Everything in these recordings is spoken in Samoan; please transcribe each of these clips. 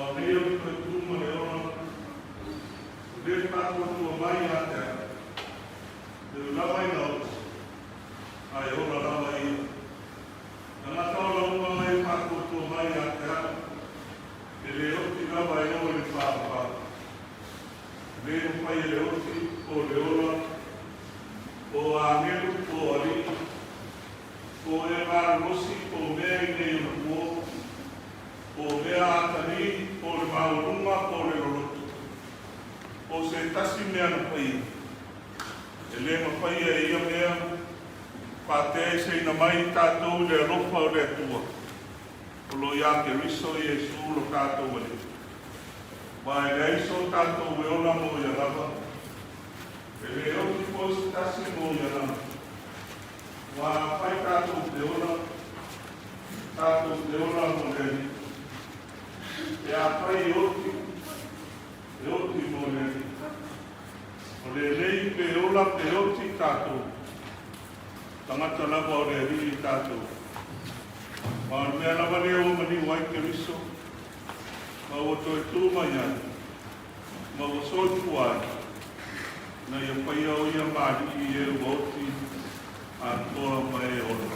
A o nei o le toe tu ma le ola, o le faatuatua mai ia te au, e ui lava ina oti, ae ola lava ia. Tagata ola uma mai e faatuatua mai ia te au, e le oti lava e oo i le faavavau. E le mafai e le oti, po o le ola, po o agelu, po o alii, po o e malolosi, po o mea i nei ona po, po o mea atagia, po o le maualuga, po o le loloto, po o se tasi mea na paia, e le mafaia e ia mea faateaeseina mai i tatou i le alofa o le Atua o lo o iā Keriso Iesu lo tatou Alii. Aua e leai so tatou e ola mo ia lava, e le oti foi se tasi mo ia lava. Aua afai tatou te ola, tatou te ola mo le Alii. Pe afai e oti, e oti mo le Alii. O lenei pe ola pe oti tatou, tagata lava o le Alii tatou. Ma o le mea lava lea ua maliu ai Keriso, ma ua toe tu mai ai, ma ua soifua ai, ina ia faia o ia ma alii i e ua oti atoa ma e ola.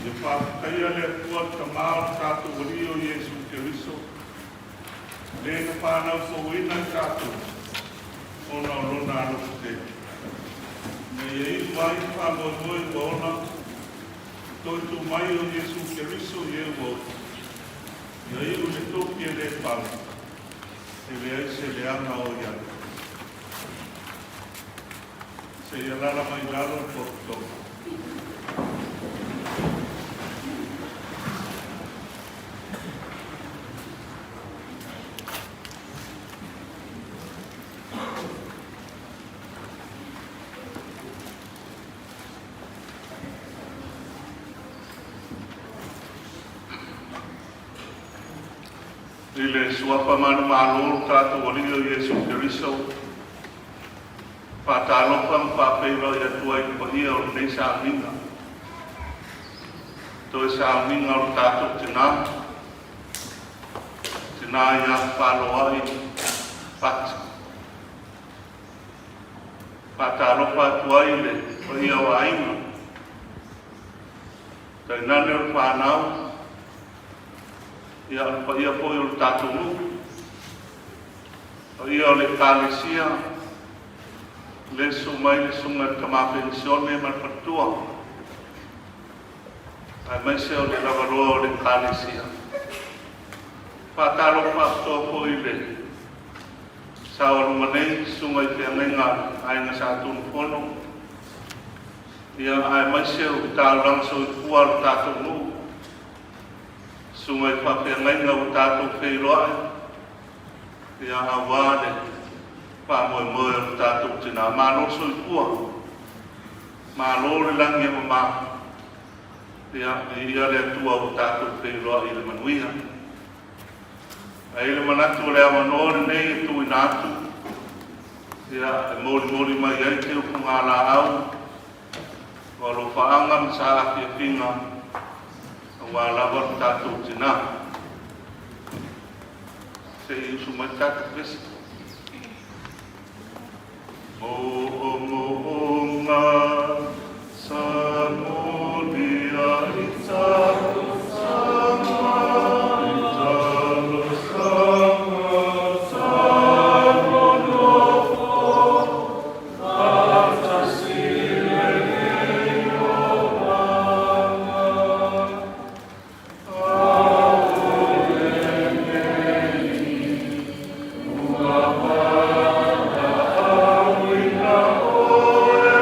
Ia faafetaia le Atua le Tamā o le tatou Alii o Iesu Keriso, le na whānau fouina i tatou, ona o lona alofa tele. Ina ia iu ai le faamoemoe ua ola, toe tu mai o Iesu Keriso i e ua oti. Ia iu le tofi e le pau, e leai se leaga o i ai. Se ia lala mai lalo le pototoga. I le suafa manumalo o le tatou Alii o Iesu Keriso, faatalofa ma faafeiloai atu ai i le paia o lenei sauniga. Toe sauniga o le tatou tinā, tinā ia Faloai Pati. Faatalofa atu ai i le paia o aiga, tainane o le whānau, ia o le paia foi o le tatou nuu, paia o le Ekalesia, le susu mai le susuga i le tama penisione ma le faletua, aemaise o le lavaloa o le Ekalesia. Faatalofa faapitoa foi i le saoaluga nei, susuga i feagaiga Aiga Sa Tunumafono, ia aemaise o taulaga soifua o le tatou nuu, susuga i faafeagaiga ua tatou feiloai, ia auā le faamoemoe o le tatou tinā. Malo soifua, malo le lagi e mama, ia viia le Atua ua tatou feiloai i le manuia. Ae i le manatu o le avanoa lenei e tuuina atu, ia e molimoli mai ai te ufugalaau o alofaaga ma saafiafiga auā lava le tatou tinā. Se i usu mai le tatou pese. Mo'omo'oga sa molia i talosaga, i talosaga sa nonofo faatasi lenei olaga. A o lenei ua valaauina oe.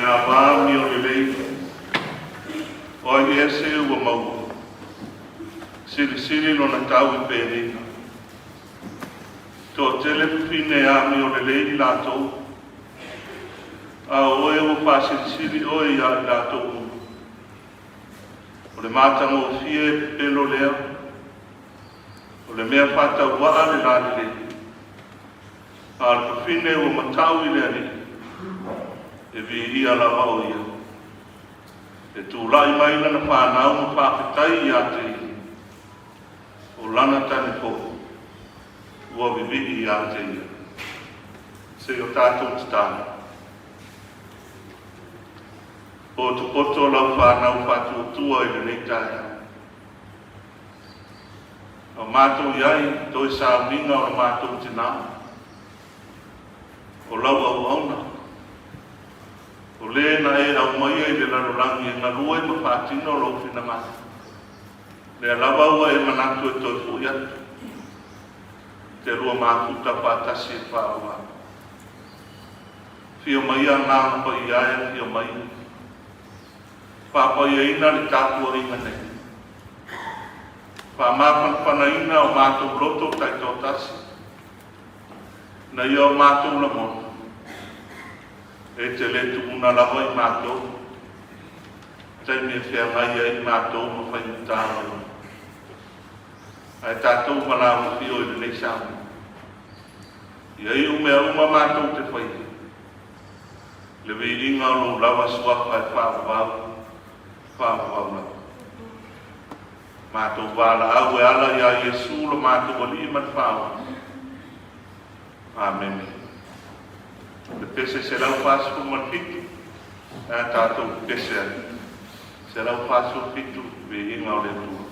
ava amio lelei, o ai ea se ua maua, silisili lona tau i penina. Toatele fafine e amio lelei i latou, a o oe ua faasilisili oe ia i latou uma. O le matagofie e pepelo lea, o le mea faatauvaa le lalelei, a o le fafine ua matau i le Alii, e viia lava o ia. E tulai mai lana fanau ma faafetai ia te ia, o lana tane foi ua vivii ia te ia. Se i o tatou tatalo. Potopoto lau fanau faatuatua i lenei taeao. O matou i ai toe sauniga o le matou tinā, o lau auauna, o le na e aumaia i le lalolagi e galue ma faatino lou finagalo. Lea lava ua e manatu e toe foi atu, te lua mafuta faatasi e faavavau. Afio maia Agaga Paia e, afio maia. Faapaiaina le tapuaiga nei. Faamafanafanaina o matou loto taitoatasi, na ia o matou lagona, e te le tuuna lava i matou, taimi e feagai ai matou ma faigata o le ola. Ae tatou valaauafio i lenei sauni. Ia iu mea uma matou te faia, le viiga o lou lava suafa e faavavau, faavavau lava. Matou valaau e ala iā Iesu lo matou Alii ma le Faaola. Amene. Le pese 147, ae a tatou pese ai. 147, viiga o le Atua.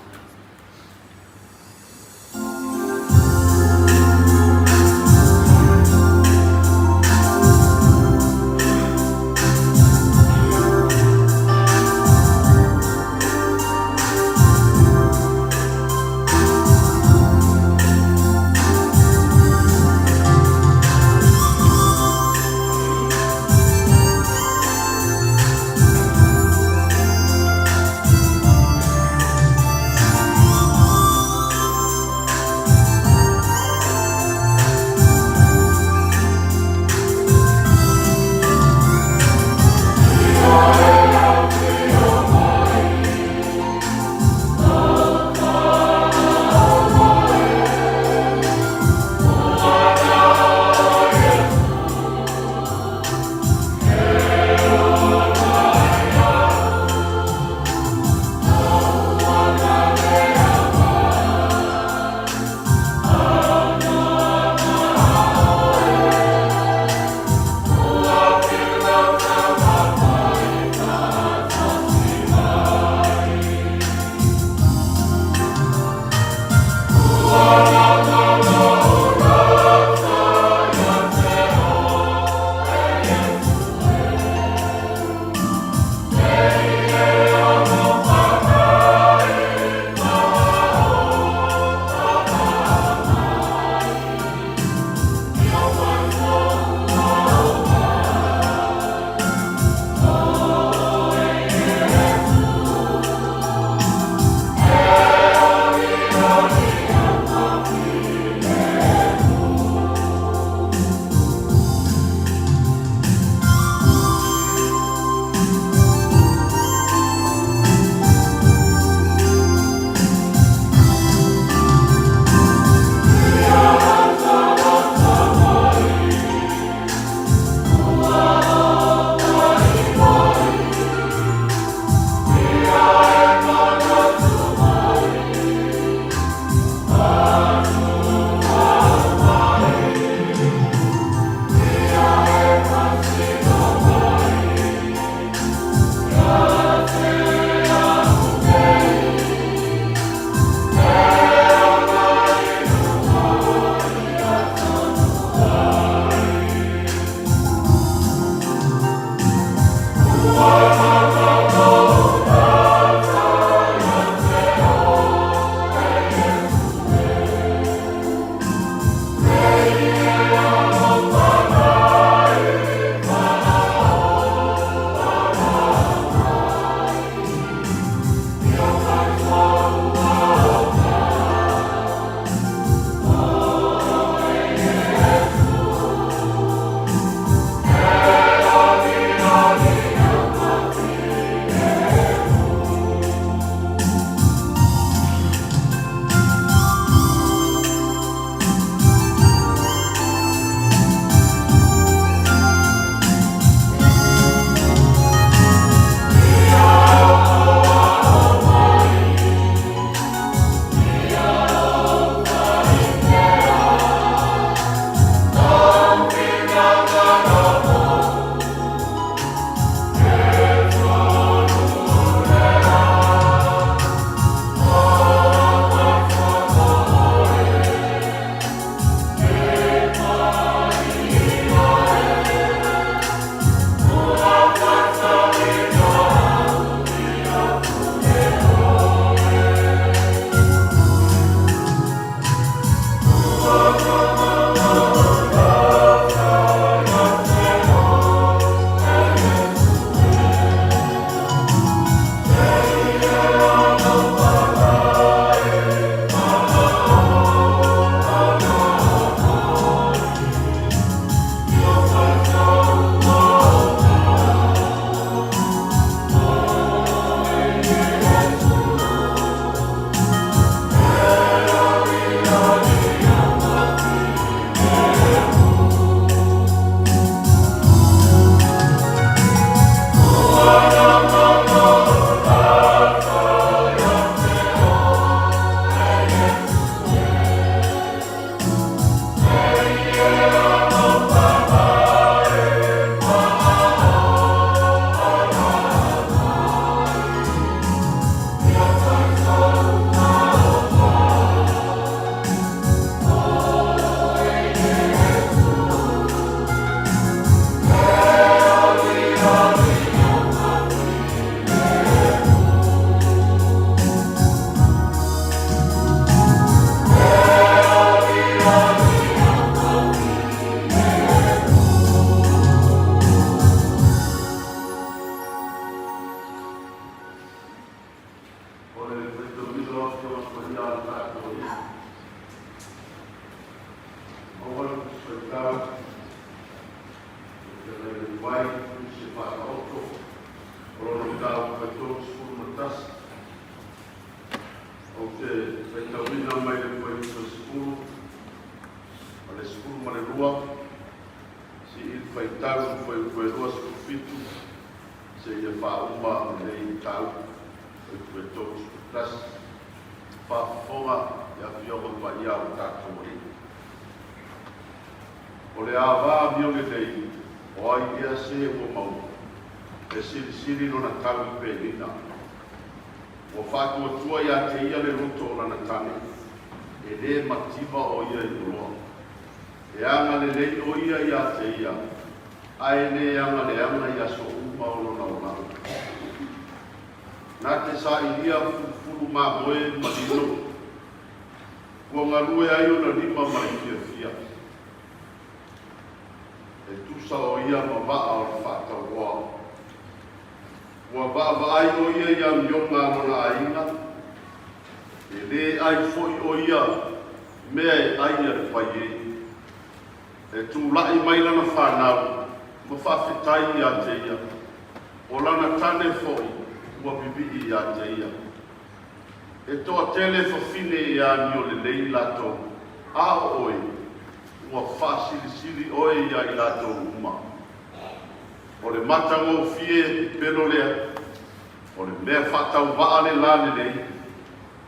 31. Faafofoga i Afioga Paia o tatou Alii. O le ava amio lelei, o ai ea se ua maua, e silisili lona tau i Penina. Ua faatuatua ia te ia le loto o lana tane, e lē mativa o ia i oloa. E agalelei o ia ia te ia, ae lē agaleaga i aso uma o lona olaga. Na te sailia fulufulu mamoe ma lino, ua galue ai ona lima ma le fiafia. E tusa o ia ma vaa o le faatauoa. Ua vaavaai o ia i amioga a lona aiga, e lē ai foi o ia mea e ai a le paiē. E tula'i mai lana fanau ma faafetai ia te ia, o lana tane fo'i ua vivii ia te ia. E toatele fafine e amio lelei latou, a o oe, ua faasilisili oe ia i latou uma. O le matagofie pepelo lea, o le mea faatauvaa le lalelei,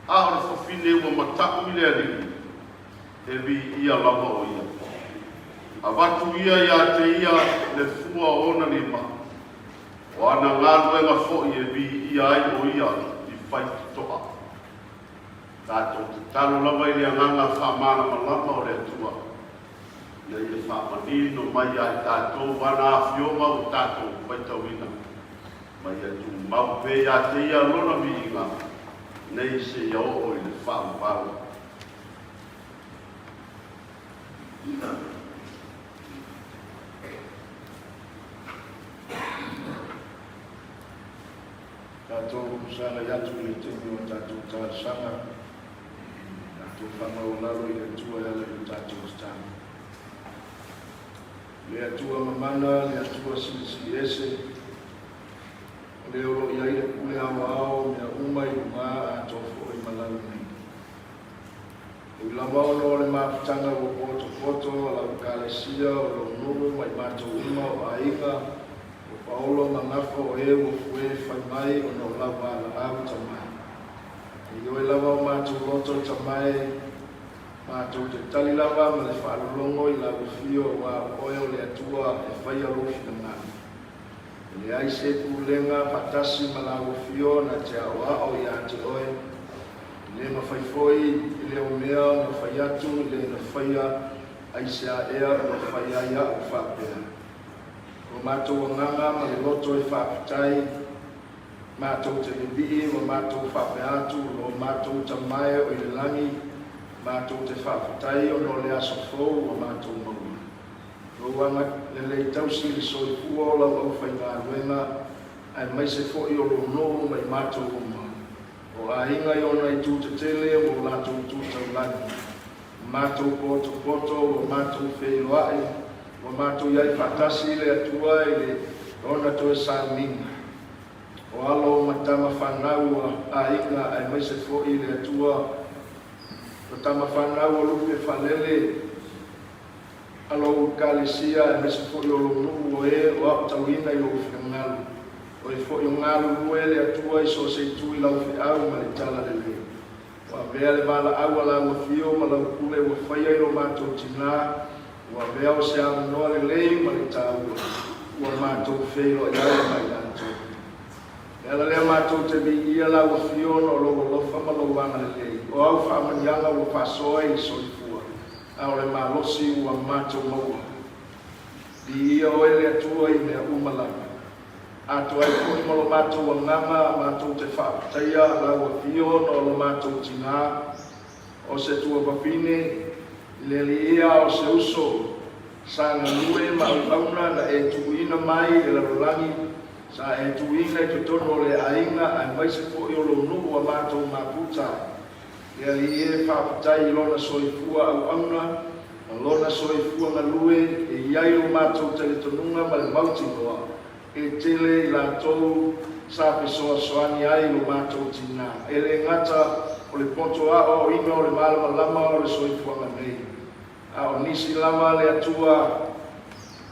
a o le fafine ua mataʻu i le Alii, e viia lava o ia. Avatu ia ia te ia le fua o ona lima, o ana galuega fo'i e viia ai o ia i faitotoa. Tatou tatalo lava i le agaga faamalamalama o le Atua, ina ia faamanino mai ia i tatou ana afioga ua tatou faitauina, ma ia tumau pea ia te ia lona viiga, nei seia oo i le faavavau. Tatou sagai atu i le taimi o a tatou talosaga, tatou faamaualalo i le Atua e ala i le tatou tatalo. Le Atua mamana, le Atua silisili ese, o le o lo o i ai le pule aoao o mea uma i luga atoa foi ma lalo nei. E ui lava ona o le mafutaga ua potopoto a lau Ekalesia o lou nuu ma i matou uma o aiga o Paolo ma Gafa o e ua fue fai mai ona o lau valaau tamae. E ioe lava o matou loto tamae, matou te tali lava ma le faalologo i lau afio aua o oe o le Atua e faia lou finagalo. E leai se pulega faatasi ma lau afio na te aoao ia te oe. E le mafai foi i le o mea ona fai atu i le na faia aisea ea ua fai ai a'u faapea. Ua matou agaga ma le loto e faafetai, matou te vivii ma matou faapea atu, Lo matou Tamae o i le lagi, matou te faafetai ona o le aso fou ua matou maua. Lou agalelei tausi i le soifua o lau aufaigaluega aemaise foi o lou nuu ma i matou uma. O aiga i ona itu tetele ua o latou tu taulagi. Ua matou potopoto, ua matou feiloai, ua matou i ai faatasi i le Atua i le Lona toe sauniga. O alo ma tama fanau a aiga aemaise foi i le Atua, o tama fanau a lupe faalele, a lou Ekalesia aemaise foi o lou nuu o e o aotauina i lou finagalo. O e foi o galulue le Atua i so o se itu i lau feau ma le tala lelei. Ua avea le valaau a lau afio ma lau pule ua faia i lo matou tinā, ua avea o se avanoa lelei ma le taua ua matou feiloai ai ma i latou. E ala lea matou te viia lau afio ona o lou alofa ma lou agalelei, o au faamanuiaga ua faasoa i le soifua. A o le malosi ua matou maua. Viia oe le Atua i mea uma lava. Atoa ai foi ma lo matou agaga matou te faafetaia lau afio ona o lo matou tinā, o se tuavafine, i le alii a o se uso, sa galue ma auauna na e tuuina mai i le lalolagi, sa e tuuina i totonu o le aiga aemaise foi o lou nuu a matou maputa. Le Alii e, faafetai i Lona soifua auauna ma Lona soifua galue e i ai lo matou talitonuga ma le mautinoa e tele i latou sa fesoasoani ai lo matou tinā. E le gata o le poto aoaoina o le malamalama o le soifuaga nei, a o nisi lava le Atua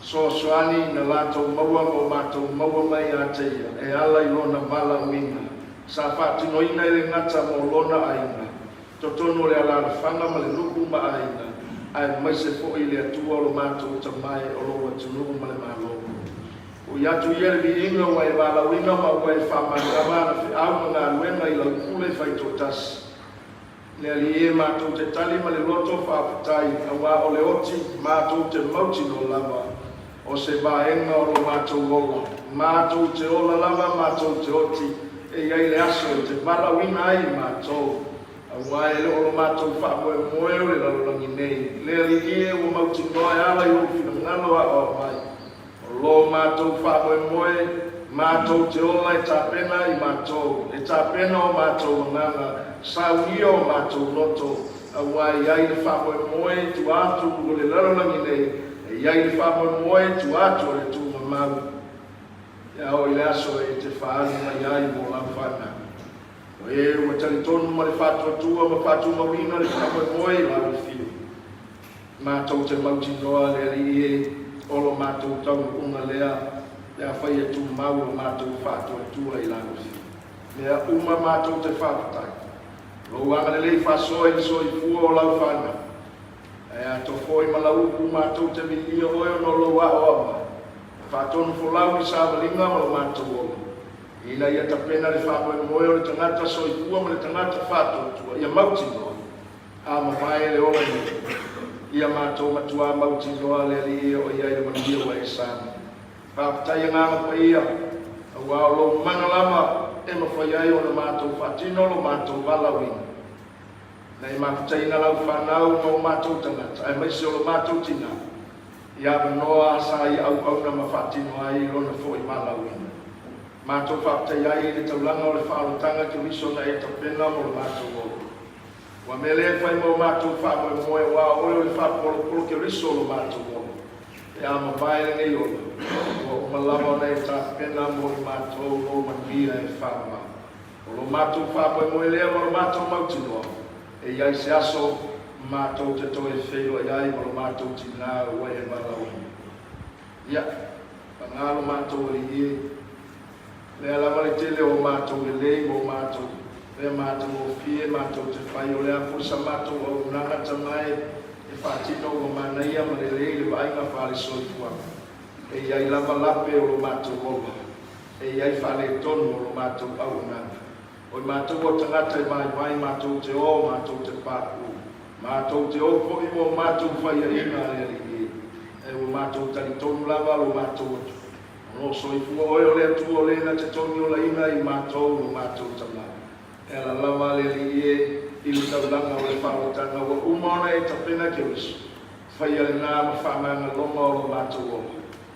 soasoani na latou maua ma o matou maua mai ia te Ia e ala i Lona valaauina. Sa faatinoina e le gata mo lona aiga, totonu o le alaalafaga ma le nuu ma aiga, aemaise foi le Atua o lo matou Tama e o lou atunuu ma le Malo. Ui atu ia le viiga ua e valaauina ma ua e faamagama ana feau ma galuega i lau pule faitoatasi. Le Alii e, matou te tali ma le loto faafetai, auā o le oti matou te mautinoa lava o se vaega o lo matou ola. Matou te ola lava matou te oti e i ai le aso e te valaauina ai i matou, auā e le o lo matou faamoemoe o le lalolagi nei. Le Alii e, ua mautinoa e ala i lou finagalo aoao mai. O lo matou faamoemoe, matou te ola e tapena i matou, e tapena o matou agaga, saunia o matou loto, auā e i ai le faamoemoe i tua atu o le lalolagi nei, e i ai le faamoemoe i tua atu o le tuugamau. Ia oo i le aso e te faaali mai ai mo lau fanau. O e ua talitonu ma le faatuatua ma faatumauina le faamoemoe i lau afio. Matou te mautinoa le Alii e, o lo matou taunuuga lea, pe afai e tumau lo matou faatuatua i lau Afioga. Mea uma matou te faafetai. Lou agalelei faasoa i le soifua o lau fanau. Ae atoa foi ma lau upu matou te viia oe ona o lou aoao mai, ma faatonu folau i savaliga ma lo matou ola, ina ia tapena le faamoemoe o le tagata soifua ma le tagata faatuatua ia mautinoa A mavae le ola nei, ia matou matuā mautinoa le Alii e oo i ai le manuia ua e sami. Faafetai Agaga Paia, auā o lou mana lava e mafai ai ona matou faatino lo matou valaauina. Na e mafutaina lau fanau ma o matou tagata, aemaise o lo matou tinā, i avanoa sa ia auauna ma faatino ai lona foi valaauina. Matou faafetai ai i le taulaga o le faaolataga Keriso na e tapena mo lo matou ola. Ua mea lea e fai mo matou faamoemoe aua o oe o le faapolopolo Keriso o lo matou ola. Pe a mavae lenei ola, ua uma lava ona e tapena mo i matou lou manuia e faamau. O lo matou faamoemoe lea ma lo matou mautinoa, e i ai se aso matou te toe feiloai ai ma lo matou tinā ua e valaauina. Ia, paga lo matou Alii e. Lea lava le tele o matou lelei mo matou, lea matou ofie matou te fai, o le a foi sa matou auaunaga tamae e faatino ua manaia ma lelei le vaaiga faale-soifuaga. E i ai lava lape o lo matou ola, e i ai faaletonu o lo matou auaunaga. O i matou o tagata e vaivai matou te o matou te papu, matou te o foi mo matou faiaina a le Alii e, ae ua matou talitonu lava lo matou Atua. O lo o soifua oe o le Atua o le na te togiolaina i matou lo matou tama. E ala lava le Alii e i le taulaga o le faaolataga ua uma ona e tapena Keriso, faia lena ma faamagaloga o lo matou ola.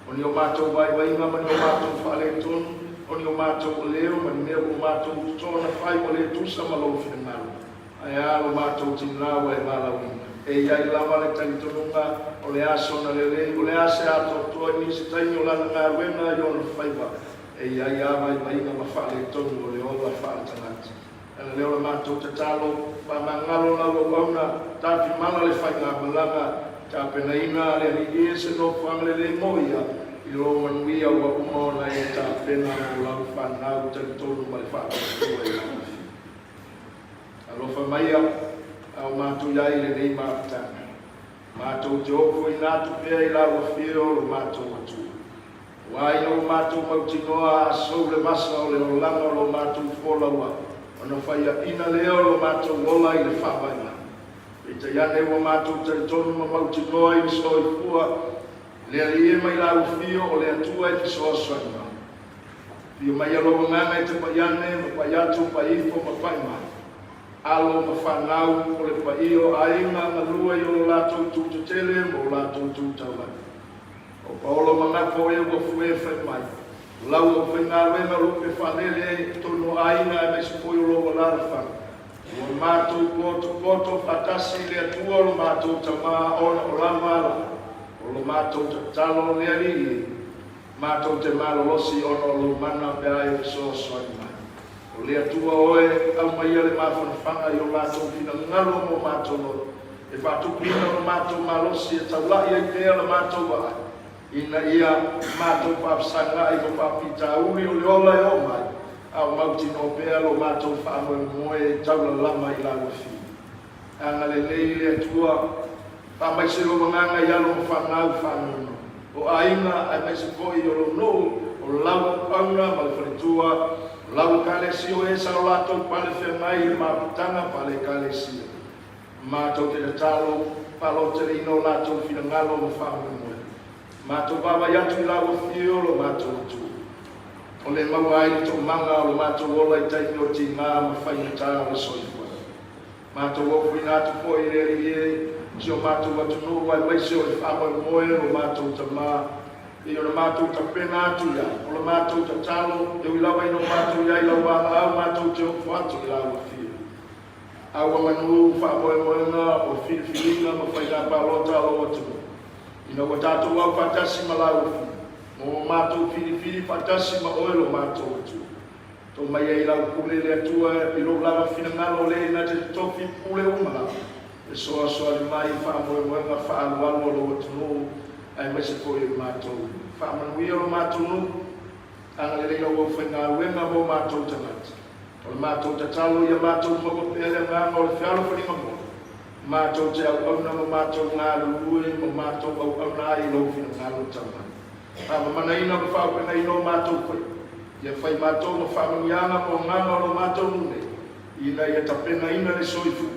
O ni o matou vaivaiga ma ni o matou faaletonu, o ni o matou aleo ma ni mea ua matou totoona fai ua le tusa ma lou finagalo. Ae a lo matou tinā ua e valaauina? E i ai lava le talitonuga o le aso na lelei, o le a se atoatoa i nisi taimi o lana galuega i ona faiva, e i ai a vaivaiga ma faaletonu o le ola faaletagata. Ala lea o le matou tatalo, faamagalo lau auauna, tafimala le faigamalaga, tapenaina le Alii e se nofoaga lelei mo ia, i lou manuia ua uma ona e tapena mo lau fanau talitonu ma le faatuatua i lau Afioga. Alofa maia a o matou i ai i lenei mafutaga. Matou te ofoina atu pea i lau afio lo matou Atua. Aua ina ua matou mautinoa a sou le vasa o le olaga o lo matou folau ai, ona faiaina lea o lo matou ola i le faavaivai. Peitai ane ua matou talitonu ma mautinoa i le soifua, le Alii e mai lau afio o le Atua e fesoasoani mai. Afio mai lou agaga e te pai ane ma pai atu, pai ifo ma pai mai. Alo ma fanau o le paia o aiga galue i o lo latou itu tetele ma o latou itu taulagi. O Paolo ma Gapo e ua fue fai mai, o lau aufaigaluega lupe faalele i totonu o aiga aemaise foi o lou alaalafaga. Ua matou potopoto faatasi i le Atua o lo matou Tama ona o lava ala o lo matou tatalo le Alii e. Matou te malolosi ona o lou mana pe a e fesoasoani mai. O le Atua oe, aumaia le mafanafana i o latou finagalo mo matou loto, e faatupuina lo matou malosi e taula'i ai pea la matou vaai, ina ia matou faafesagai ma faafitauli o le ola e oo mai. A o mautinoa pea lo matou faamoemoe e taulalama i lau Afio. Agalelei le Atua, faamaise lou agaga i alo ma fanau faanoanoa, o aiga aemaise foi o lou nuu, o lau auauna ma le faletua, o lau Ekalesia o e sa o latou pale feagai i le maputaga faale-Ekalesia. Matou te tatalo, faalototeleina o latou finagalo ma faamoemoe. Matou vaavaai atu i lau Afio lo matou Atua, o le maua ai le toomaga o lo matou ola i taimi o tiga ma faigata o le soifuaga. Matou ofoina atu foi i le Alii e, si o matou atunuu aemaise o le faamoemoe o lo matou Tama, pei ona matou tapena atu i ai, o la matou tatalo, e ui lava ina o matou i ai i lau valaau, matou te ofo atu i lau Afio. A ua manu faamoemoega o filifiliga ma faiga palota a lou atunuu, ina ua tatou aufaatasi ma lau Afio, mo matou filifili faatasi ma oe lo matou Atua. To mai ai lau pule le Atua i lou lava finagalo le ina te totofi pule uma lava, e soasoani mai i faamoemoega faaalualu a lou atunuu aemaise foi o i matou. Faamanuia lo matou nuu, agalelei lau aufaigaluega mo matou tagata. O le matou tatalo ia matou maua pea le agaga o le fealofaniga moa, matou te auauna ma matou galulue ma matou auauna ai i lou finagalo Tama. Faamamanaina ma faaopegaina o matou faiva, ia fai matou ma faamanuiaga mo agaga o lo matou nuu nei, ina ia tapenaina le soifua,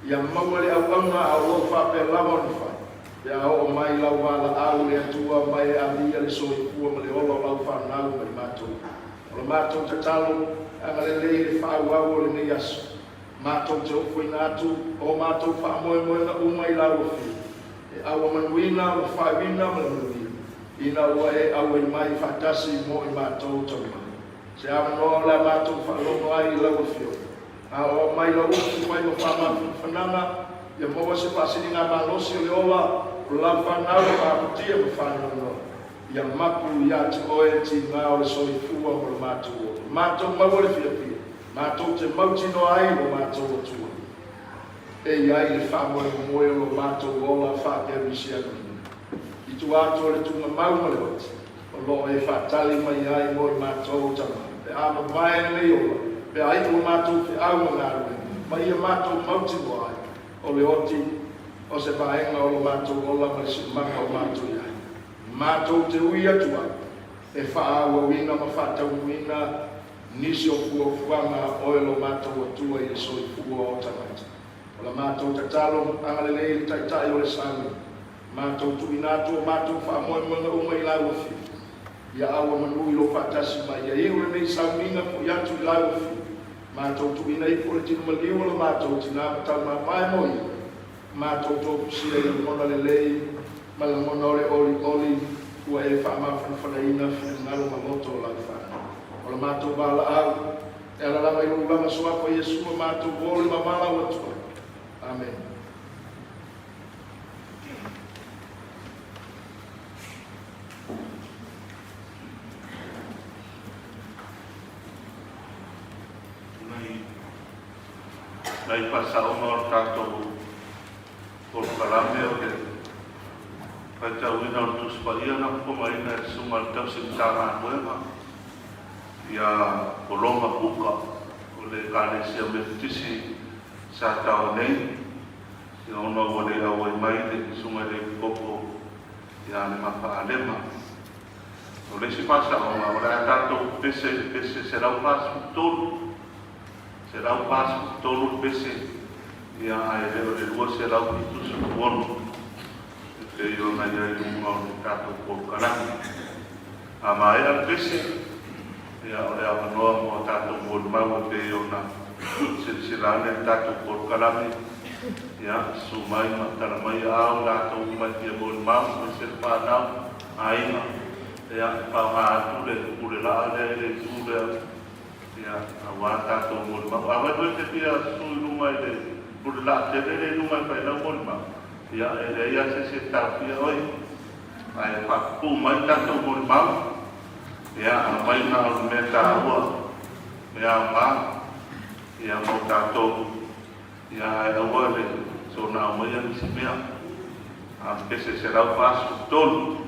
ia maua le auauna a o lou faapea lava ona fai, pe a oo mai lau valaau le Atua ma e avia le soifua ma le ola o lau fanau mai matou. O la matou tatalo, agalelei le faaauau o lenei aso. Matou te ofoina atu o matou faamoemoega uma i lau Afioga, e auamanuina ma faauina ma le manuia, ina ua e auai mai faatasi mo i matou talu mai. Se avanoa o le a matou faalogo ai i lau Afioga, a o aumai lau upu fai ma faamafanafanaga, ia maua se faasiligamalosi o le ola o lau fanau ma apatia ma faanoanoa. Ia mapu ia te oe tiga o le soifua ma lo matou ola. Matou maua le fiafia, matou te mautinoa ai lo matou Atua. E i ai le faamoemoe o lo matou ola faakerisianoina. I tua atu o le tuugamau ma le oti, o lo o e faatali mai ai mo i matou tama, pe a mavae lenei ola, pe a iu a matou feau ma galuega, ma ia matou mautinoa ai, o le oti o se vaega o lo matou ola ma le siumaga o matou i ai. Matou te ui atu ai e faaauauina ma faataunuuina nisi o fuafuaga a oe lo matou Atua i le soifua o tagata. O la matou tatalo, agalelei le Taitai o le sauni. Matou tuuina atu o matou faamoemoega uma i lau Afioga. Ia aua manu i lou faatasi mai. Ia iu lenei sauniga foi atu i lau Afioga. Matou tuuina ifo le tino maliu o lo matou tina ma taumamae mo ia. Matou tofusia i lagona lelei ma lagona o le olioli ua e faamafanafanaina finagalo ma loto o lau fanau. O la matou valaau, e ala lava i lou lava suafa Iesu a matou oli ma valaau atu ai. Amene. Nai Nai faasaoga o le tatou polokalame o le faitauina o le Tusi Paia na fofogaina e le Susuga i le Tausi Matagaluega ia Koloma Puka o le Ekalesia Metotisi sa tao nei, ia ona ua le auai mai le Susuga i le Epikopo ia Lemafa Alema. O le isi faasaoga, o le a tatou pese i le pese 143. 143 le pese, ia ae le o le 276 e pei ona i ai i luga o le tatou polokalame. A maea le pese, ia o le avanoa mo a tatou molimau e pei ona silasila ane le tatou polokalame, ia susu mai ma tala mai aao i latou uma e fia molimau, aemaise le fanau, aiga, ia e faaaoga atu le pule laa lea i le itu lea. Ia, aua tatou molimau. Afai foi e te fia susu i luga i le pule laa tele lea i luga e fai lau molimau, ia, e leai lava se isi e taofia oe. Ae faapupuu mai tatou molimau, ia, aumai na o le mea taua, mea aoga, ia, mo tatou, ia, ae aua le soona aumaia nisi mea. A pese 143.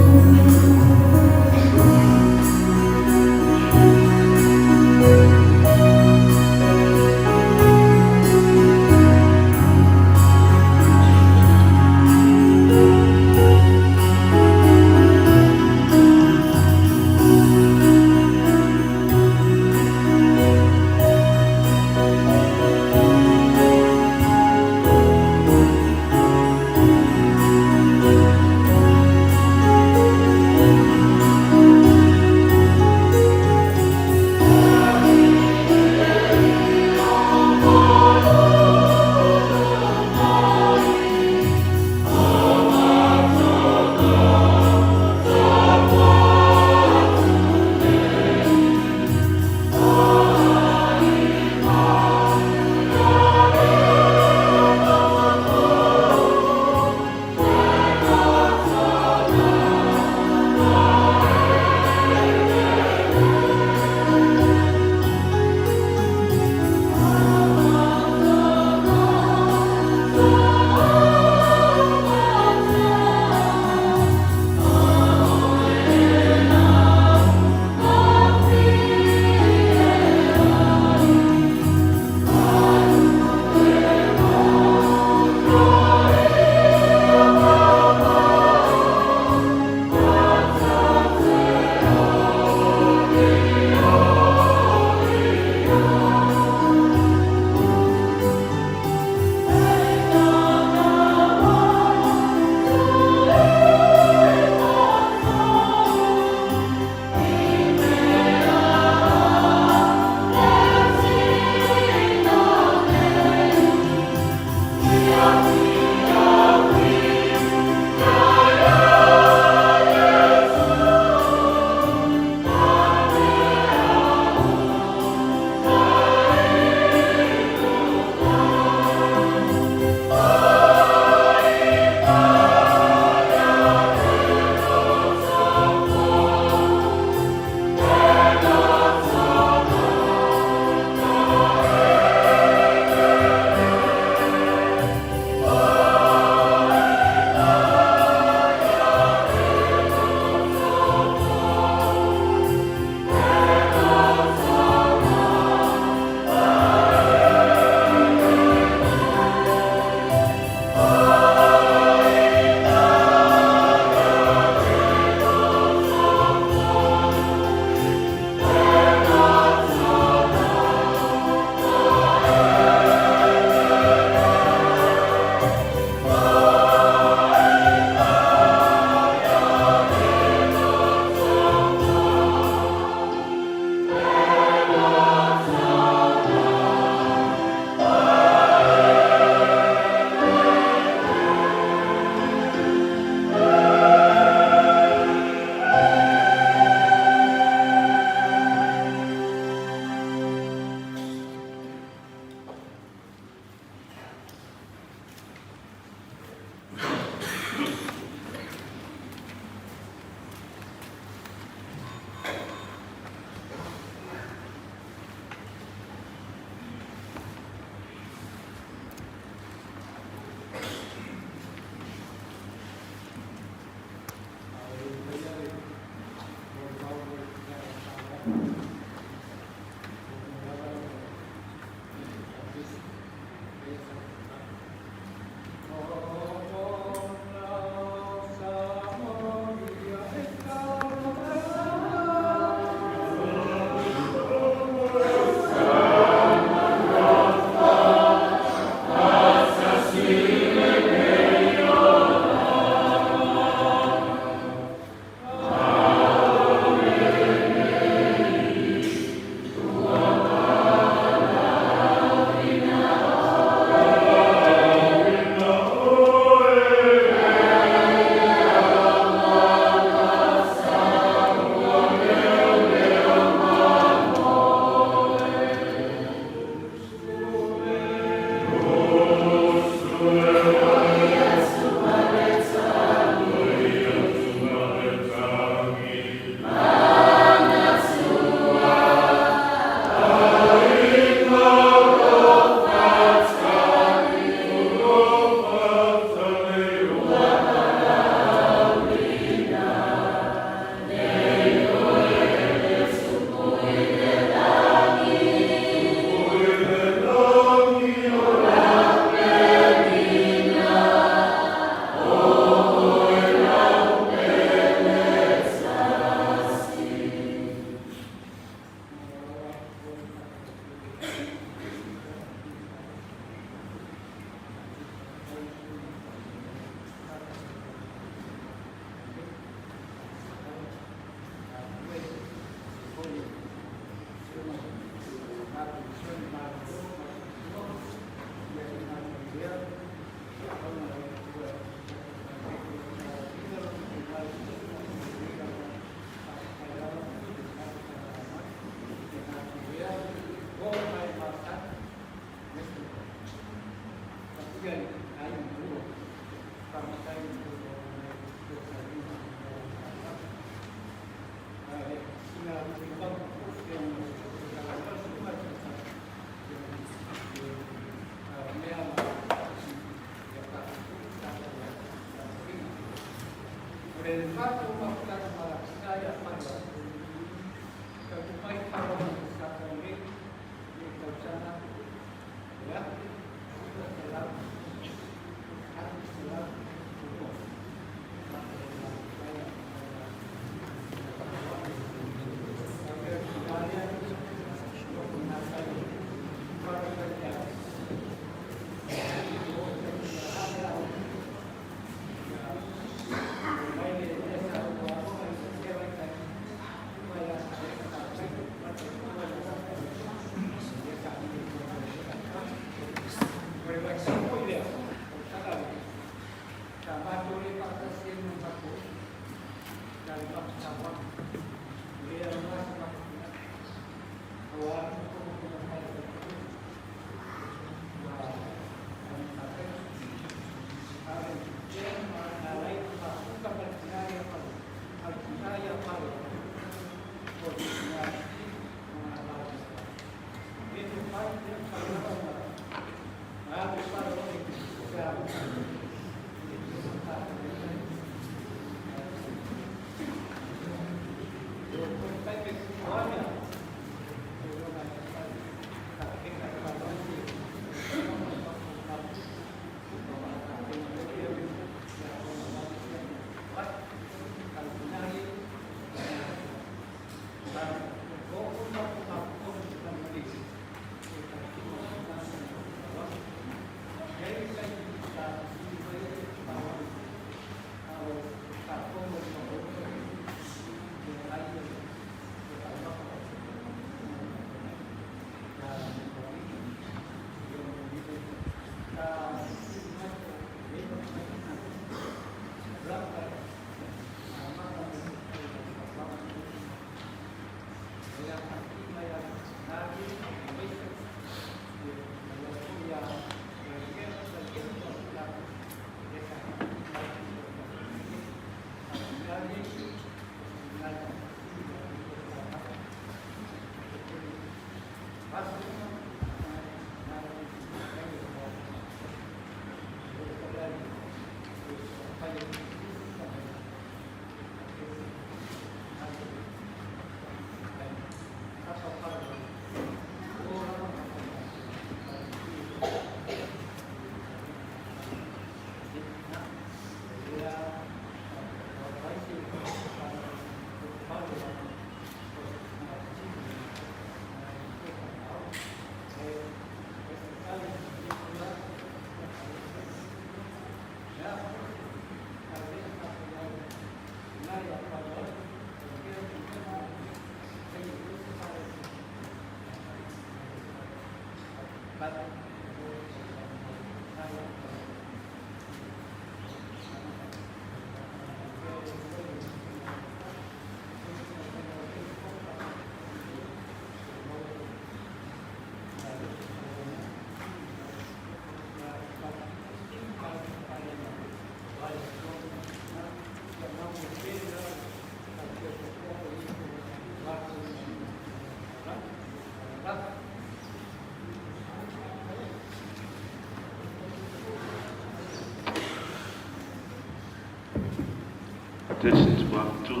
Test, 1, 2.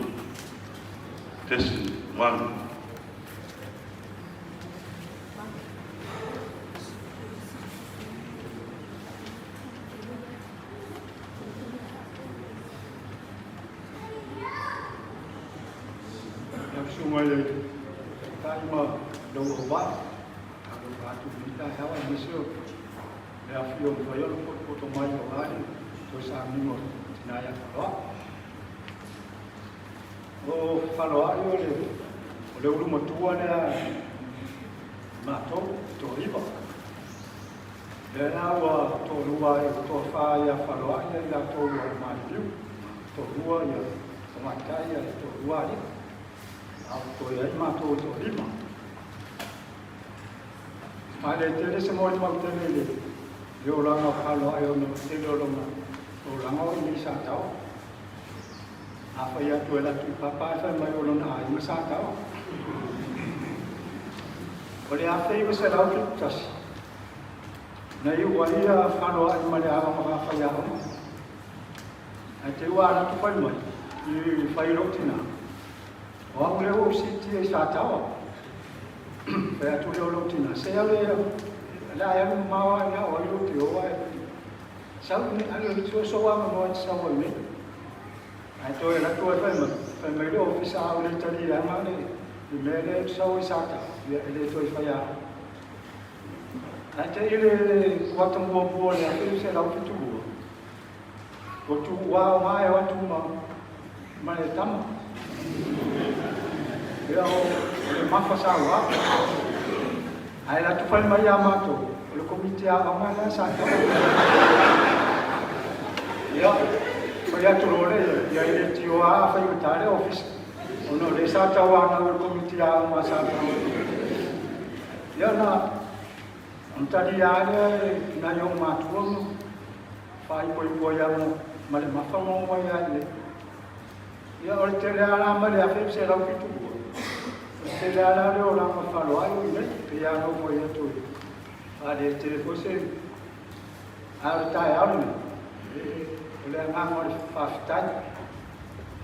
Testing, 1. Lau Susuga i le Taitai ma lou auvaa, talofa atu i lenei taeao aemaise o le afio mafai ona potopoto mai aua le toe sauniga o le tina ia Faloai. O Faloai o le, o le ulu matua lea matou, toaiva. Lea la ua toalua ai, ua toafa ia Faloai ia i latou ua maliliu, toalua ia tamaitai ae toalua alii. A ua toe ai matou e toalima. A le tele se molimau tele i le le olaga o Faloai ona o le tele o lona olaga o i nei sa tao. A fai atu e alu atu i Papa ae fai mai o lona aiga sa tao. O le 1971, na iu ai a Faloai ma le aoga faafaiaoga. Ae te ua alu atu fai mai i fai lou tina, o au lea ua ou siitia i Sataoa. Fai atu lea o lou tina, se alu e le a e alu mamao lava i ina o ai lou te o ae sau i nei, alu e soso avanoa e te sau ai nei. Ae toe alu atu ai fai mai, fai mai le ofisa a ou le taliaga le mea lea e te sau ai Sataoa, ia e le toe fai a. Ae te i le kuata muamua o le 1972, ua tuuao lava e o atu ma, ma le tama. Ia o, o le mafa sauā. Ae alu atu fai mai ia matou, o le komiti aoga lea sa tau. Ia, fai atu loa lea, ia e le tioa a fai o tā le ofisa. Ona o lea sa tauanau e le komiti aoga sa tau. Ia na, ona talia lava lea e nai ou matua ma faaipoipo ai lava ma le mafa ma omai lava i inei. Ia o le tele lava la mai le 1972, o le tele lava la lea o olaga faaaloalo i inei, pei lava ona ou fai atu e faaletele foi se... A o le taeao lenei, o le agaga o le faafetai,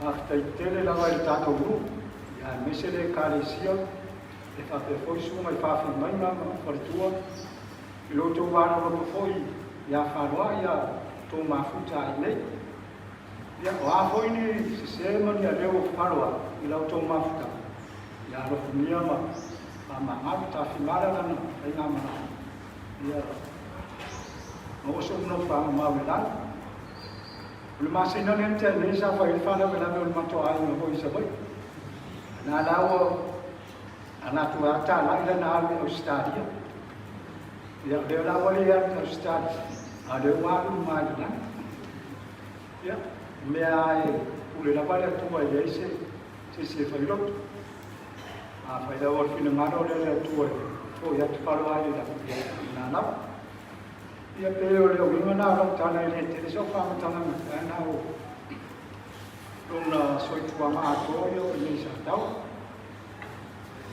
faafetai tele lava i le tatou nuu, ia aemaise le Ekalesia, E faapea foi susuga i faafeagaiga ma faletua i lo outou alolofa foi ia Faloai ia outou mafuta ai nei. Ia, o a foi ni sese ma ni aleo o Faloai i la outou mafuta, ia alofagia ma faamagalo tafimala lana faigamalaga. Ia maua sou nofoaga mau i lalo. O le masina lea na tea nei sa fai ai le faalavelave o le matou aiga foi i Savaii. Na la ua Ala atu a talai lana alu i Ausetalia. Ia, o lea la ua le alu i Ausetalia, a o lea ua alu i Mailelani. Ia, o mea lava e pule lava le Atua e leai se se isi e fai loto. Afai lava o le finagalo lea o le Atua e foi atu falo ai i lana, ia, o lena lava. Ia, pe o le uiga lena o lau tala e le tele sau faamatalaga, ae na o lona soifuaga atoa ia o i nei sa tau.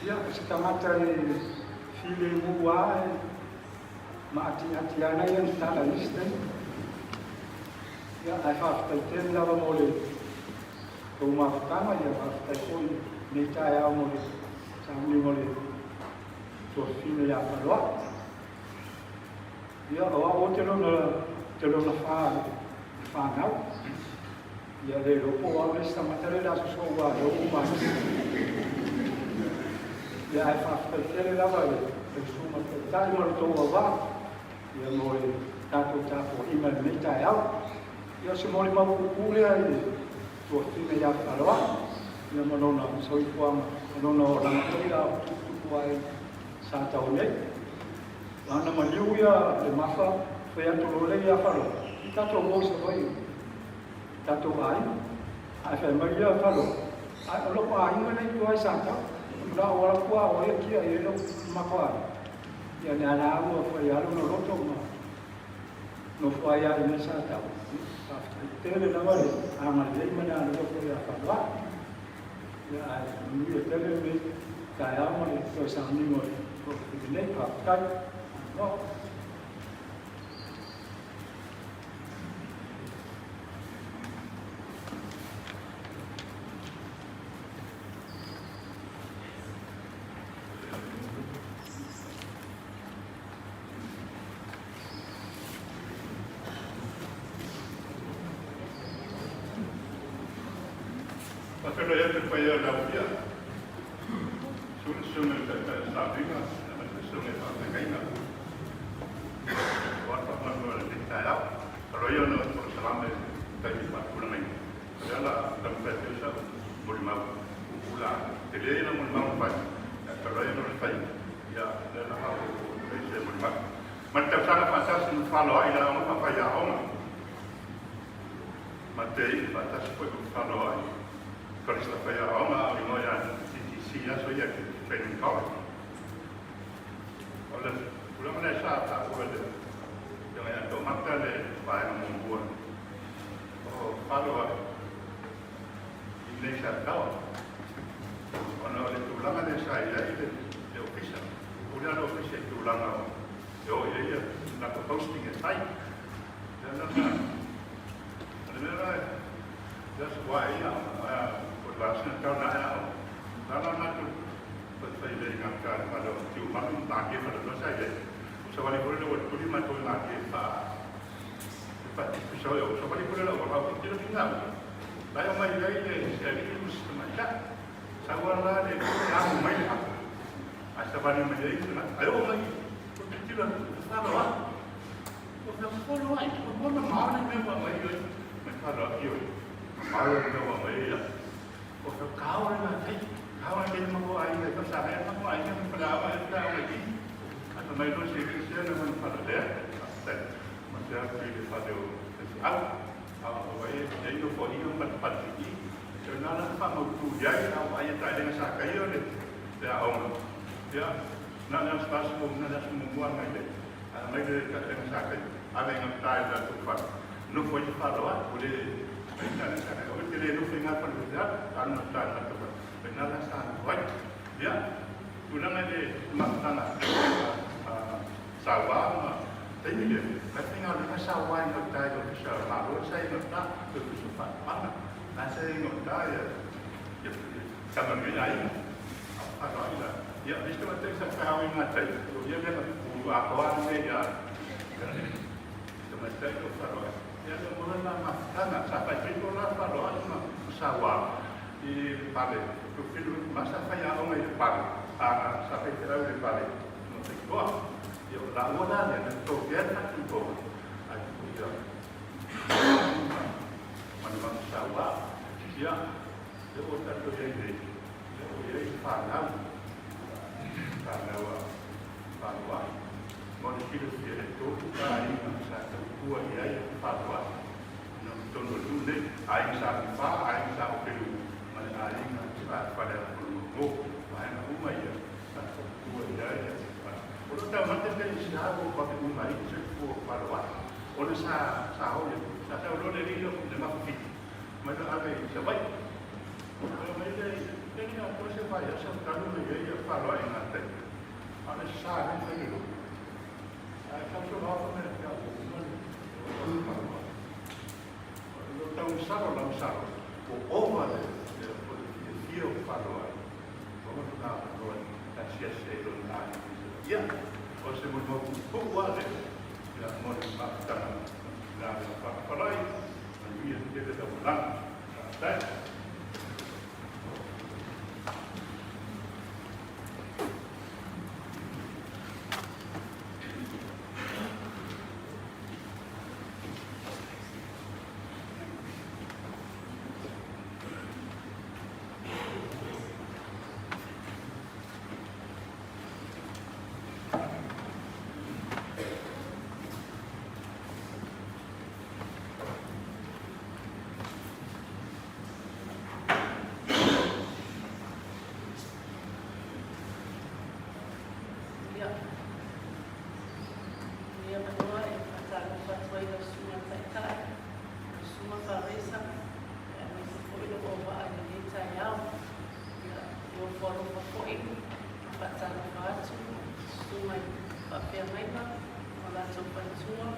Ia, o se tagata e filemu lava e maatiati ana ia na tala i isi taimi. Ia, ae faafetai tele lava mo le tou mafutaga, ia faafetai foi i lenei taeao mo le sauniga o le tuafafine ia Faloai. Ia, o au ou te lona, te lona fa i le fanau. Ia le iloa po o au le isi tagata lea o le a sosoo ua leo uma ai. Ia ae faafetai tele lava i lau susuga taitai ma lo outou auvaa ia mo le tatou tapuaiga i lenei taeao. Ia o se molimau puupuu lea i le tuafafine ia Faloai ia ma lona soifuaga ma lona olaga foi a o tuputupu ae sa tau nei. Ana maliu ia le mafa fai atu loa lea ia Faloai i tatou o i Savaii tatou aiga. Ae fai mai ia Falo, Ae o lou aiga lea i tua i Satau, o la o ala pua o ia kia i ai lou matou aiga. Ia lea la ua fai lava lona loto ma nofo ai lava i ina i Satau. Faafetai tele lava le agalelei ma le alolofa ia Faloai. Ia ae manuia tele lenei taeao ma le toe sauniga o le toafilemu nei. Faafetai. Malo. Faafeiloai atu i le paia o le Aofia, susu le susuga i le Taitai o le Saofiga aemaise le susuga i faafeagaiga aua le faamanu o lenei taeao. Talu ai ona o le polokalame i le taimi faatulagaina, o lea o le a taumafai atu ai sau molimau puupuu laga. E tele lau molimau na fai, ae talu ai ona o le taimi, ia o lea o le a faaopoopo atu ai se molimau. Ma le tausaga faatasi ma faloai i le aoga faafaiaoga. Ma te iu faatasi foi ma faloai i Kolisi Faiaoga a o igoa ia TTC i aso ia Teacher Training College. O le tulaga lea sa taua e le Afioga ia Toomata le vaega muamua o faloai i inei i Salekawa ona o le tulaga lea sa i ai le ofisa. O le ofisa i tulaga o e o i ai ia latou posting e fai. Ko mea pono ai, ko mona maoli mea ua mai oi, mai whara i oi. Maoli mea ua mai ia. Ko mea kāore ngā tei, kāore kei mako ai ia, ka sa hea mako ai ia, whara awa e whara awa i. A mai lo se ki se na man whara lea, tai. Ma te atu i le whare o te au, a o ai e i no fo i o pat pat i. Te nā na wha mau tū iai, a o ai e tai lenga sa kai o le te a onga. Ia, nā nā stas mo, nā nā sumumua ngai le. Mai le taʻiga sa kai ave i gauta i le latou fale. Nofo ai te falo ai, ua le mai taʻiga sa kai. Aua e te le nofo i ngā fale o te ala, a alu gauta i le latou fale. O i ina la sa nofo ai. Ia, tulaga i le mafutaga sauā ma taimi lea, mai faigaluega sauā i gauta i le Ofisa o Malo sa i gauta, le Ofisa o Faatoaga, la sa i gauta ia tama nei aiga. A o falo ai la. Ia, le isi tamaitai sa fai i ngā tai, o ia mea na pupulu atoa nei ia tamaitai o falo ai. Ia, le mola la mafutaga, sa fai pito la falo ai ma sauā i le pale. O filu ma sa fai aoga i le pale, a sa fai te au i le pale no te toa. Ia, o la ua la lea, na tōkea le whakatūtoa. Ai, ia, ma le manu sauā. Ia, e o tātou i ai nei, e o i ai whānau, whānau a whānau ai. Mo le silafia e tōku ka aiga sa tautua i ai a whānau ai. No tonu atu nei, aiga sa whā, aiga sa opelu, ma le aiga sa whare a kono vaega uma ia sa tautua i ai a whānau. O lo tau mate te i sa o pape uma i te kua whānau ai. Ona sa sa hoi, sa tau lo le rilo le mawhiti. Mai la ave i Savaii. Mai mai le teni a koe se vai asa tanu me ia whaloa i ngā tai. A le sa le whai ro. A e kau so hafa me te au o le whaloa. Lo tau saro lau saro. O ova le le o le fia fia o whaloa. O ngā ngā whaloa ta sia se lo ngā i. Ia, o se mo mo pu a le. Ia mo le mafutanga. La whakawharai. Manuia tele lau lagi. Faafetai. Ia, lenei avanoa e faatalofa atu ai lau Susuga Taitai, lau Susuga Faresa, aemaise foi lou auvaa i lenei taeao. Ia, e ofo alofa foi ma faatalofa atu i Susuga i faafeagaiga ma latou faletua,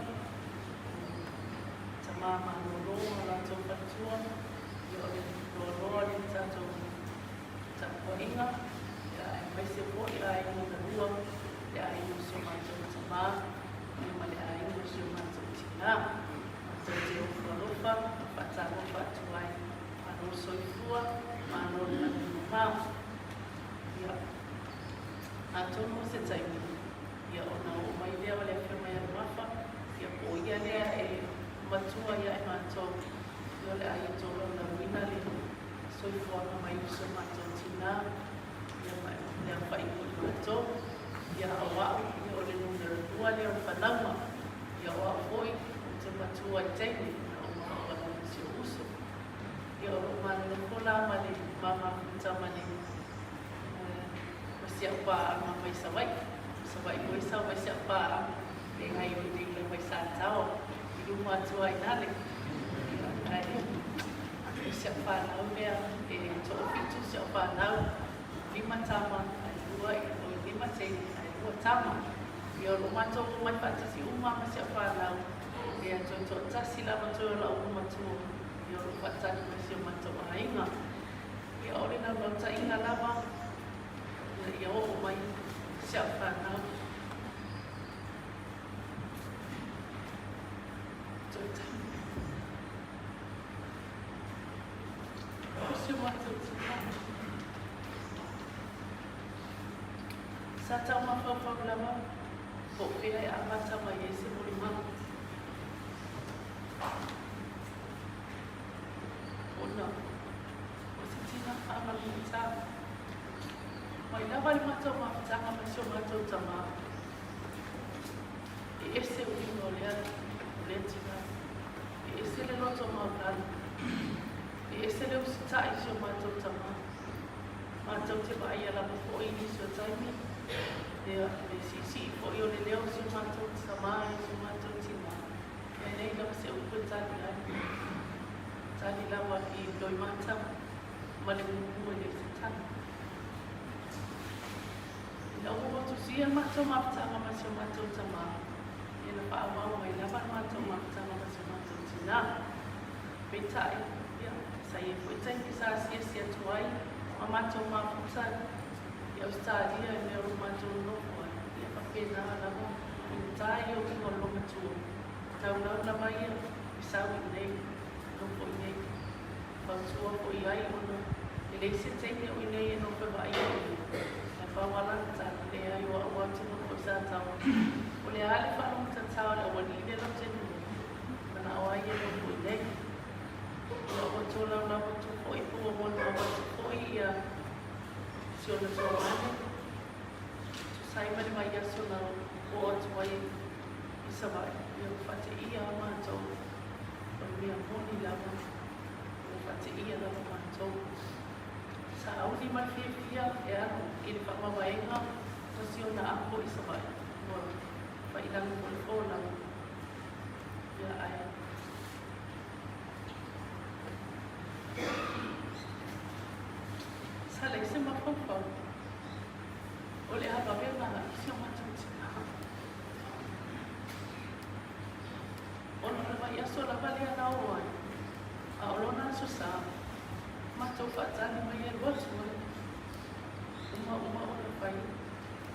Tama malolo ma latou faletua, ia o le loaloa le tatou tapuaiga, ia aemaise foi aiga na lua, le aiga o si o matou tama, ia ma le aiga o si o matou tina. Matou te ofo alofa ma faatalofa atu ai. Malo le soifua, malo le lagi mama. Ia, atonu o se taimi, ia ona oo mai lea o le Afioga ia Luafa, ia po o ia lea e matua ia i matou, ia o le a ia tolaulauina le soifuaga mai o si o matou tinā, ia ma le aofai foi i matou. Ia a o au, ia o le numera lua lea o le fanauga, ia o au foi ou te matua i teine na ou maua ai ma si ou uso. Ia o lou manonofo la ma le ma mafuta ma le ma si au paaga mai Savaii. O Savaii foi e sau ai si au paaga e gaioi nei lava i Sataoa i luma atu ai i le. Ia ae o si au fanau lea e toafitu si au fanau, lima tama ae lua oi lima teine ae lua tama. Ia o loo matou omai faatasi uma ma si au fanau ia toe toatasi lava toe o lau matua ia o loo faatali mai si o matou aiga. Ia o le laulautaiga lava ina ia oo mai si au fanau. Toe tali. O si o matou tina. Sa tau mafaufau lava po o fea e amata mai ai se molimau. Ona o se tina faamaluita mai lava le matou mafutaga ma si o matou tamā. E ese uiga o lea, o lea tina. E ese le loto maualalo. E ese le usitai i si o matou tamā. Matou te vaaia lava foi i nisi o taimi, ia, le siisii foi o le leo o si o matou tamā i si o matou tinā, e leai lava se upu e tali ai. Tali lava i loimata ma le mumu e le o se tali. Ina ua motusia le matou mafutaga ma si o matou tamā, ia na faaauau mai lava le matou mafutaga ma si o matou tinā. Peitai, ia, sa i ai foi taimi sa asiasi atu ai ma matou mafuta i Ausetalia i mea o lo matou nonofo ai, ia faapena lava i gauta ia o uiga o le loumatua, taulau lava ia i sau i inei, nofo i inei. Fautua foi ai ona e leai se teine o i inei e nofo e vaaia o ia. Ae pau lava lana tala, leai o au lava ou te nofo i Sataoa. O le a le faalogotatā o le aualii lea latou te nonofo, manao ai e nofo i inei. Ia ua tolaulau atu foi po ua molimau atu foi ia si ona tuagane, tusa ai ma le vaiaso na oo atu ai i Savaii, ia ua faateia lava matou, o le mea moni lava, ua faateia lava matou. Sa auli ma le fiafia e alu i le faamavaega ma si ona apo i Savaii, ua faiilagi foi le folauga. Ia ae. Sa leai se mafaufau o le a vave ona alu si o matou tina. Ona o le vaiaso lava lea na oo ai, a o lona aso sa, matou faatali mai e alu atu ai. Uma uma ona fai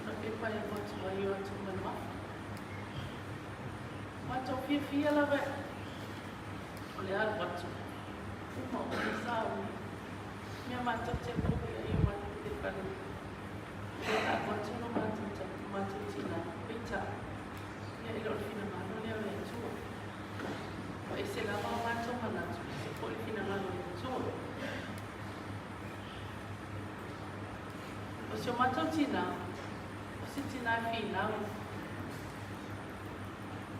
ona pepa e alu atu ai o atu ma le mafa. Matou fiafia lava o le alu atu, uma ona sauni mea matou te moe ai o matou te fale. Ia alu atu lo matou matou tina, peitai, ia e le o le finagalo lea o le Atua. Ua ese lava o matou manatu, ese foi le finagalo o le Atua. O si o matou tina, o se tina e finau,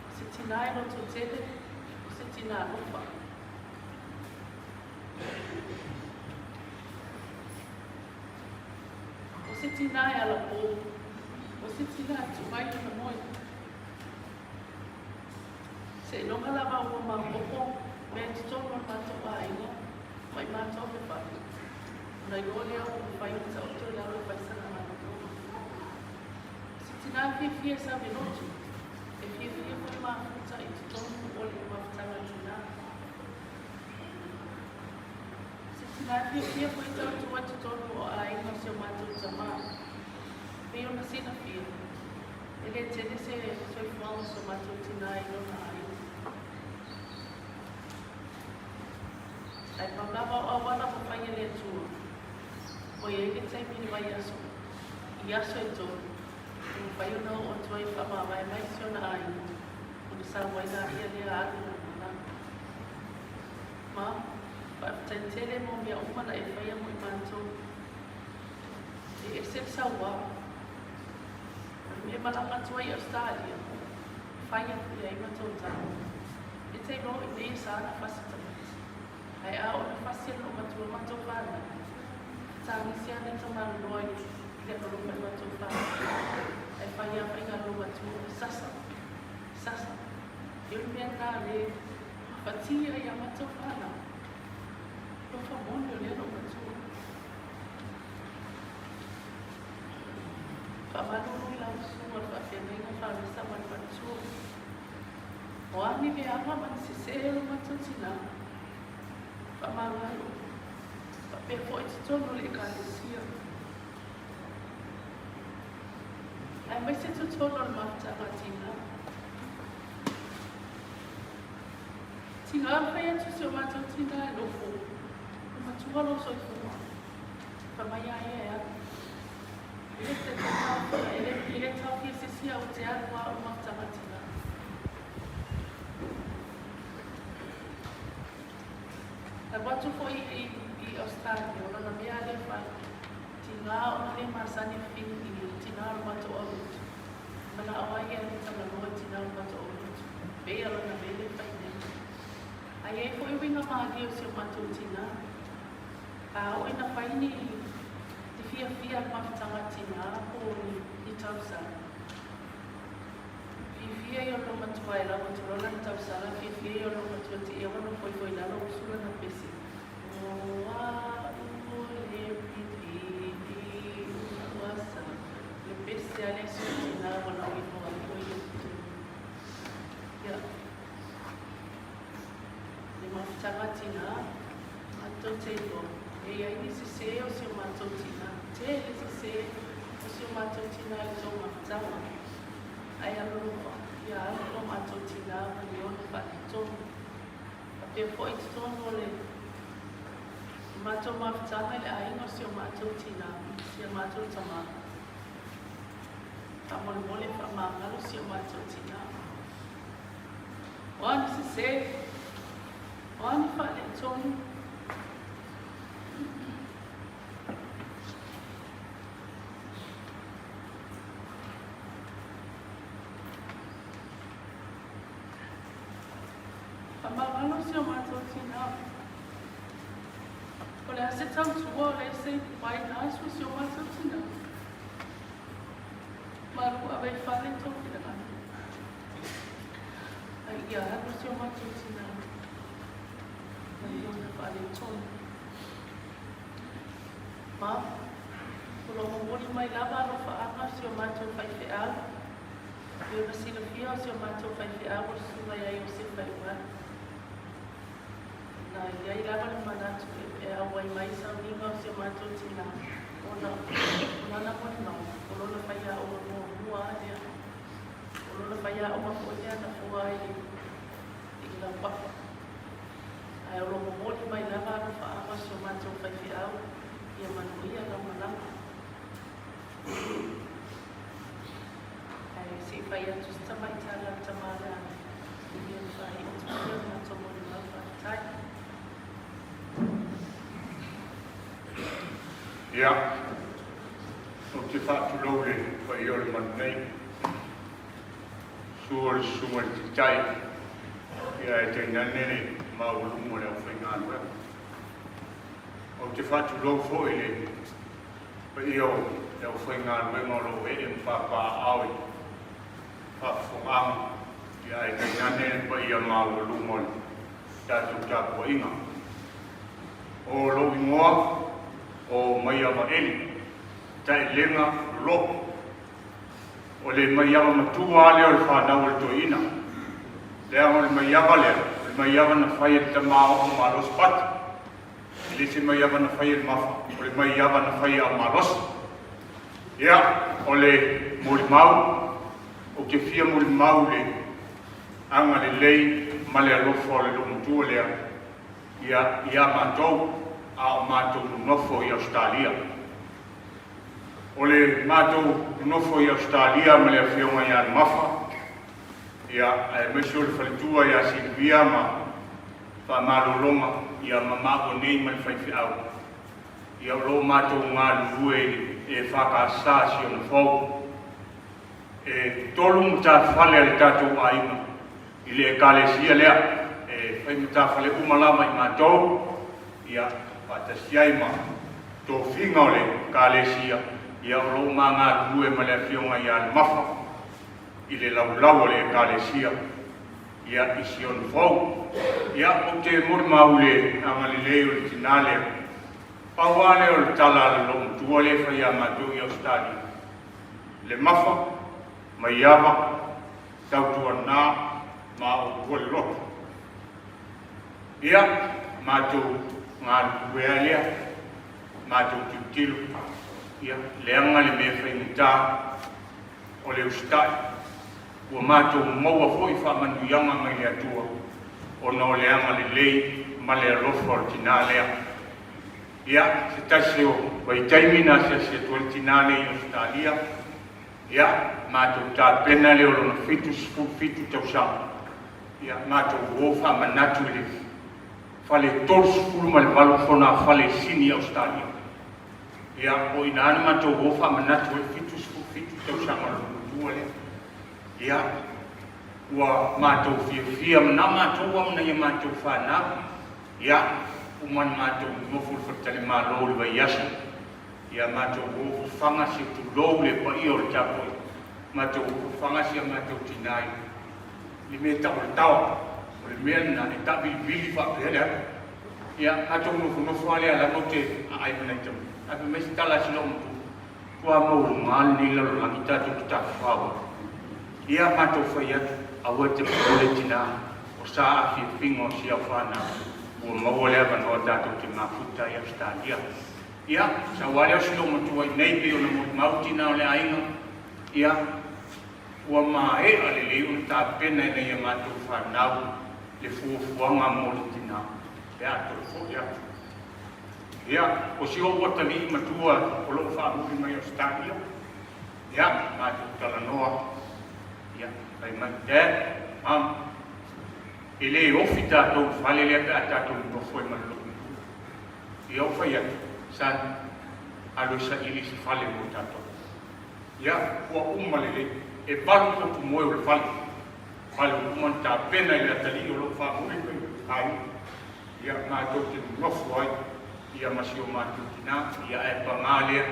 O se tina e loto tele, o se tina alofa. O se tina e alapō, o se tina e tuu ai lona moe. Seiloga lava ua maopoopo mea i totonu o le matou aiga ma i matou le fale, ona iloa lea ua mafai ona taoto i lalo e fai sana malologa. O se tina fiafia e sauni lotu, e fiafia foi mafuta i totonu o le mafutaga tina. O se tina fiafia foi tautua i totonu o aiga o si o matou tamā. Pei ona silafia, e le tele se soifuaga o si o matou tina i lona aiga. Ae pau lava o auala ua fai e le Atua, ua i ai le taimi i le vaiaso, i aso e tolu, e mafai ona oo atu ai e faamavae mai si ona aiga, ona sau ai laia lea alu i lana malaga. Ma, faafetai tele mo mea uma na e faia mo i matou. E ese le sauā. O le mea e malaga atu ai i Ausetalia, e fai atu i ai ma tou tala. E te iloa i nei e sa ona fasi tamaiti. Ae a oo ina fasi e lou matua matou fanau, e tagisi ana i tamaloloa i le alofa i matou fanau. Ae fai a faiga lou matua, sasa, sasa. E o le mea lena le mafatia ia matou fanau. Alofa moni o lea lou matua. Faamalulu i lau susuga o le faafeagaiga Faresa ma le faletua. O a ni leaga ma ni sesē o lo matou tinā, faamagalo, faapea foi i totonu o le Ekalesia, aemaise totonu o le mafutaga a tinā. Tinā fai atu si o matou tinā e nofo, ua matua lou soifua. Fai mai a ia e alu. E le te taofia, e le, e le taofia se isi au te alu a o mafutaga tinā. Alu atu foi i, i Australia, o lona mea lea fai, tinā ona le masani fini i tinā o le matou aulotu. Manao ai ia e talanoa i tinā o le matou aulotu. Pei a lona mea lea fai nei. A i ai foi uiga malie o si o matou tinā. A oo ina fai ni te fiafia a le mafutaga tinā po o ni, ni tausaga. Fiafia ia o lou matua e lau atu loa lana tausaga, fiafia ia o lou matua te ia ua nofo ifo i lalo usu lana pese. O a'u le pipii ua sa. Le pese a le si o tinā ua lau iho ai o ia totonu. Ia. Le mafutaga tinā. Matou te iloa, e i ai ni sesē o si o matou tinā, tele sesē o si o matou tinā i tou mafutaga. Ae alolofa, ia alu lo matou tinā ma ni ona faaletonu. Faapea foi i totonu o le matou mafutaga i le aiga o si o matou tinā ma si a matou tamā. Faamolemole faamagalo si o matou tinā. O a ni sesē? O a ni faaletonu? Faamagalo si o matou tinā. O le a se tautua o le se waina aso si o matou tinā. Malu ave i fale i tō finagalo. Ai ia alu si o matou tinā. Mai ona faaletonu. Ma, o lo o momoli mai lava alofaaga o si o matou faifeau, e ona silafia o si o matou faifeau o le susuga ia Iosefa Ioane. Na i ai lava le manatu e auai mai sauniga o si o matou tinā, ona o lana molimau, o lona faiaoga muamua lava lea. O lona faiaoga foi lea na foa ai i le laupapa. Ae o lo o momoli mai lava alofaaga o si o matou faifeau ia manuia lau malaga. Ae se i fai atu se tamaitai a le tama lea ia na faaiu atu ai le matou molimau faafetai. Ia, ou te faatulou i le paia o le malu nei. Susu o le Susuga i le Taitai, ia ae tainane le maualuga o le aufaigaluega. Ou te faatulou foi i le paia o le aufaigaluega o lo o ee ma papaaao i faafofogaaga, ia ae tainane le paia maualuga o le tatou tapuaiga. O lou igoa o Maiava Eli, Taelega Loloto. O le maiava matua lava lea o le fanau a le toeaina. Leaga o le maiava lea, o le maiava na fai e le tama oo malosi pati. E le se maiava na fai e le mafa, o le maiava na fai e au malosi. Ia, o le molimau, ou te fia molimau i le agalelei ma le alofa o le loomatua lea. ia, iā matou a o matou nonofo i Ausetalia. O le matou nonofo i Ausetalia ma le Afioga ia Lemafa, ia, aemaise o le faletua ia Silivia ma Faamalologa, ia, ma maua nei ma le faifeau, ia, o lo o matou galulue i le EFKS Siona Fou. E tolu matafale a le tatou aiga i le Ekalesia lea, e fai matafale uma lava i matou, ia, faatasi ai ma tofiga o le Ekalesia, ia, o lo o ma galulue ma le Afioga ia Lemafa i le laulau o le Ekalesia, ia, i Siona Fou. Ia, ou te molimau i le agalelei o le tinā lea. Pau lava lea o le tala a le loomatua lea e fai ia matou i Ausetalia, Lemafa, Maiava, tautuana ma outou le loto. Ia, matou galulue ai lea, matou tilotilo, ia, leaga le mea faigata o le usitai, ua matou maua foi faamanuiaga mai le Atua ona o le agalelei ma le alofa o le tinā lea. Ia, se tasi o vaitaimi na asiasi atu ai le tinā lea i Ausetalia, Ia, matou tapena lea o lona 77 tausaga. Ia, matou o faamanatu i le fale 38 fonafale i Sini, Ausetalia. Ia, o i ina na matou o faamanatu ai 77 tausaga o lona matua lea. Ia, ua matou fiafia ma na matou lava ma nai a matou fanau. Ia, uma na matou nonofo i le faletalimalo i le vaiaso. Ia matou o fafaga si tulou le paia o le tapuaiga, matou o fafaga si a matou tina i le mea e tau o le taoa, o le mea lena e taavilivili faapea le alu. Ia matou nofonofo lava lea lava ou te aai ma nai tama, ae fai mai se tala a si loomatua, Matua maualuga lenei lalolagi tatou te tafafao ai. Ia matou fai atu, aua e te popole tina, o sa afiafiga o si au fanau, ua maua le avanoa tatou te mafuta ai Ausetalia. Ia, sau lava lea o si loomatua i inei pei ona molimau tina o le aiga, ia, ua maea lelei ona tapena e nai a matou fanau le fuafuaga mo le tina pe a toe foi atu. Ia, o si ou atalii matua o lo o faamuli mai Ausetalia, ia, matou talanoa, ia, fai mai, Dad, Mum, e le ofi tatou i le fale lea pe a tatou nonofo ai ma le loomatua. Ia ou fai atu, Son, alu e saili se fale mo tatou. Ia, ua uma lelei, e valu potu moe o le fale. Fale ua uma ona tapena i le atalii o lo o faamuli mai aiga. Ia, matou te nonofo ai, ia ma si o matou tina, ia ae paga lea,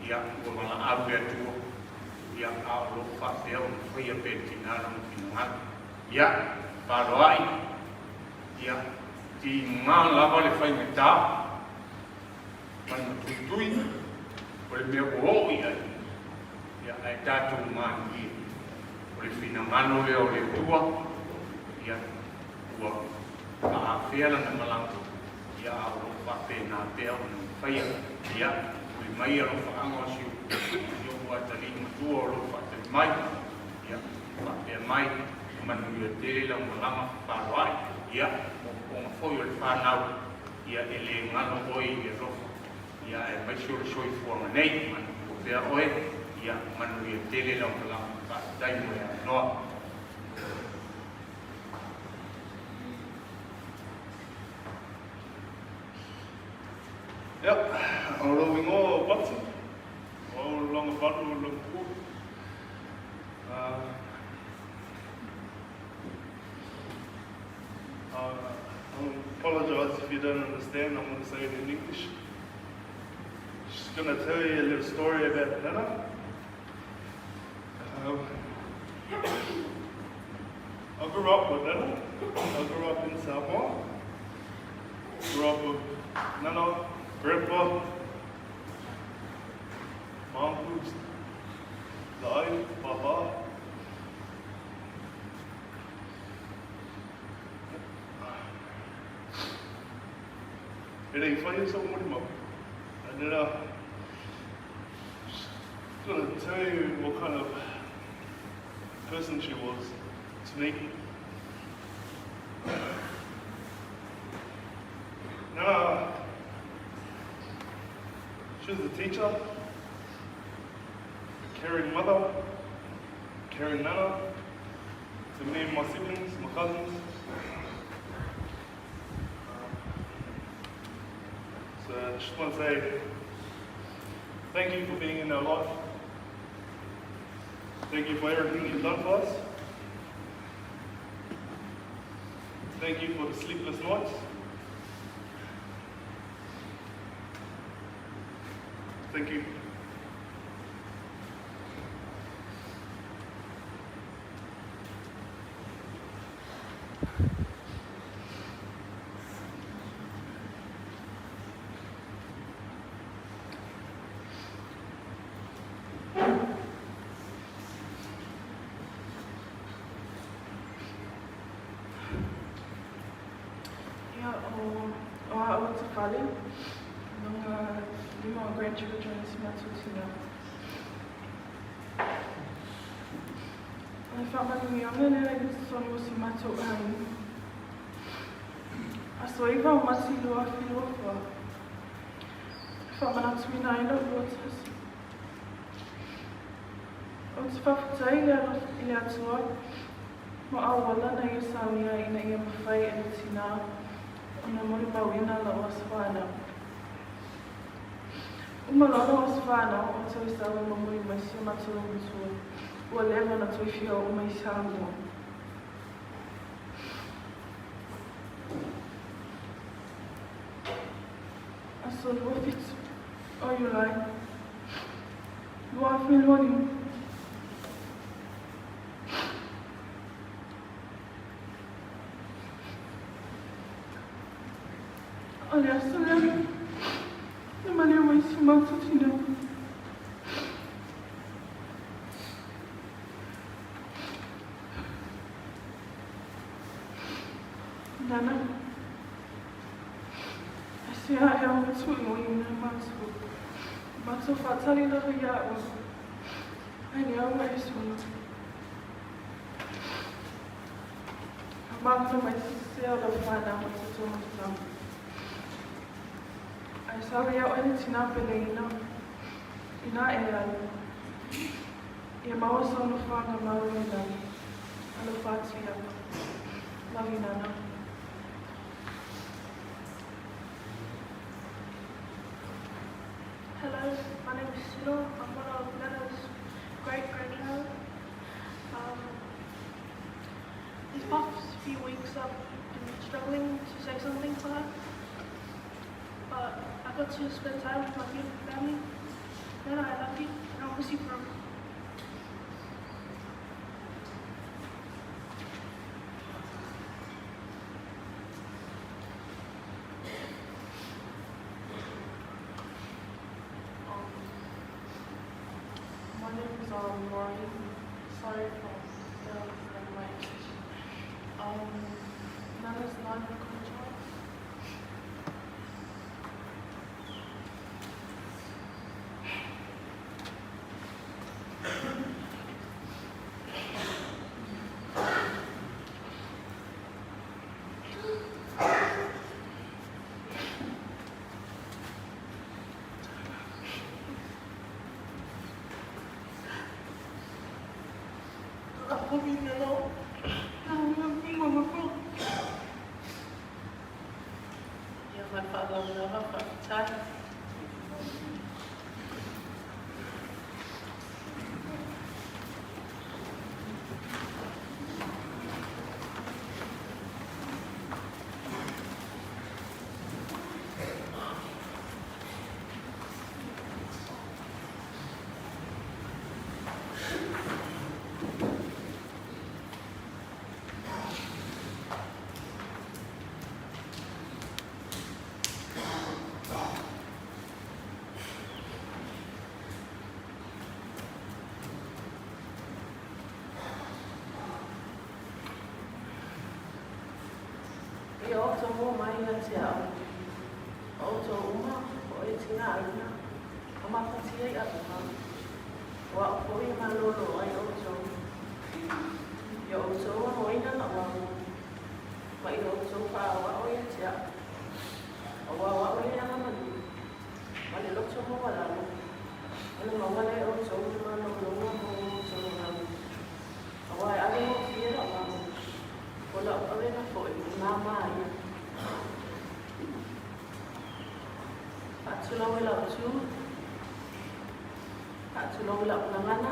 ia, ua valaau le Atua, ia, a o lo o faapea ona faia pea e le tina lona finagalo. Ia, faloai, Ia, tiga lava le faigata ma le matuitui o le mea ua oo i ai, ia, ae tatou malilie, o le finagalo lea o le Atua, ia, ua faafea lana malaga, ia, a o lo o faapena pea ona faia. Ia, ui mai alofaaga o si ou atalii matua o lo o faatali mai, ia, faapea mai, Manuia tele lau malaga fefaloai, ia, moomooga foi o le fanau, ia, e le galo oe i le alofa, ia, aemaise o le soifuaga nei, manatua pea oe, ia, manuia tele lau malaga, faafetai mo le avanoa. Ia, o lou igoa o Watson, o au o le logavalu o lou matua. I apologize if you don't understand, I'm going to say it in English. Just going to tell you a little story about Nana. Um, I grew up with Nana. I grew up in Samoa. Grew up with Nana, Grandpa, my uncles, Lai, Papa. E le i whai sa molimau. And then just gonna tell you what kind of person she was to me. She was a teacher, a caring mother, a caring nana to me and my siblings, my cousins. So I just want to say thank you for being in our life. Thank you for everything you've done for us. Thank you for the sleepless nights. Thank you. Ia, o, o a o te fale, no ngā lima o grandchildren si matou tina. O le faamanuiaga lea i totonu o si matou aiga. Aso 9 o Mati 2024, e faamanatuina ai lou 21. Ou te faafetai i le i le Atua mo auala na ia saunia ina ia mafai e le tinā ona molimauina lou aso fanau. Uma loa lou aso fanau, ou toe sau e momoli mai si o matou loumatua ua leva ona toe fia oo mai i Samoa. Aso 27 o Iulai 2025. O le aso lea na maliu ai si o matou tinā. Nana, aisea ea ua tuuina matou, matou faatali lava iā oe, ae lea ua e sola. Faamagalo mai se sese o lau fanau ma totonu o tama. Ae sau ia oe le tinā peleina, inā e alu. Ia maua sou nofoaga mau i le lagi. Alofa atu ia oe. Love you, Nana. Hello, my name is Sino. I'm one of Nana's great grandchild. These past few weeks I've been struggling to say something for her, but I got to spend time with my beautiful family. Nana, I love you, and I'll miss you forever. My name is Maureen. Sorry for the my English. Nana's ninth grandchild. I love you, Nana. I love you, Mama. Ia, ma le faaaloalo lava, faafetai. Ia outou oo mai ia te au, o outou uma o e tina aina, o mafatia i aloha, o a'u foi e malōlō ai outou. Ia outou amoina la'u amo, ma ia outou faaoao ia te a'u, auā o a'u le agamanui, ma le loto maualalo. Faatulou i lau tu, faatulou i lau gagana,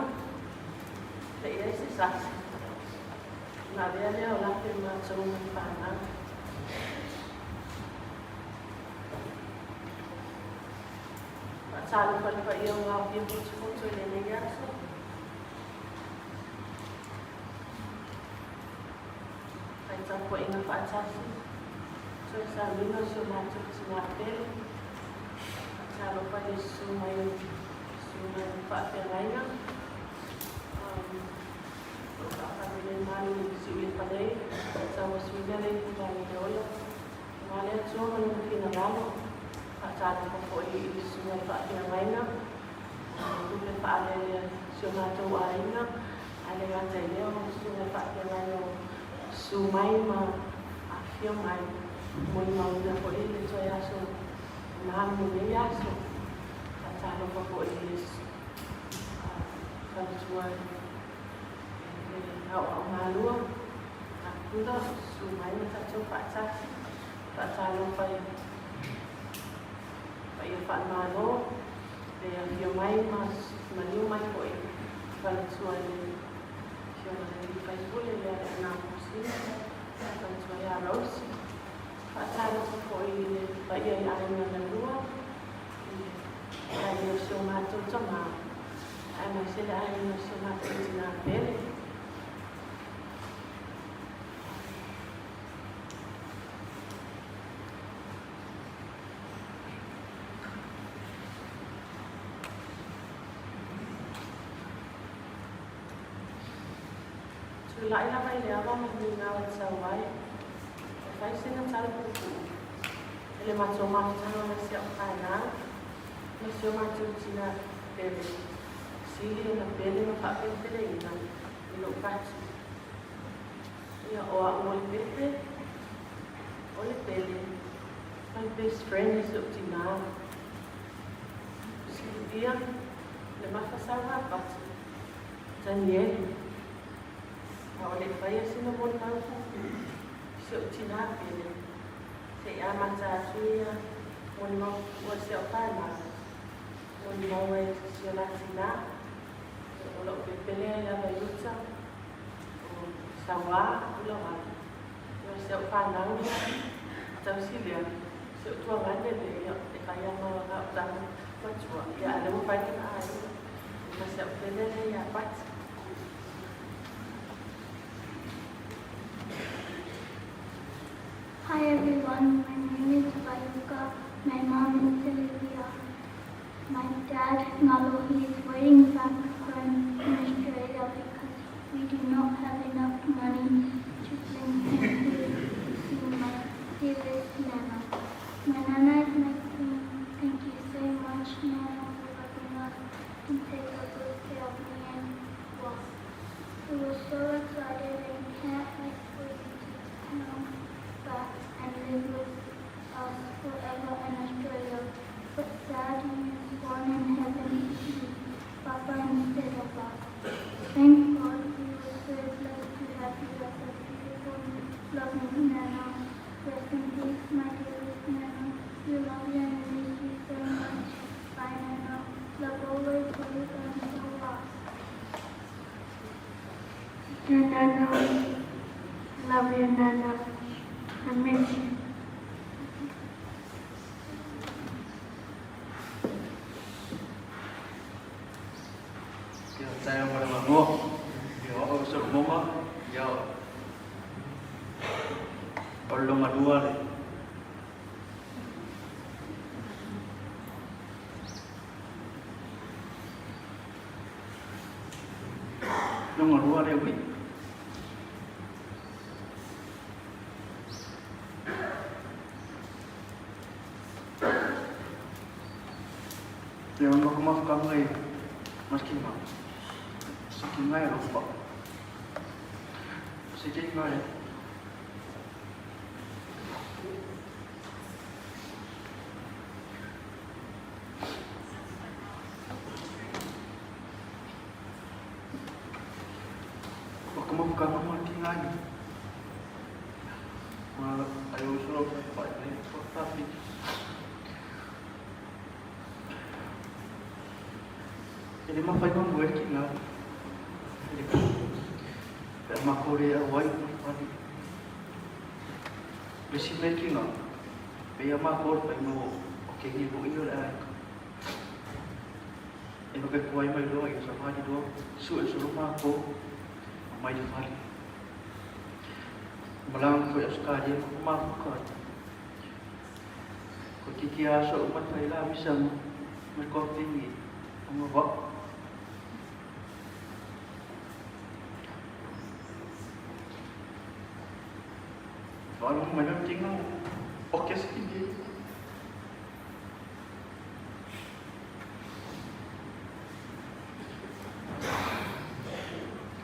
le i ai se sasi. Ona avea lea o lape ma matou ma le fanau. Faatalofa i le paia ua aofia potopoto i lenei aso. Fai tapuaiga faatasi, toe sauniga o si o matou tina pele. Faatalofa i le susu mai o susuga i faafeagaiga. O lo o faafalelemalu i Siulepa nei, tauasuina le itulagi le ola. Aua le Atua ma Lona finagalo. Faatalofa foi i le susuga i le faafeagaiga, tupe faalele a si o matou aiga, ae le gata i lea o le susuga i le faafeagaiga o susu mai ma afifio mai, molimauina foi le toe aso malu o lenei aso. Faatalofa foi i le faletua i le aoaogalua, a Pula, susu mai ma tatou faatasi. Faatalofa i paia faale-Malo, le afio mai ma maliu mai foi faletua i le Afioga i le Alii Faipule ia Leaana Musina, faletua ia Rose. Faatalofa foi i le paia i aiga na lua, i le aiga o si o matou tama, aemaise le aiga o si o matou tina pele. Tulai lava i le ava ma migao e sau ai, e fai sina tala puupuu i le matou mafutaga ma si au fanau ma si o matou tina pele, sili ona pele ma faapelepeleina i lou pati. Ia, o au o le pepe, o le pele, my best friend i si ou tinā. Silivia, le mafa sauga pati, Tanielu, a o le i faia sina molimau puupuu i si ou tinā pele, se i amata atu ia molimau puupuu a si au fanau, molimau ai si o la tinā, o lou pepe lea ia Vaiuta, o Sauā Ulawalu. Ia o si au fanau lea, tausi lea, si ou tuagane lea, ia e fai lava ma au tama matua, ia a o lea ua fai lona aiga, ma si au pele lea ia Pati. Hi everyone, my name is Vayuka. My mom is Sylvia. My dad, Ngalohi, is waiting back from Australia because we do not have enough money to bring him here to see my dearest Nana. My Nana is my queen. Thank you so much, Nana, for loving us and take a good care of me and Wa. We were so excited and can't wait for you to come back and live with us forever in Australia. But sad you've gone in heaven to see Papa instead of us. Thank God we were so blessed to have you as a beautiful, loving Nana. Rest in peace, my dearest Nana. We love you and miss you so much. Bye, Nana. Love always, Luke and Sawa. Nana, love you, Nana. I miss you. Ia, taeao ma le manuia. Ia, o au o Solomona, ia, o le logalua le logalua le ui. Ia, o le matou mafutaga i maski ma siki ngai alofa. Siki ngai. O ka mafutaga ma ki ngai. Ma ai o solo fa fa ne fa fa fi. le mafai ona moe le tina i le pe a matou le auai i le fale. O le isi mea tina, pei a matou o le faiga o teine foi ia o le aiga. E loke tuai mai loa ia savali loa, sue solo matou ma mai le fale. Malaga foi Ausetalia ma ko mafuka ai. Ko titi aso uma fai la misa ma ko tingi o ma wa. Walo mai na tinga o ke se tingi.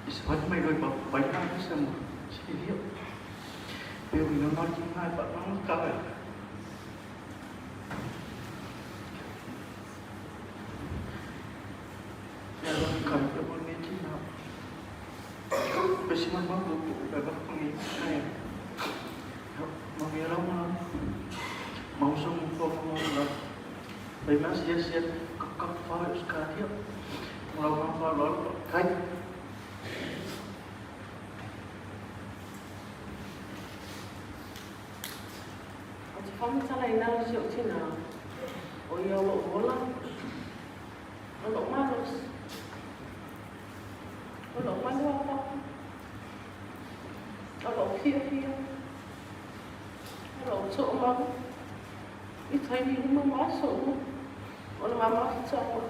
Isawat mai loi ba pai na misa mo sikilia. Pe o ina ma tinga e pa ma ka. Ya lo ka pe mo ni tinga. Pe si ma ma ko ko ba ko ni kai. Ma mi ra ma ma usa mo ko mo la. Pai ma sia sia ka ka fa us ka dia. Mo la ma fa lo kai. Ou te faamatalaina o si ou tinā, o ia o lou ola, o lou malosi, o lou maluapapa, o lou fiafia, o lou toomau i taimi uma ma aso uma o le ma mafutaga.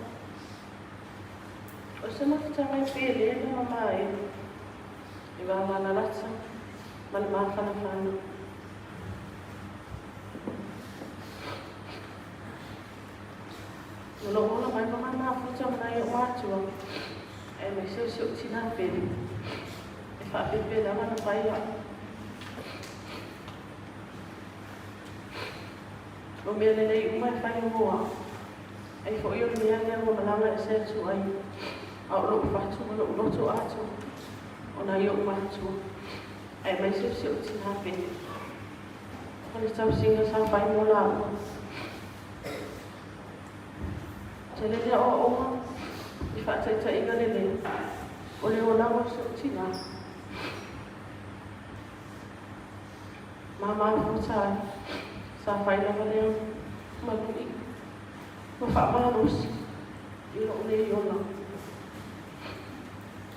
O se mafutaga e pele ma mamae i va malalata ma le mafanafana. O lou ola mai ma ma mafuta ma nai o'u matua, aemaise o si o'u tinā pele, e faapelepele lava na fai a'u. O mea lelei uma e fai mo a'u, ai foi o le mea lea ua malaga ese atu ai, a o lo'u fatu ma lo'u loto atoa o nai o'u matua, aemaise o si o'u tinā pele. O le tausiga sa fai mo lāua. Tele le aoaoga i faataitaiga lelei o le olaga o si o'u tinā. Ma mafuta ai, sa fai lava lea ma lu'i ma faamalosi i lo'u nei ola.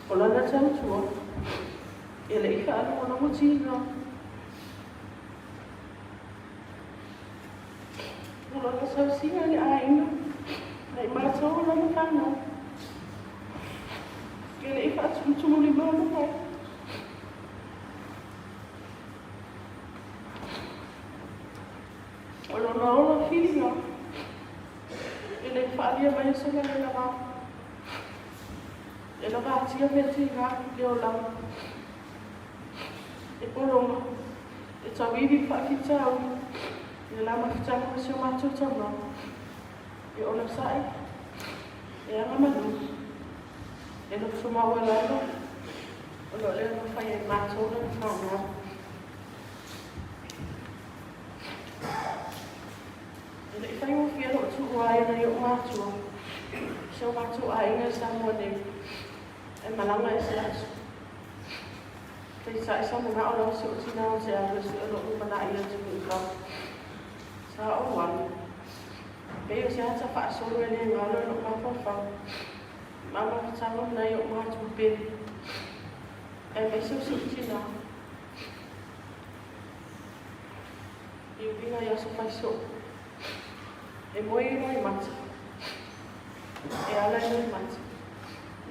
O lana tautua, e le i faalogologotiga. O lona tausiga i le aiga, a i matou o lana fanau, e le i faatumutumulima mai. O lona ola filiga, e le i faaalia mai sona le lava. E lavatia mea tiga i le olaga. E pologa, e tauivi faafitauli, i le la mafutaga ma si o matou tama. E onosai, e agamalu, e nofo maualalo, o lo o le mafai ai matou lana fanau. E le i faigofie lou tuua ai nai o'u matua i si o matou aiga i Samoa nei, ae malaga ese atu. Peitai sa mana'o lava si o'u tinā ou te alu e sue lo'u lumanai i atunuu i fafo. Sa ou alu. Pei o se ata faasolo e le galo i lo'u mafaufau. Ma mafutaga ma nai o'u matua pele, aemaise o si o'u tinā. I uiga i aso faisoo. E moe i roimata. E ala i roimata.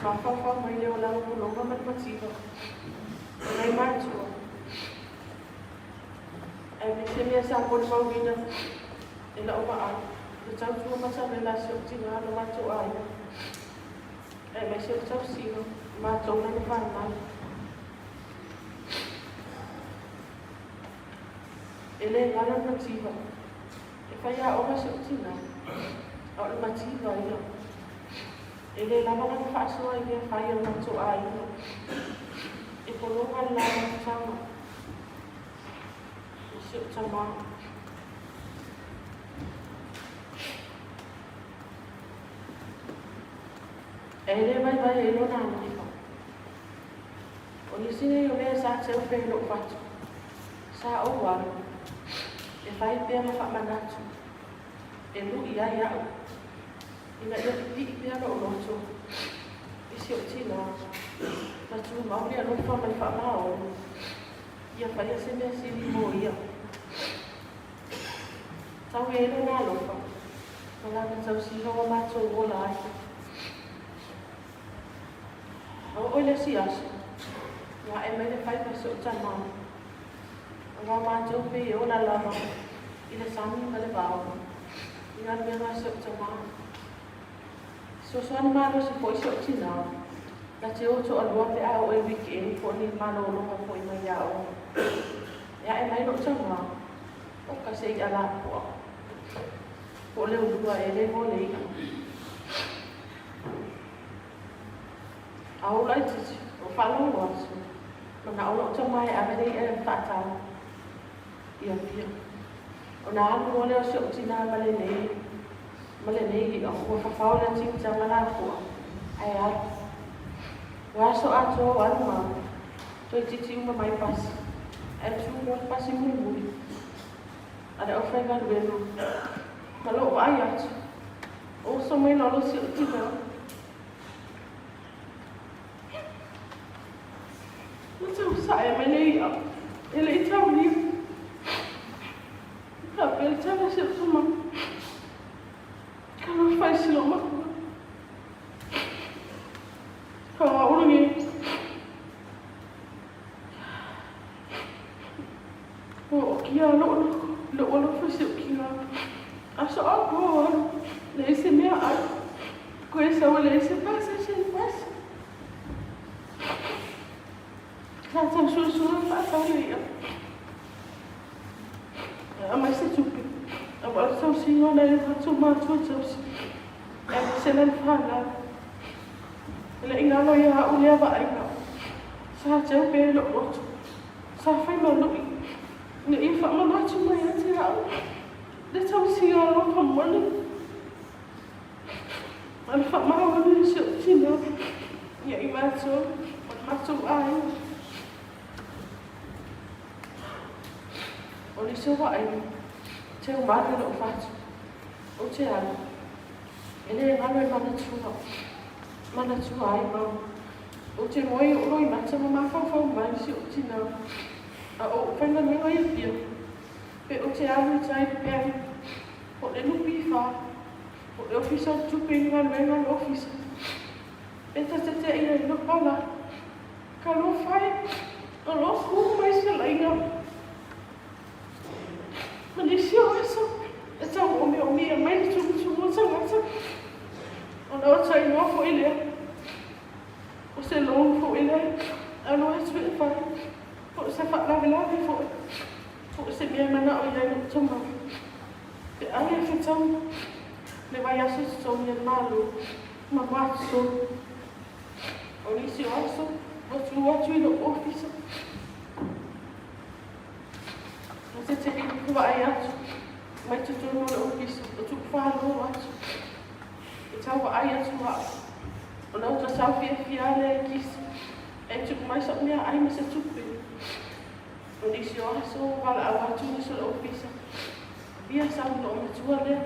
Mafaufau mai le olaga pologa ma le mativa. O nai matua. Aemaise mea sa molimauina e la'u vaai, le tautua matavela a si o'u tinā lo matou aiga, aemaise o le tausiga o matou lana fanau. E le galo le mativa. E faiaoga si o'u tinā, a o le mativa ia. E le lava lana faasoa i mea fai a lo matou aiga. E pologa le la mafutaga o si o'u tamā. E Ae le vaivai ai lona alofa. O nisi nei o mea sa teu pea i lou fatu, sa ou alu e fai pea ma faamanatu e lu'i ai a'u ina ia pipii pea lou loto i si ou tinā ma tumau le alofa ma le faamaoni ia faia se mea sili mo ia. Tau e lona alofa ma lana tausiga ua matou ola ai. A oo i le isi aso, ua ae mai le faiva i si ou tamā. Aua matou pei e ola lava i le sami ma le vao i galuega a si ou tamā. Fesoasoani malosi foi si ou tinā, na te o toalua pe a oo i weekend po o ni malologa foi mai aoga. E ae mai lou tamā, oka se iʻa lapu'a po o le ulua e le mo le iʻa. A ou laitiiti, o faalogo atu, manaʻo lou tamā e ave le iʻa e faatau i Apia. Ona alu loa lea o si ou tinā ma lenei ma lenei iʻa, ua fafao le tigita ma lapuʻa, ae alu. Ua aso atoa o alu ma alu, toeitiiti uma mai pasi, ae tu loa le pasi mulimuli a le aufaigaluega ma lou vaai atu, o uso mai lalo si ou tinā. Ua tausae mai le iʻa e le i taulia. Faapea le tala si ou tama. Talofa i si lou makua. Ka au lenei. Ua okia lou loko, lou alofa i si ou kina. Aso atoa o alu, leai se mea ai. Koe sau e leai se pasi, se pasi. Sa tau sulusulu le faatau le i'a. Aumai se tupe. Aua le tausiga o nai o matou matua tausi. Aemaise lea le fanau. E le i galo ia au lea vaaiga. Sa teu pea i lou loto. Sa fai ma lu'i. Ina ia faamanatu mai ia te au le tausiga alofa moni ma le faamaoni o si ou tina ia i matou ma le matou aiga. O nisi o vaaiga, teu malu i lou fatu, ou te alu. E le galo e manatua, manatua ai mau. Ou te moe i ou loimata ma mafaufau mai si ou tinā, a o ou faigaluega i Apia, pe ou te alu i tai i le peai, po o le NPF, po o le Ofisa o Tupe i ni galuega a le Ofisa. E ta te teʻi ai lou pala, ka lofa e, o lo o kū mai se laiga. Ma nisi o aso, e tau omeomea mai le tumutumu o tagata, ona o ta igoa foi lea. O se loan foi lea e alu atu e fai, po o se faalavelave foi, po o se mea e manao i ai lou tama. Pe ai e fetau le vaiaso i totogi a le Malo ma March 3. O nisi o aso, ua tu atu i lou ofisa. Ma te te i vaai atu mai totonu o le ofisa, o tuku whālō atu. E tau vaai atu au. Ona ua tau fiafia lea i kisi. E tuku mai sa'u meaai ma se tupe. O nisi o aso ua valaau atu nisi o le ofisa. Ia sau i loo matua lea.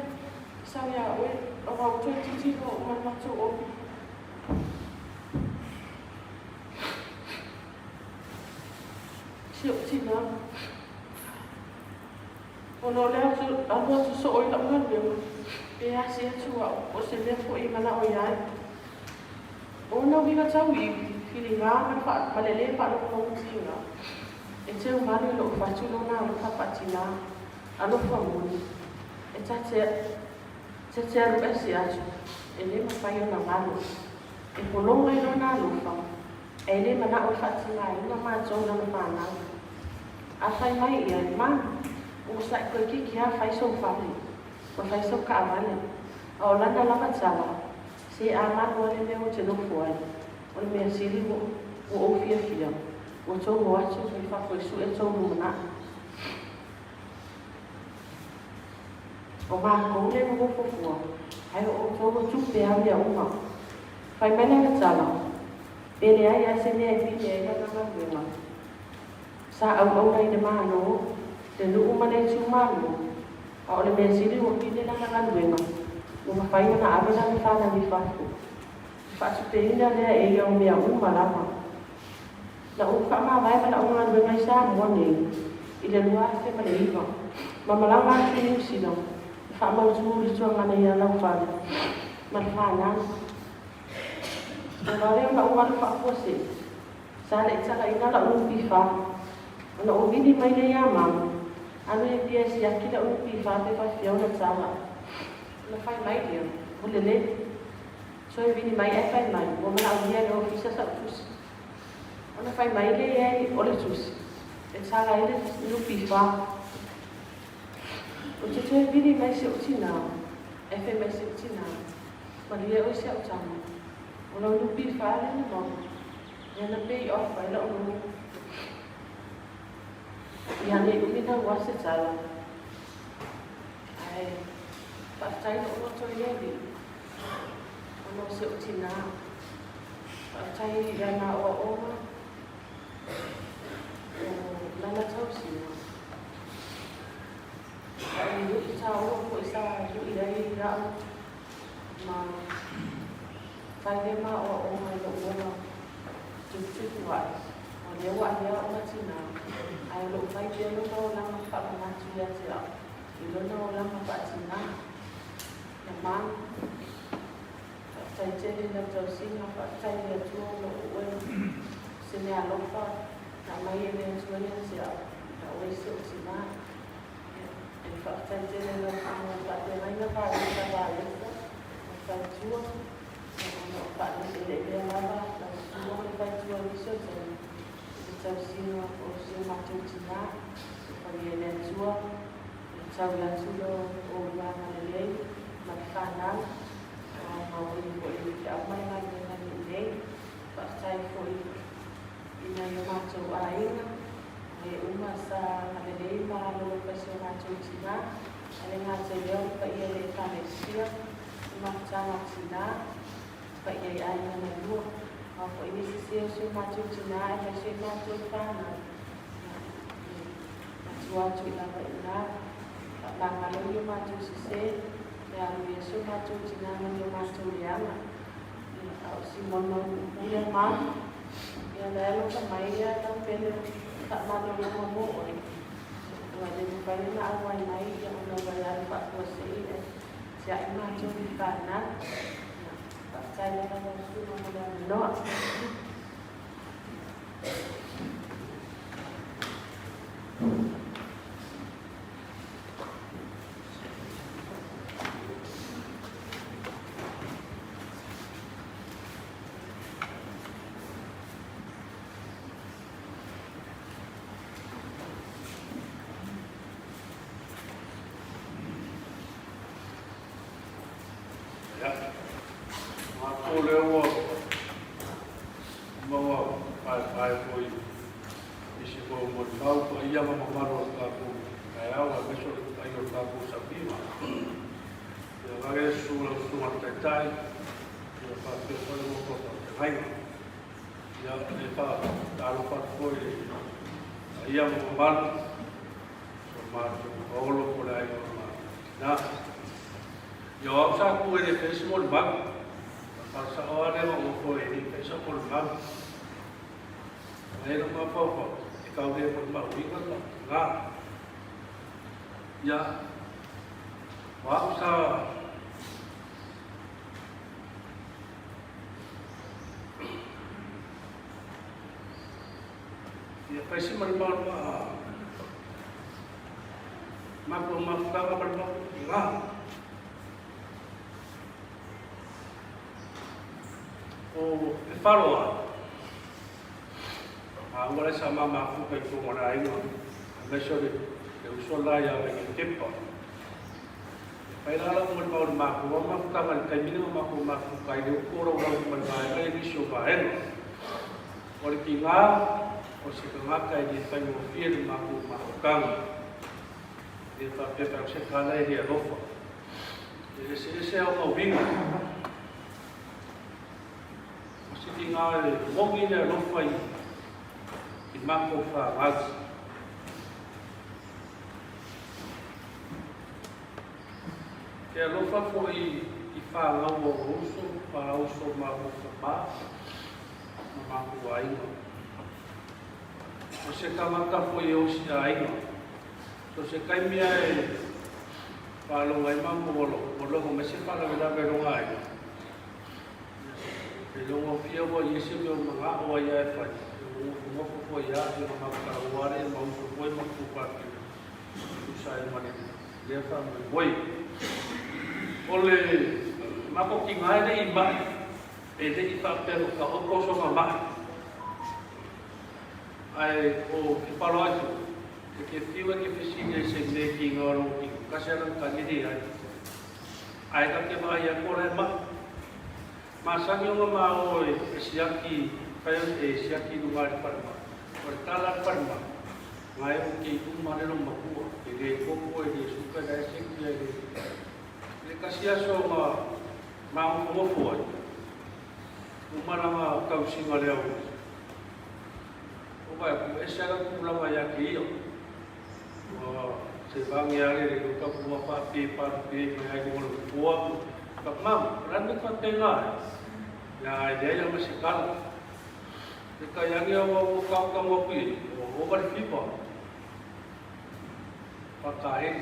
Sau iā oe, aua ua toeitiiti loa uma le matou ofi. Si ou tinā. Ona o le alu atu soo i lau galuega, pe asi atu au, o se mea foi e manao i ai. O ona uiga tauiwi, filiga ma le ma le lē faalogologotiga, e teu malu i lou fatu lona alofa faatinā, alofa moni, e ta te te te alu ese atu, e lē mafai ona galo. E pologa i lona alofa, e lē manao e faatigaina matou lana fanau. A fai mai ia, e ma, ua saʻi toeitiiti lava fai sou fale, ua fai sou kaʻawale, a o lana lava tala, se a malu a le mea ou te nofo ai, o le mea sili ua ua ou fiafia, ua tou o atu i fafo e suʻe tou lumanai. O makou le nonofo fua, ae o ʻoutou o tupe a mea uma. Fai mai lana tala, Pe leai lava se mea e pine ai lana galuega. Sa auauna i le Malo, le nuu ma le itumalo, a o le mea sili ua pine lana galuega, ua mafai ona ave lana fanau i fafo. E faatupeina lea e ia o mea uma lava. Na ou faamavae ma la'u galuega i Samoa nei i le 2009 ma malaga atu i Niu Sila e faamautu le tuagana ia Laufale ma le fanau. Ua vave ona ou alu faafuasei, sa le i talaina la'u NPF. Ona ou vili mai lea iā Mama, alu i Apia e siaki la'u NPF pe faafefea ona tala. Ona fai mai lea, Ua lelei. Toe vili mai ae fai mai, ua manaomia e le ofisa sa'u tusi. Ona fai mai lea i ai o le tusi e tala ai le NPF. Ou te toe vili mai si ou tinā, ae fai mai si ou tinā, Malie oe si au tama, o lau NPF lea na maua, lea na pay off ai la'u loan. Ia ne i umi naua se tala, ae faafetai lou loto i le Alii, ona o si ou tinā. Faafetai i lana aoaoga o lana tausiga. A o le lui taua foi sa lui ai au ma fai lea ma aoaoga i lou ola tuputupu ae, o lea ua alia ona tinā, ae o lo o fai pea lona olaga faamanatu ia te au i lona olaga faatinā. Ia malu. Faafetai tele i lau tausiga, faafetai i le Atua o lo o oe se mea alofa na aumai e le Atua ia te au, na oe si ou tina. E faafetai tele i lau susuga faafeagaiga Palesa Palesa ma le faletua, ona o faaleleelea lava lau susuga ma le faletua i nisi o taimi i le tausiga o si o matou tina. Alofagia e le Atua e tau atu lo oulua agalelei ma le fanau. Mauli foi i le feau ma le galuega lelei. Faafetai foi i nai o matou aiga, o e uma sa agalelei ma alolofa i si o matou tina, ae le gata i lea o le paia i le Ekalesia, le mafutaga o tina, le paia i aiga na lua, a o foi nisi sē o si o matou tina aemaise o i matou fanau. Ia, e matua atu i lava i ina, faamagalo i o matou sesē, Le alu ia si o matou tina ma ni o matou leaga. Ia, a o si molimau puupuu lea malu. Ia, la e alofa mai ia lau pele faamalologa mo oe. Ua le mafai ona auai mai ia ona ua e alu faafuasei ae tiai matou i fanau. Ia, faafetai lava lau susuga mo le avanoa. Ia, matou lea ua maua paepae foi Nisi foi o molimau paia ma mamalu o le tatou taeao aemaise o le paia o le tatou sapiga. Ia vave e susu lau susuga i le Taitai, ia faapea foi le loto o faafeagaiga. Ia e faatalofa atu foi i le paia ma mamalu o matou paolo po o le aiga o matou tina. Ia o au sa tu e le fai se molimau. Faasao lava lea ma ou ofo e le fai sau molimau. Mai lou mafaufau, e kau le foi mauiga ka nga. Ia, o au sa Ia fai si malimau ma matou mafutaga ma le matou nga. O le faloa, a ua le sa ma mafuka i totonu o le aiga, aemaise o le uso la ia Vaiketepa. E fai la lau molimau i le matou lava mafutaga i le taimi lea ua matou mafuta ai le utu o laulau ma le vaega i nisi o vaega. O le tiga, o se tagata e le faigofie le matou mafutaga. E le faapea fai o se tala e le alofa. E eseese au mauiga. tinā e moni le alofa i i matou fanau. Ke alofa foi i fanau a ou uso, faa-uso ma ou tamā ma matou aiga. O se tagata foi e osi aiga. So se taimi a e faalogo ai ma ua logo mai se faalavelave i lona aiga, e logofia ua i ai se mea o manao ai a e fai, e ua nofonofo foi a e ona mautalaua ale ma uso foi ma tuupapili e tusa ai ma lea faamoemoe. O le makokiga e le i mai, e le i faapea ua taoto sona mai, ae o ke palo atu, E te whiu e te fesili ai se me ki nga rongo ki kasi ana ka nere ai. Ae ka te vaai aku ora e mahi. Masani o nga ma o e siaki kai e siaki lunga i le wharema. O le tala le wharema, nga e o ke i uma le lo makua, e le koko, e le suka, e le seki, e le le kasi aso nga ma ngofo ai. Uma langa kausinga le au. O vai ku ese ala tulaga ia te ia. Ua se vangi ale le ka pua pa pe pa pe mai ai ko le pua. Ka mam, rani ka te nga. Ya ai le ya ma se kala. Le ka yangi au au ka ka mo pi. O o va fipa. Pa ka e.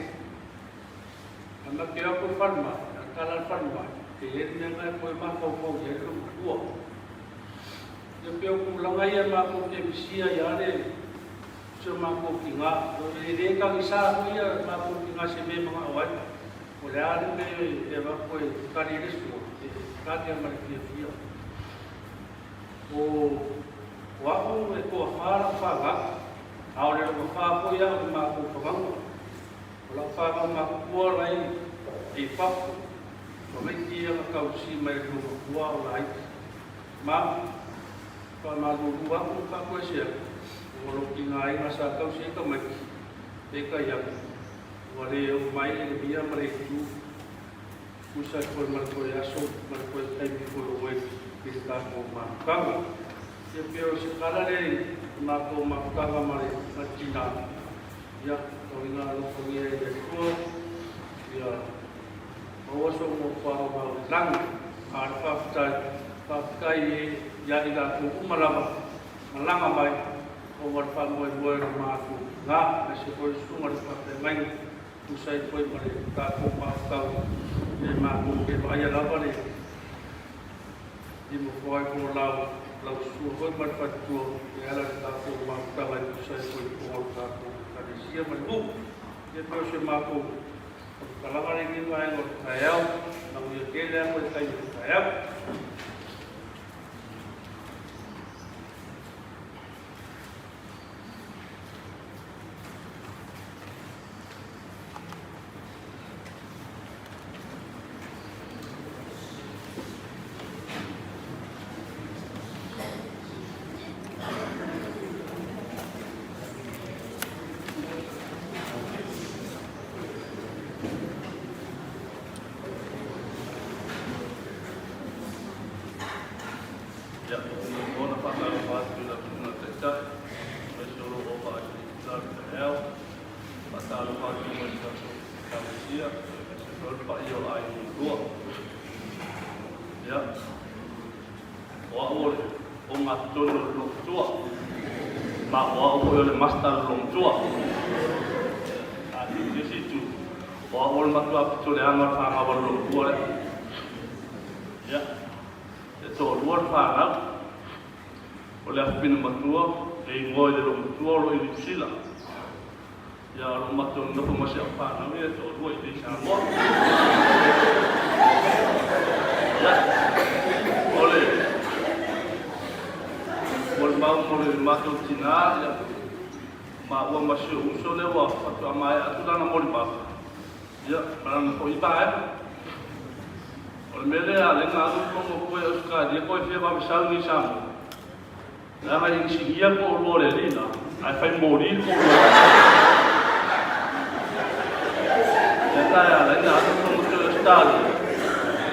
Ama ke aku farma, kala farma. Te e me ngai ko ma ko ko ye ko pua. Ia pea o tulaga ia matou ke misia ia le si o matou tiga. E le tagisa foi ia matou tiga se mea e manao ai. O le a le mea e avatu e tali ai le sua, e tali lava ma le fiafia. O o a'u e toafa la'u fanau, a o le lona fa foi a'u i le matou fagauga. O la'u fanau matutua la e i fafo, tamaiti ia na tausi mai e le loma matua o laiti. Ma, faamalulu atu ma faatoese atu, ua lou tigaina sa tausi ai tamaiti, peitai atu, ua le oo mai le mia ma le itu, tusa ai foi ma le toe aso ma le toe taimi foi o oe i le tatou mafutaga. Ia pei o se tala lea i le matou mafutaga ma le tina, ia, tauiga alofagia e le Atua, ia maua sou motuao mau i lagi. A o le faafetai, faafetai ia i latou uma lava malaga mai ona o le faamoemoe o le matou tina, aemaise foi le susuga i le faafeagaiga, tusa ai foi ma le tatou mafaufau e matou te vaaia lava le lima ai po o lau, lau susuga foi ma le faletua e ala i le tatou mafutaga e tusa ai foi o le tatou Ekalesia ma le nuu. Ia pei o se matou Faamatalaga lenei vaega o le taeao, manuia tele a koe taimi o le taeao. Ia, ua ona faatalofa atu i lau Susuga Taitai, aemaise o lou auvaa i lenei itula o le taeao. Faatalofa atu foi i le tatou Ekalesia, aemaise foi o le paia o aiga e lua. Ia, o au o le ogatotonu o le Logotua, ma o au foi o le Master o le Logotua. A i le isi itu, o au o le matua pito leaga o le fanau a le Logotua lea. Ia, e toalua le fanau. O le afafine matua, e igoa i le Logotua o lo o i Niu Sila. Ia, o lo o matou nonofo ma si au fanau ia e toalua i inei i Samoa. Ia, o le molimau mo le matou tinā, ia, maua ma si ou uso lea ua faatoa maea atu lana molimau, ia, ma lana foi vaega. O le mea lea, lea na alu logo koe Ausetalia koe fia vave sau i inei i Samoa. Leaga e inisinia le toalua o le alii la, ae fai moli le toalua o le Lea la e ala ai ona alu le matua i Ausetalia,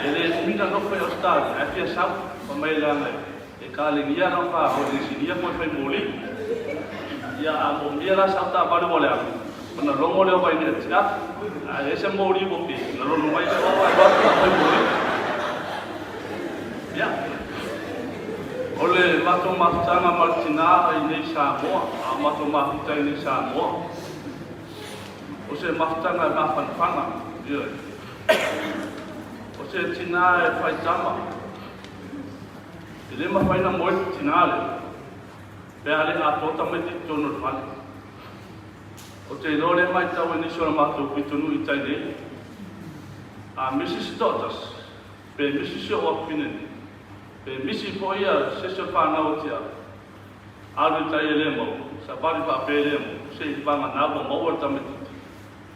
e le umi ona nofo i Ausetalia, ae fia sau, fai mai leaga e E kalegia lau ka o le sinia ko fai moli. Ia a mo mia la sa ta vale wale alu. Ona longo leo vai ne tia. A e se moli mo pi. Na lono mai le o ai watu a fai moli. Ia. O le matou mafutaga ma le tinā i nei Samoa, a o matou mafuta i nei Samoa. O se mafutaga e mafanafana, ioe. O se tinā e whai tama. E le mafai na moe te tinā le, pe a le atoa tamaiti i totonu o le fale. O te iloa lea maitau e nisi o le matou pitonuu i tai nei, a misi se toatasi, pe misi si ou afafine nei, pe misi foi ia se isi o le fanau o Tiago, alu i tai e le maua, savali faapea e le maua, se i vagana ua maua le tamaitiiti,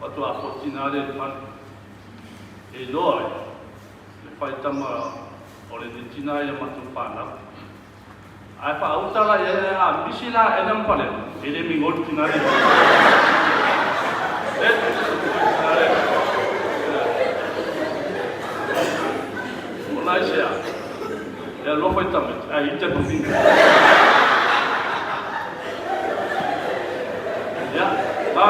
faatoa foi tinā lea i le fale. E iloa ai le faitama o lenei tina ia matou fanau. Ae faauta la i ai a misi la ena ma palena, e le migoi le tina lea. E, tina lea. O lai se a, e alofa i tamaiti, ae ita i fafine. Ia, ma,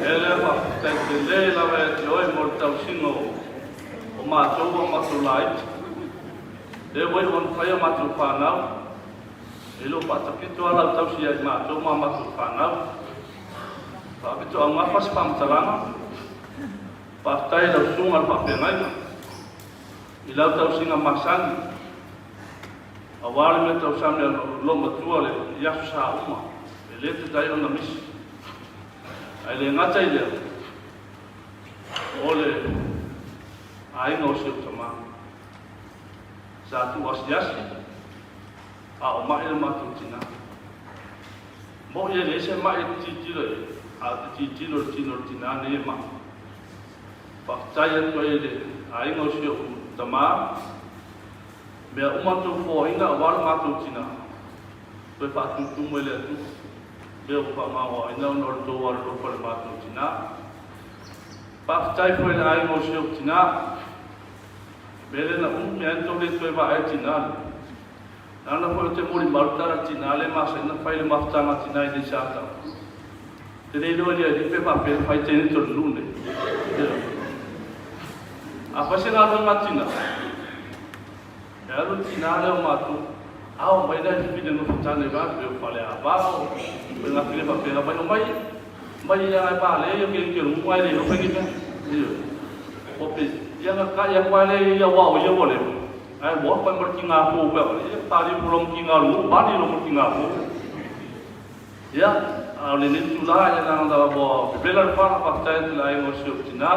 e lea faafetai tele lava ia te oe mo le tausiga o matou a matou laiti. Lea ua iu ona fai a matou fanau, e le o faatapito lava lau tausi ia i matou ma a matou fanau. Faapito augafa se faamatalaga, faafetai i lau susuga i le faafeagaiga, i lau tausiga masani, aua le mea tausami a lou matua le i aso sa uma, e le tatai ona misi. Ae le gata i lea, o le aiga o si ou tama. Sa tuu asiasi a o maʻi le matou tina. Moʻi e leai se maʻi e te tilotilo i ai, a o te tilotilo i le tino o le tina nei e maʻi. Faafetai atu ai i le aiga o si oʻu tamā, mea uma tou foaina aua le matou tina, toe faatutumu e le Atua mea ua faamaoaina ona o le tou alolofa i le matou tina. Faafetai foi i le aiga o si oʻu tina. Mea lea na umi ai tou le toe vaai i tina lea. Nāna foi o te molimau le tala tina lea masani na fai le mafutaga tina i nei sa tau. Te le iloa lia li pe faapea na fai tene tolu nuu nei. A fai se galuega a tina, e alu le tina lea o matou, ao mai la i fine nofo tane va pe o fale a va o pe ngā fine faapea mai o mai mai ia ngai pa le ia ke ke runga le o fai mea. Io. O pe ia nga ka ia kwa le ia wa o ia wa le. Ai wa pa mo ki ngā po pe ia pa li mo ki ngā lu pa li mo ki ngā po. Ia a o le nei tula ia na nga wa pepela le fana faafetai atu le aiga o si ou tina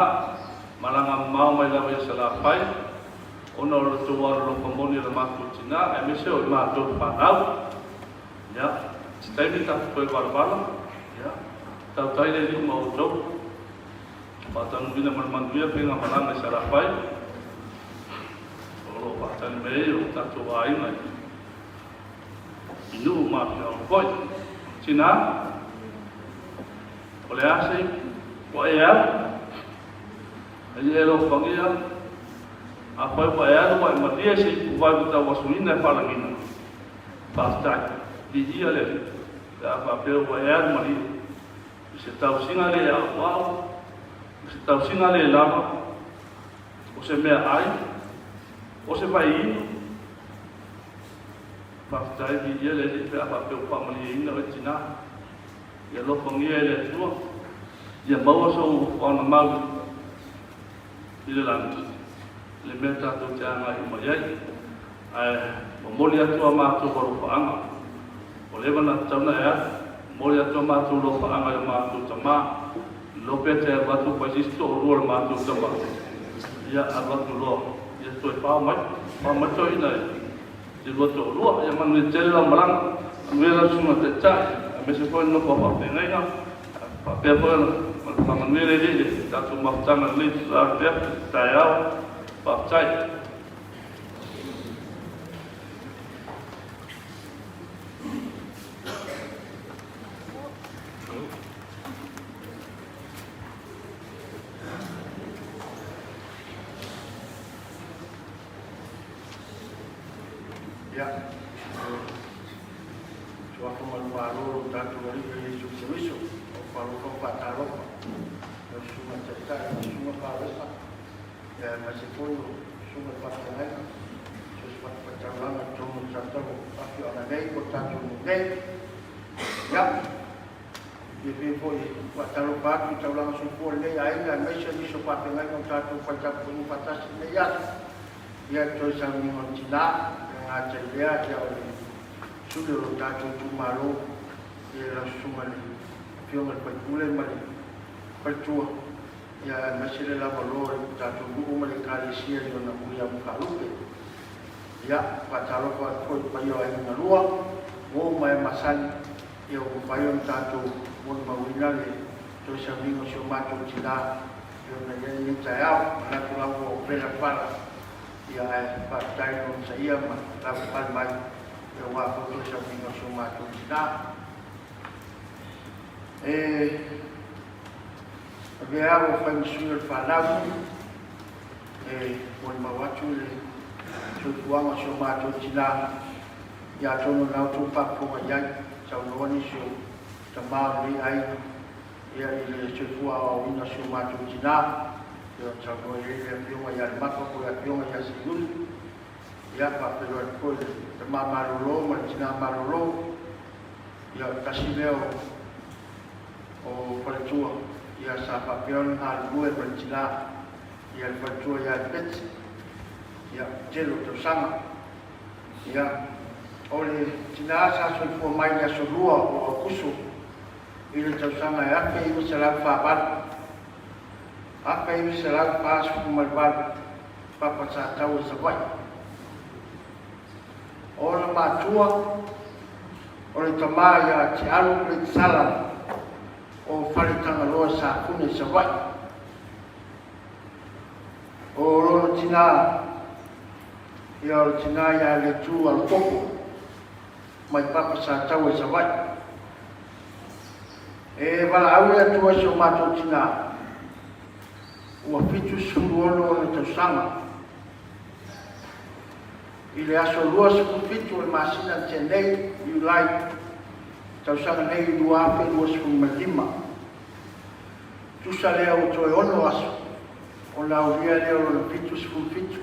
malaga mamao mai lava ia Salafai ona o le tou alolofa moni o le matou tina aemaise o i matou fanau. Ia, se taimi tatou toe valavala, ia, tautai le Alii ma outou. Faatanuina ma le manuia faiga malaga i Salafai, o lo o faatali mai ai o tatou aiga i nuu ma afioaga foi. Tina, o le a se ua e alu? Ai e alofagia, afai ua e alu ua e malie se ipuvai ua tauasuina e faalagina. Faafetai, viia le Alii, pe a faapea ua e alu malie i se tausiga le aoao, i se tausiga le lava, o se meaai, o se vaiinu. Faafetai, viia le Alii pe a faapea ua faamalieina oe tinā. Ia alofagia e le Atua, ia maua sou faanamau i le lagi, le mea tatou te agai uma i ai. Ae momoli atu a matou alofaaga, ua leva ona tatau ona e alu, momoli atu a matou alofaaga i o matou tama, lilo pea te alu atu fai se isi toalua o le matou tama, ia alu atu loa, ia toe fao mai, fao mai toeaina e te lua toalua, ia manuia tele lau malaga, manuia lau susuga taitai, aemaise foi le nofo a faafeagaiga, faapea foi ona faamanuia le Alii i le tatou mafutaga i lenei itula afiafi, taeao, faafetai. Ia, o Suafa manumalo o lo tatou Alii o Iesu Keriso, o faalofa ma faatalofa i lau Susuga i le Taitai, lau Susuga Palesa, ia aemaise foi o Susuga i Faafeagaiga, so o se fatafaitaulaga i totonu o le tatou afioaga nei po o le tatou nuu nei. Ia, fiafia foi e faatalofa atu i taulaga soifua o lenei aiga aemaise o nisi o faafeagaiga o tatou fai tapuaiga faatasi i lenei aso. Ia, toe sauniga o le tina, e le gata i lea, ia o le suli o lo tatou itumalo, ia lau susuga i le Afioga i le Faipule ma le faletua, ia aemaise le lavaloa o le tatou nuu ma le Ekalesia i ona muliauma faalupe. Ia, faatalofa atu foi i le paia o aiga na lua, uo ma e masani, ia ua mafai ona tatou molimauina le toe sauniga o si o matou tina i ona i ai lenei taeao. Manatu lava ua vela pala, ia ae faafetai le onosaia ma lavapale mai ia aua foi toe sauniga o si o matou tina. E avea au ua fai ma sui o le fanau e molimau atu le soifuaga o si o matou tina ia atonu o lena outou faafofoga i ai, saunoa nisi o tama o lenei aiga ia i le soifua aoaoina o si o matou tina, ia ona saunoa i ai le Afioga ia Lemapa po o le Afioga ia Seiuli, ia faafeiloai atu foi i le tama malolo ma le tina malolo, ia o le tasi lea o o faletua ia sa faapea ona galulue ma le tina ia le faletua ia Betsy ia tele o tausaga. Ia o le tina sa soifua mai i le aso 2 o Aokuso i le tausaga e 1948, 1948, Papa sa tau i Savaii. O ona matua, o le tama ia Tialu Letisala o Faletagaloa i Safune i Savaii. O lona tina, ia o le tina ia Letu Alokoko mai Papa sa tau i Savaii. E valaau le Atua i si o matou tina, ua 76 ona tausaga. I le aso 27 o le masina na tea nei, Iulai, tausaga nei 2025, tusa lea ua toe ono aso ona aulia lea o lona 77.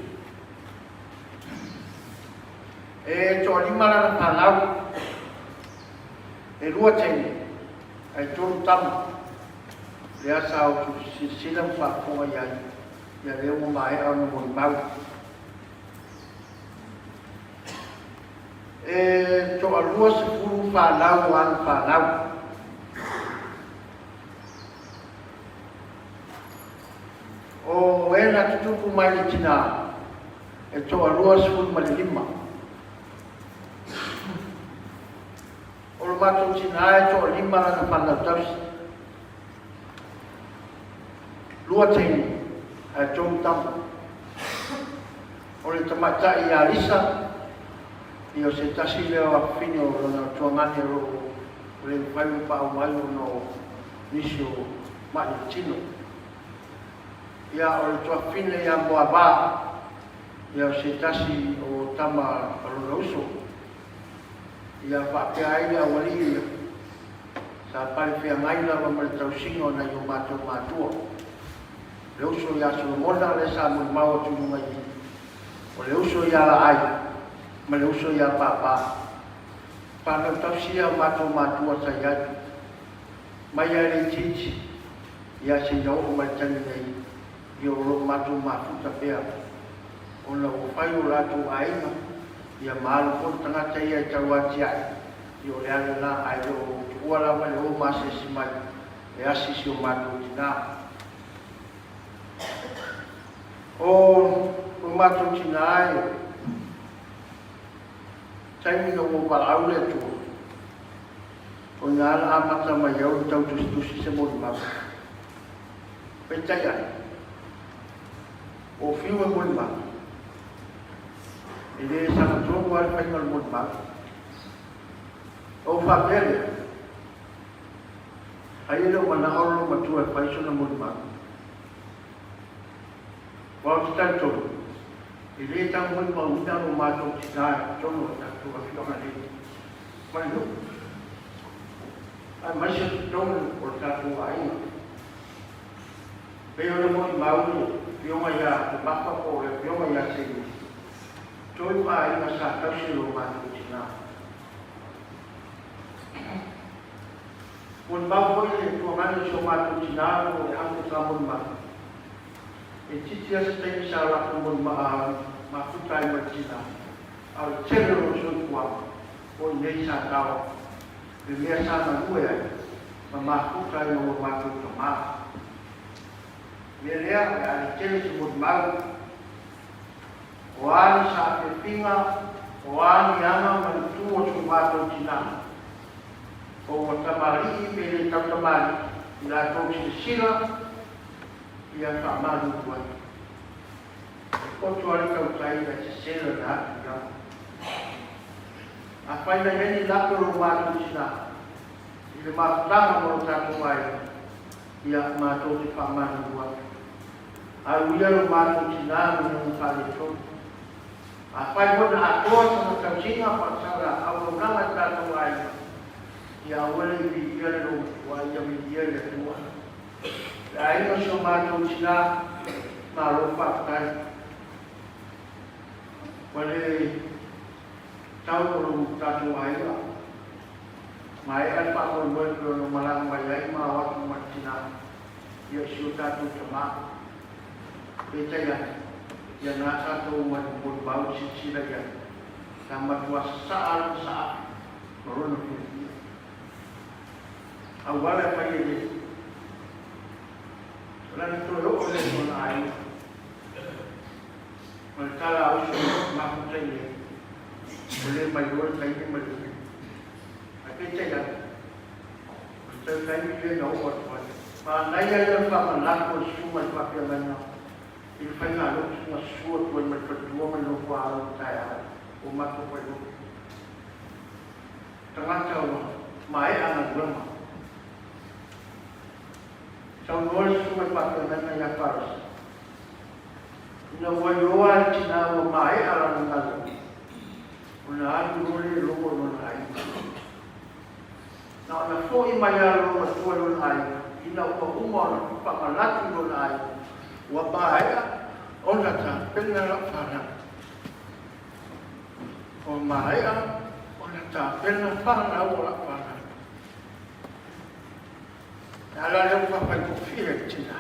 E toalima lana fanau, e lua teine, ae tolu tama. Lea sa outou silasila ma faafofoga i ai, ia lea ua maea ona molimau. E toalua sefulu fanau o ana fanau. O e na tutupu mai le tinā, e toalua 15. O lo matou tinā e toalima lana fanau tausi. Lua teine, ae tolu tama. O le tamaitai ia Lisa, ia o se tasi lea o afafine o lona tuagane o lo o le mafai ona paau mai ona o nisi o ma'i o le tino. Ia o le tuafafine ia Moavā, ia o se tasi o tama a lona uso. Ia faapea ai le aualii ia, sa pale feagai lava ma le tausiga o nai o matou matua. Le uso ia Solomona lea sa molimau atu i luga i i, o le uso ia Laai ma le uso ia Pāpā. Whānau tausi ia o matou matua sa i ai. Mai lava i le itiiti, ia seia oo mai le taimi nei, ia o lo o matou mafuta pea ona ua fai o latou aiga, ia ma alu foi le tagata ia e tau atiae, ia o le ala lena, ae le o tuua lava le o ma asiasi mai e asi si o matou tinā. O lo matou tinā e taimi na ua valaau le Atua, o ina na amata mai au ona tau tusitusi se molimau. Peitai ane, o fiu e molimau, e le sagatonu lava le faiga o le molimau. Ou faapea lea, ai e le o manao le loomatua e fai sona molimau. Aua ou te talitonu, E lē tau molimauina lo matou tinā i totonu o le tatou afioaga nei ma le nuu, aemaise o totonu o le tatou aiga. E pei ona molimau le Afioga ia Tomafa po o le Afioga ia Seini, tolu aiga sa tausi e lo matou tinā. Molimau foi le tuagane o si o matou tinā po o le uncle sa molimau. E itiiti lava se taimi sa latou mafuta ai ma le tina, a o le tele o lona soifuaga, o i inei sa tao le mea sa galue ai ma mafuta ai ma ua matou tama. O le mea lea, o le a le tele se molimau, o a ni saafiafiga, o a ni aga ma ni tu o so matou tina, po ua tamalii pe le tau tamalii, i latou silasila, Ia faamalulu atu. E poto lava le tautai ae sese lana atu i lalo. Afai na i ai ni lape o lo matou tina i le mafutaga ma lo tatou aiga, ia matou te faamalulu atu. Alu ia lo matou tina ma lona faaletonu. Afai foi na atoa sana tausiga ma sana auaunaga i tatou aiga, ia aua le i viia le loomatua, ia viia le Atua. Le aiga o si o matou tina, malo faafetai. Ua le tau o lo tatou aiga. Maea le faamoemoe pei ona malaga mai ai ma o atu ma le tina, ia i si o tatou tama. Peitai ane, ia na tatou molimau silasila i ai, sa matua sasaa lona saafi ma lona fiafia. Auala e fai e le. O lana toe oo lea i lona aiga. Ma le tala a uso mafuta i ai. Ua le mailoa le taimi ma le mea. Ae peitai ane, o le tau taimi lea na oo atu ai. Manaia ia o le faamanatu o le susuga i le faafeagaiga i le faiga lotu na susu atu ai mai le faletua ma le nofoaalo i le taeao ua matou failotu. Tagata ua maea galuega. Saunoa le susuga i le faafeagaiga ia Paris, Ina ua iloa e le tina ua maea lana galuega, ona alu loa lea i logo i lona aiga. Na ona foi mai lava lona matua i lona aiga, ina ua uma ona faamanatu i lona aiga, ua maea ona tapena lau fanau. Ua maea ona tapena fanau o lau fanau. Le ala lea ua faafaigofie ai le tina.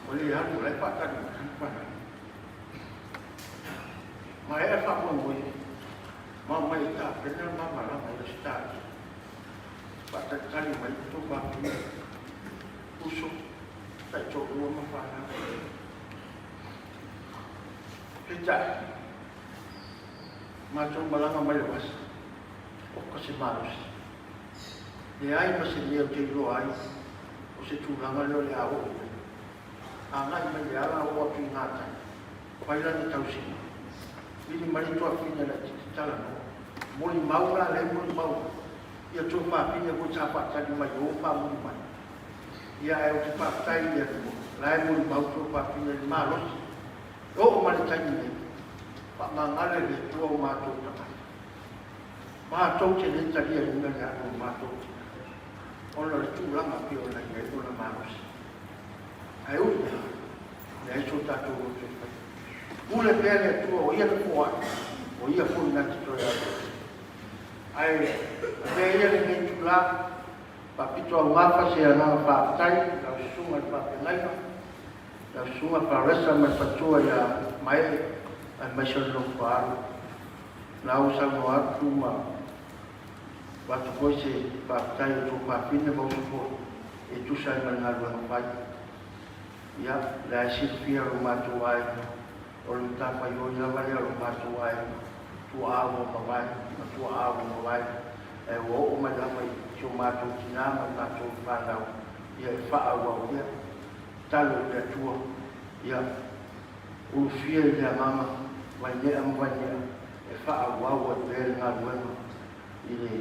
Ua le alu o la e faatali mai lana fanau. Maea le faamoemoe, ma omai e tapena le ma malaga i Ausetalia. Faatalitali mai le tou vafine, uso, taitoalua ma fanau. Peitai, matou malaga mai le vasa, oka se malosi. Leai ma se mea ou te iloa ai o se tulaga lea o le a oo i ai. Agai mai le ala oo atu i gatai, fai lana tausiga. Vili mai le tuafine laitiiti talanoa. Molimau la lea e molimau ai, ia tuafafine foi sa faatali mai o faamuli mai. Ia ae ou te faafetai i le Atua, la e molimau tuafafine i le malosi. E oo mai le taimi nei, faamagalo e le Atua o matou tagata. Matou te le taliaina le alu o matou tina, ona o le tulaga pei ona i ai lona malosi. Ae ui i lea, leai so tatou loto e faia. Pule pea le Atua, o Ia na foai, o Ia foi na te toe alu atu. Ae avea ia lenei itula, faapito augafa se agaga faafetai i lau susuga i le faafeagaiga, lau susuga Faresa ma le faletua ia Maee aemaise o le nofo alo. La ua saunoa atu ma avatu foi se faafetai i tou fafine ma uso foi e tusa ai ma le galuega fai. Ia, o lea e silafia lo matou aiga, o le matafaioi lava lea o lo matou aiga, tuaa ua mavae ma tuaa ua mavae, ae ua oo mai lava i si o matou tina ma le matou fanau, ia e faaauau pea. Tatalo i le Atua, ia ulufia i le agaga vainea ma vainea e faaauau ai pea le galuega i le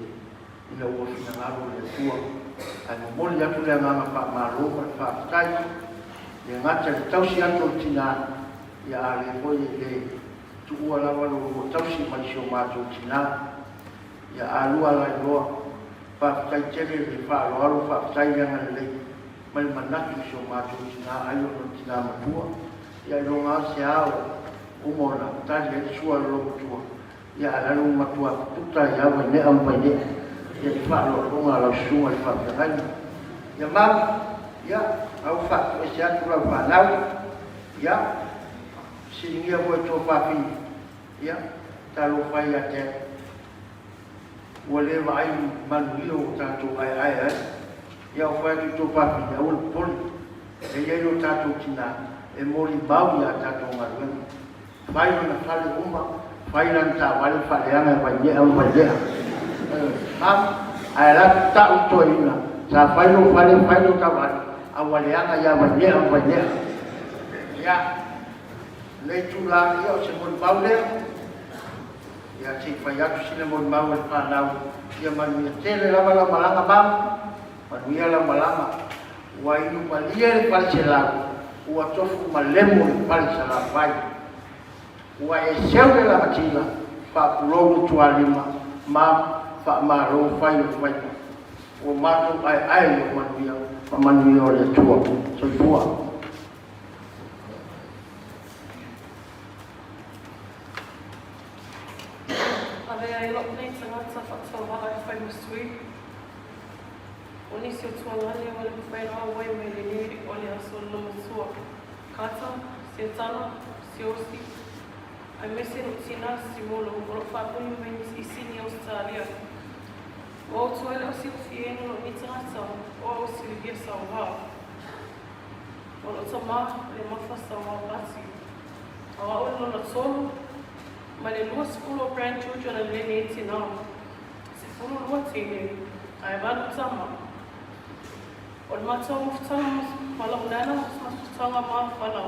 ina ua finagalo le Atua. Ae momoli atu le agaga faamalo ma le faafetai. Le gata i le tausi atu o le tinā, ia a lea foi e le tuua lava lo lua tausi mai si o matou tinā. Ia alua lailoa, faafetai tele le faaaloalo, faafetai le agalelei ma le manatu i si o matou tinā ai ona o le tinā matua. Ia ailoga lava se ao uma ona tali ai le sua a le loomatua, ia a o le a le ua matua puta ai lava Vainea ma Vainea ia i faaaloaloga a lau susuga i le faafeagaiga. Ia Mama, ia, a ua faatoese atu lau fanau, ia, fesiligia foi e Tuafafine, ia, talofa e ia te au. Ua le vaai manuia ua tatou aeae ai. Ia, o fai atu i Tuafafine, aua le popole. E i ai lo tatou tinā e molimau i a tatou galuega. Fai lona fale uma, fai lana taavale faaleaga e Vainea ma Vailea. Mama, ae alu atu tau i toeaina, sa fai lou fale, fai lou taavale, a ua leaga ia Vainea ma Vailea. Ia, lenei tulaga, ia o se molimau lea. Ia, se i fai atu sina molimau a le fanau, ia manuia tele lava lau malaga, Mama. Manuia lau malaga. Ua inu malie le faleselau, ua tofu malemo le fale salafai. Ua e seu le lagatila, faapulou le tualima, ma faamalo fai o faiva. Ua matou aeae i ou manuia ma manuia o le Atua. Soifua. Avea ai lou nei tagata faatauvaga e fai ma sui. O nisi o tuagane ua le mafai ona auai mai lenei o le aso loomatua, Kata, Setana, Siaosi, aemaise lou tina Simolo o loo faapuni mai i Sini Ausetalia. Ua outou e le o silafia ina lou nei tagata o au Silivia Sauā. O lou tama le Mafa Sauā Pati. O au le lona tolu ma le 20 o grandchildren a lenei tina. 12 teine, ae valu tama. O le matou mafutaga ma lou nana o se mafutaga mafana.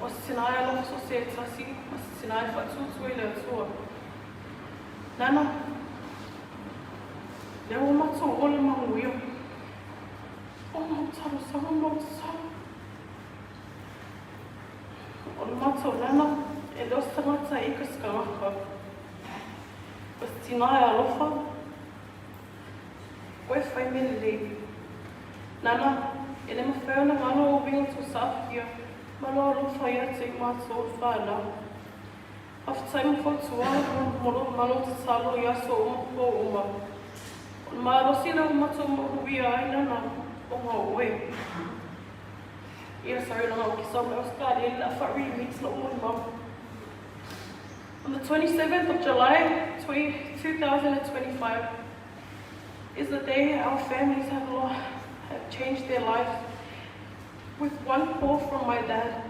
O se tina e alofa so se tasi ma se tina e faatuatua i le Atua. Nana, lea ua matou ola manuia. O mau talosaga mau tatalo. O le matou nana, e le o se tagata e ika se kanaka. O se tina e alofa, koe whai mea lelei. Nana, e le mawhai ona ngalo o uiga tō sāwhia, ma lo alofa ia te i mātou o whānau. Whawhetai ma whautua, ma lo tatalo i aso uma pō uma. O le malosi lea o matou mahuia ai nana, o ngā oe. Ia, sorry, langa o ki somewhere else ka le la fa remix lo mo mau. On the 27th of July, 2025, is the day our families have, lo- have changed their lives. With one call from my dad,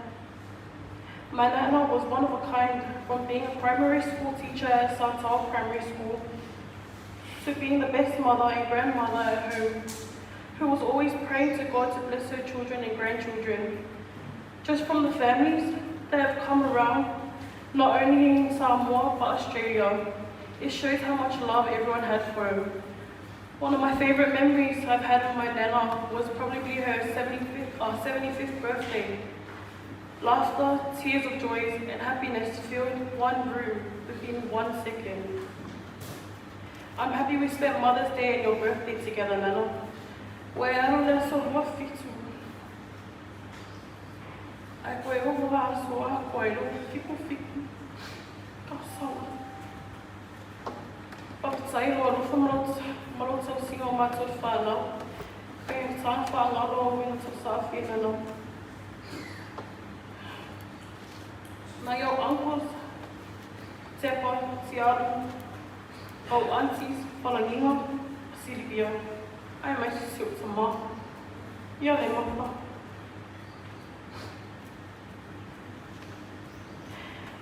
my nana was one of a kind, from being a primary school teacher at Santau Primary School to being the best mother and grandmother at home, who was always praying to God to bless her children and grandchildren. Just from the families that have come around, not only in Samoa but Australia, it shows how much love everyone had for him. One of my favourite memories I've had of my nana was probably her 75th, 75th birthday. Laughter, tears of joy, and happiness filled one room within 1 second. I'm happy we spent Mother's Day and your birthday together, Nana. Ua e alu le aso 27. Ae koe ovo a aso a koa i lou fiku fiku. Ka sawa. Whawhetai lo alofa ma lo tausiga o matou whanau. Kai a tāna whaangalo o wina tau sāwhia nana. Nā your uncles, Tepa, Tiaru, au aunties, Whalanginga, Silvia, ai mai si o tama. Ia le mapa.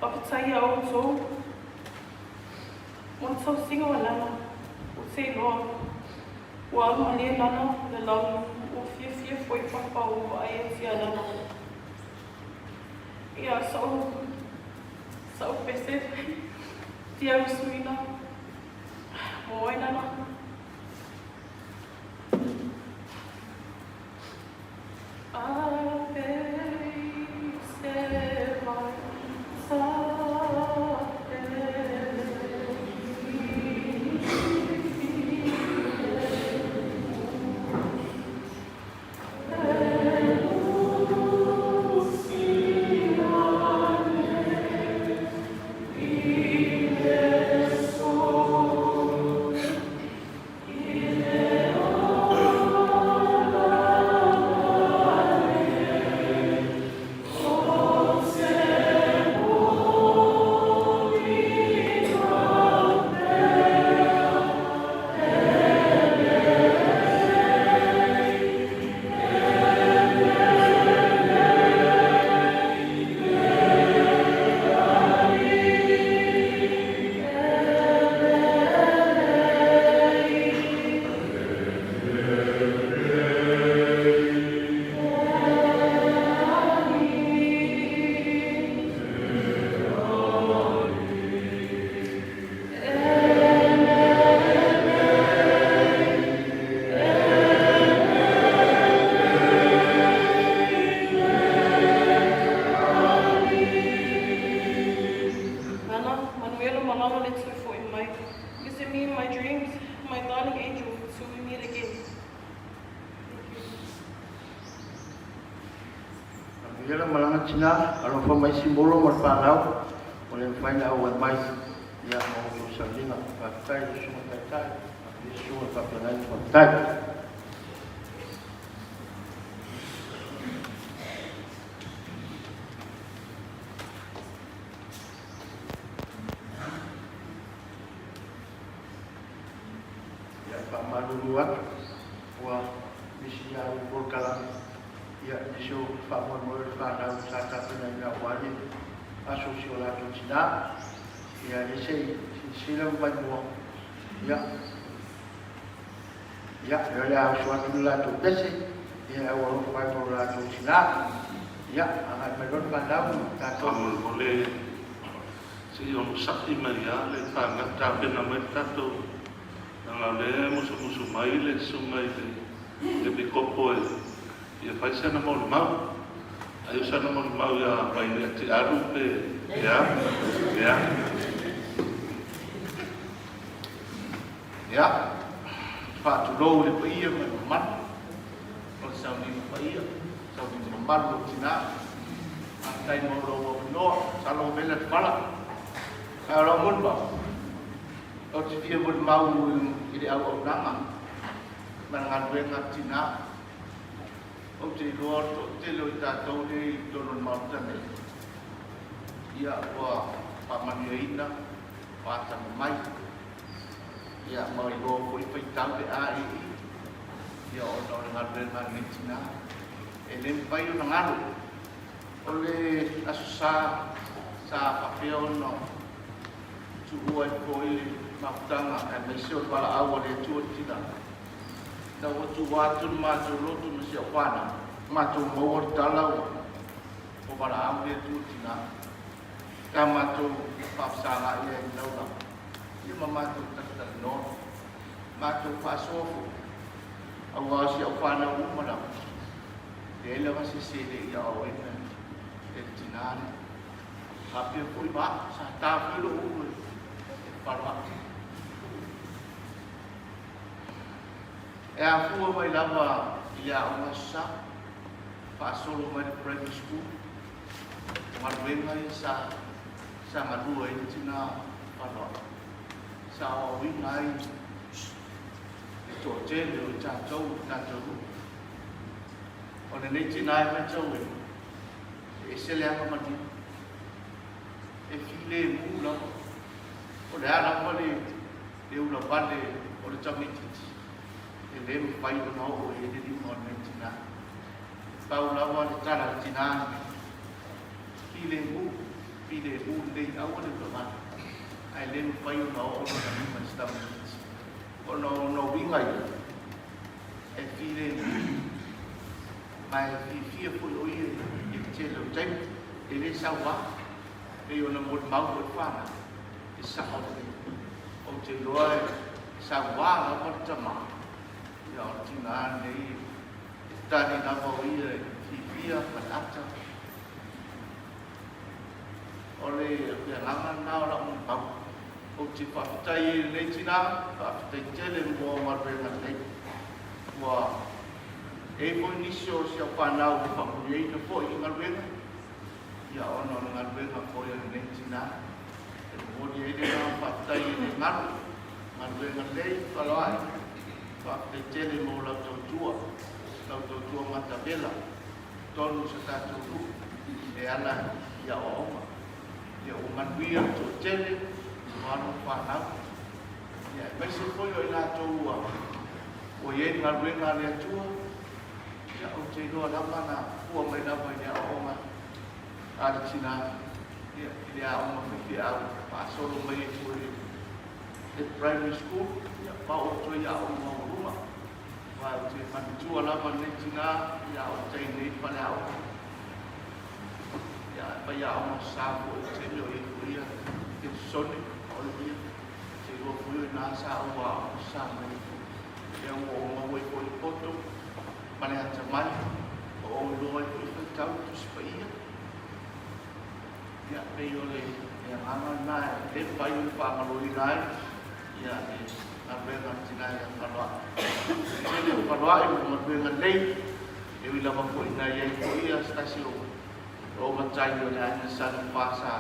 Whawhetai ia outou. Mo le tausiga o nana, o te iloa, ua alu malie nana le lagi, ua fiafia foi papa ua vaai atu ia nana. Ia sa'u, sa'u pese, tia usuina, mo ai nana. Ah. Manuia lau malaga tinā, alofa mai Simolo ma le fanau, ua le mafai ona auai mai, ia ma outou sauniga. Faafetai i lau Susuga Taitai, manuia Susuga i Faafeagaiga, faafetai. Ia, faamalulu atu, ua misi ia au i polokalame, ia, nisi o faamoemoe o le fanau sa tapenaina aua le aso o si o latou tinā. Ia, ia se i silasila ma vaimua, ia, ia, o le a usu atu le latou pese, ia, e ua alofa mai mo le latou tinā. Ia, agai mai loa le fanau ma tatou. Faamolemole se i onosai mai lava le fanau, tapena mai le tatou, leaga o lea e musumusu mai le susuga i le Epikopo e fia fai sana molimau. Ai o sana molimau ia Vailea Tialu pe ea, ea. Ia, faatulou i le paia ma le mamalu o le sauniga paia, sauniga mamalu o tinā. Faafetai mo lou avanoa, masalo ua vela le fala. Ae o lau molimau, ou te fia molimau i le auaunaga ma le galuega a tinā. Ou te iloa o le toatele o i tatou nei i totonu o le Maota nei, ia ua faamanuiaina, ua atamamai, ia ma iloa foi faitau le a e i, ia ona o le galuega a lenei tinā. E le mafai ona galo, o le Aso Sa sa faapea ona tuua ai foi le mafutaga aemaise o le valaau a le Atua i le tinā. Ina ua tuua atu le matou lotu ma si au fanau, matou maua le tala ua valaau le Atua i le tinā. Sa matou faafesagai ai i lau lava, ia ma matou talatalanoa, matou faasoa foi, aua o si au fanau uma lava, leai lava se isi e le i aoaoina e le tinā lea. Faapea foi ma au, sa ta foi lou ulu e faloai. E afua mai lava i le aoga Aso Sa, faasolo mai le primary school, o galuega ia sa sa galue ai le tina faloai. Sa aoaoina ai le toatele o i tatou i le tatou nuu. O lenei tina e matauina, e ese le agamalie, e filemu lava. O le a lava le le ulavale o le tamaitiiti, e le mafai ona oo i ai le lima o lenei tinā. Pau lava le tala a le tinā lenei, Filemu, filemu lelei, aua le ulavale, ae le mafai ona oo lona lima i se tamaitiiti. Ona o ona uiga ia, e filemu, ma e fiafia foi o ia i le tele o taimi, e le saua, pei ona molimau foi le fanau, e sao lelei. Ou te iloa e saua lava le tama, ia o le tinā lenei e tali lava o ia e fiafia ma le ata. O le agaga lena o lau molimau. Ou te faafetai ai i lenei tinā, faafetai tele mo galuega lelei. Ua i ai foi nisi o si au fanau ua faamanuiaina foi i galuega, ia ona o le galuega foi a lenei tinā. E momoli ai le agaga faafetai i le galu, galuega lelei, faloai, faafetai tele mo lau tautua, lau tautua matavela, totonu o se tatou nuu e ala i aoaoga. Ia ua manuia le toatele o alo ma fanau, ia aemaise foi o i latou ua ua i ai le galuega a le Atua, ia ou te iloa lava na fua mai lava i le aoaoga a le tinā, ia, i le aoga faifeau faasolo mai ai foi i le primary school, ia, ma oo atu ai i aoga maualuga. Aua ou te manatua lava lenei tinā ia o tai nei i le faleaoga. Ia, e faiaoga sa foi i le taimi o i ai foi ia Petisone, o le ia, te iloa foi o i ina sa ou aoga sa mai ai foi. Ia ua ou maua ai foi le poto ma le atamai, ua ou iloa ai foi faitau le Tusi Paia. Ia, pei o le agaga lena e le mafai ona faagaloina ai ia le galuega a le tina ia Faloai. Tele o Faloai mo galuega lelei, e ui lava foi ina i ai foi ia se tasi o O loo matai o le aiga Salefa sa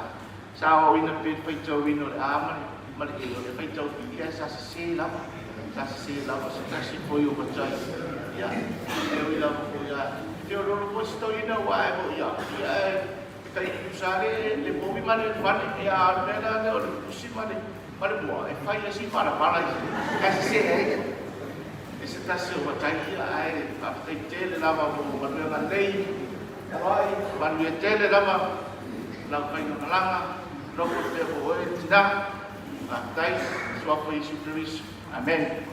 sa aoaoina pea i le faitauina o le A ma le ma le E, o le faitau pii ae sa sesē lava, sa sesē lava se tasi foi o matai. Ia, e ui lava foi a feoloolo foi si toeaina ua ae foi ia, ia ae tai tutusa le le povi ma le fale, ia a o le mea la lea o le pusi ma le ma le moa e fai ai si palapala i ae sesē ai ia. E se tasi o matai ia ae faafetai tele lava mo galuega lelei. Aloai, manuia tele lava lau faigamalaga, nofo pea mo oe tina. Faafetai, Suafa o Iesu Keriso. Amene.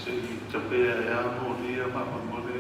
Se'i tapea e a moli ia faamolemole.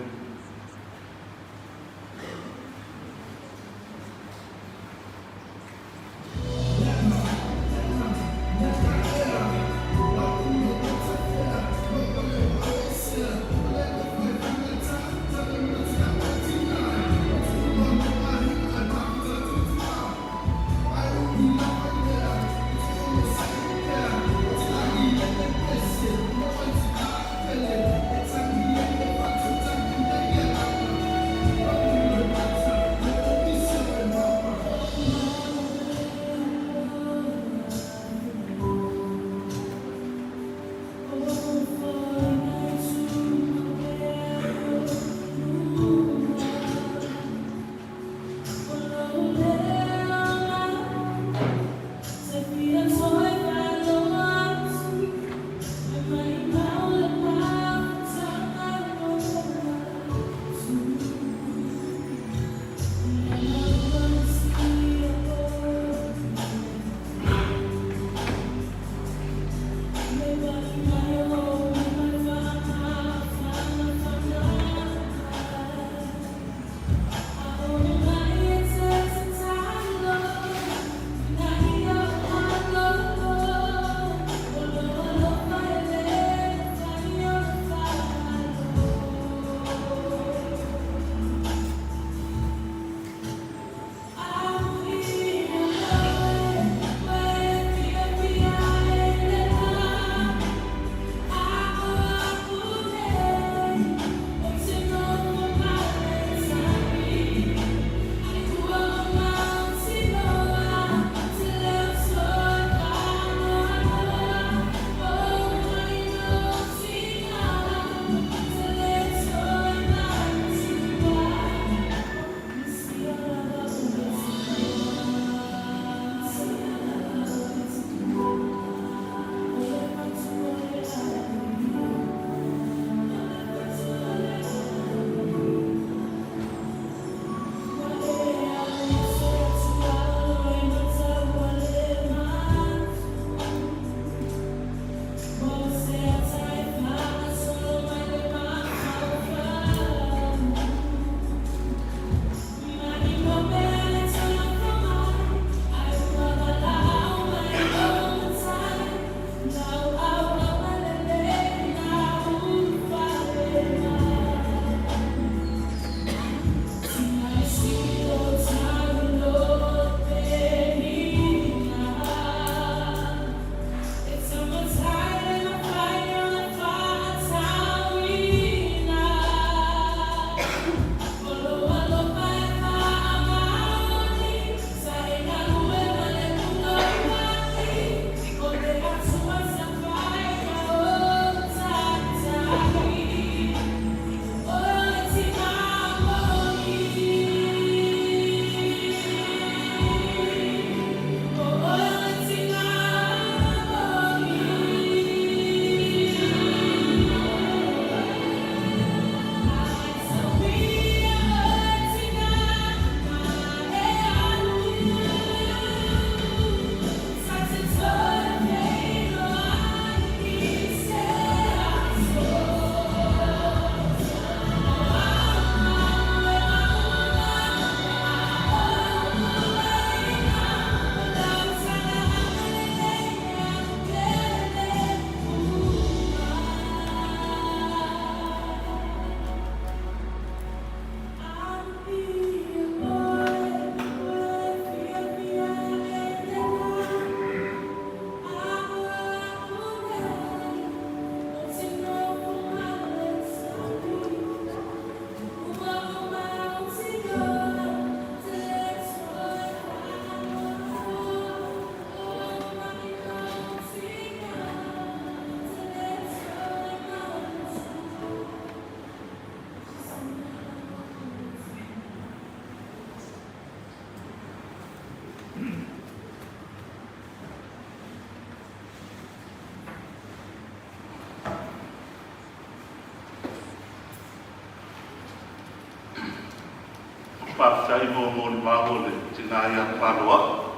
Faafetai mo molimau o le tina ia Paloaʻa.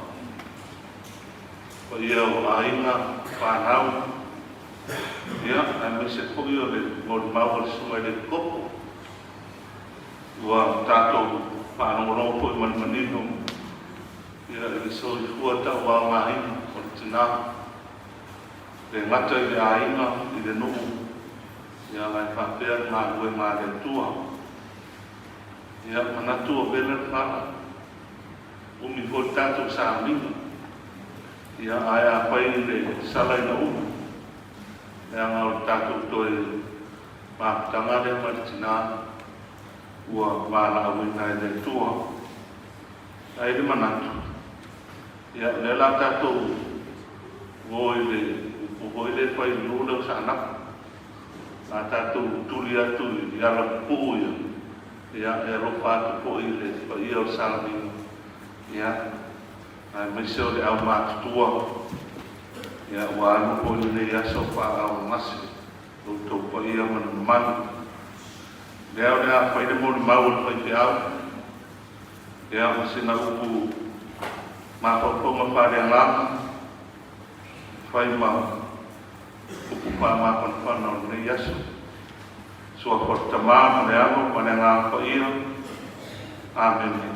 Paia o aiga, fanau, Ia, aemaise foi o le molimau a le Susuga i le Epikopo, ua tatou faalogologo foi ma le manino ia i le soifua tauaogaina o le tina, e le gata i le aiga, i le nuu, ia ae faapea le galuega a le Atua. Ia, manatu o vela le fala, umi foi le tatou sauniga, ia ae afai le sala ina umi, leaga o le tatou toe mafutaga lea ma le tina ua valaauina e le Atua. Ae i le manatu, ia o lea la tatou o i le upu foi lea e fai i le nuu lea o Saanapu, a tatou tuli atu i ala pupuu ia, ia e alofa atu foi i le paia o le sauniga, ia, aemaise o le aumatutua, ia, ua alu foi lenei aso faaaaogagase i lo outou paia ma le mamalu. Lea o le a fai le molimau a le faifeau, ia, ma sina upu mafaufauga faaleagaga, fai ma upu faamafanafana o lenei aso. Suafa o le Tama ma le Alo ma le Agaga Paia. Amene.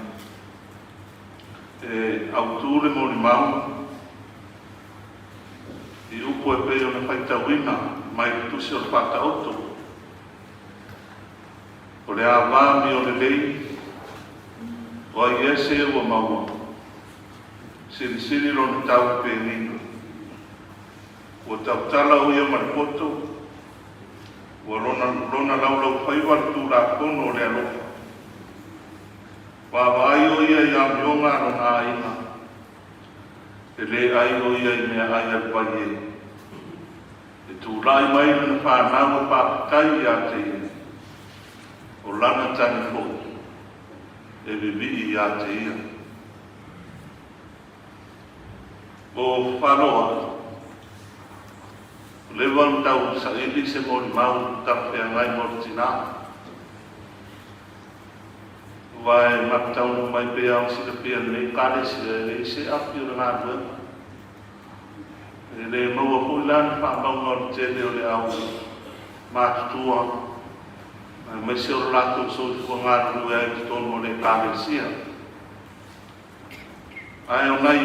E autu le molimau i upu e pei ona faitauina mai le Tusi o le Faataoto, O le ava amio lelei, o ai ea se ua maua, silisili lona tau i penina. Ua tautala o ia ma le poto, ua lona, lona laulaufaiva le Tulafono o le alofa. Vaavaai o ia i amioga a lona aiga, e lē ai o ia i meaai a le paiē. E tulai mai lana fanau e faafetai iā te ia, o lana tani foi e vivii iā te ia. O Faloa, ua leva ona tau saili se molimau talafeagai mo le tinā. Aua e matataunuu mai pea o silafia lenei Ekalesia e leai se afi o le galuega. E le maua foi la ni faamauga o le tele o le au matutua aemaise o le latou soifua galulue ai i totonu o le Ekalesia. Ae o nai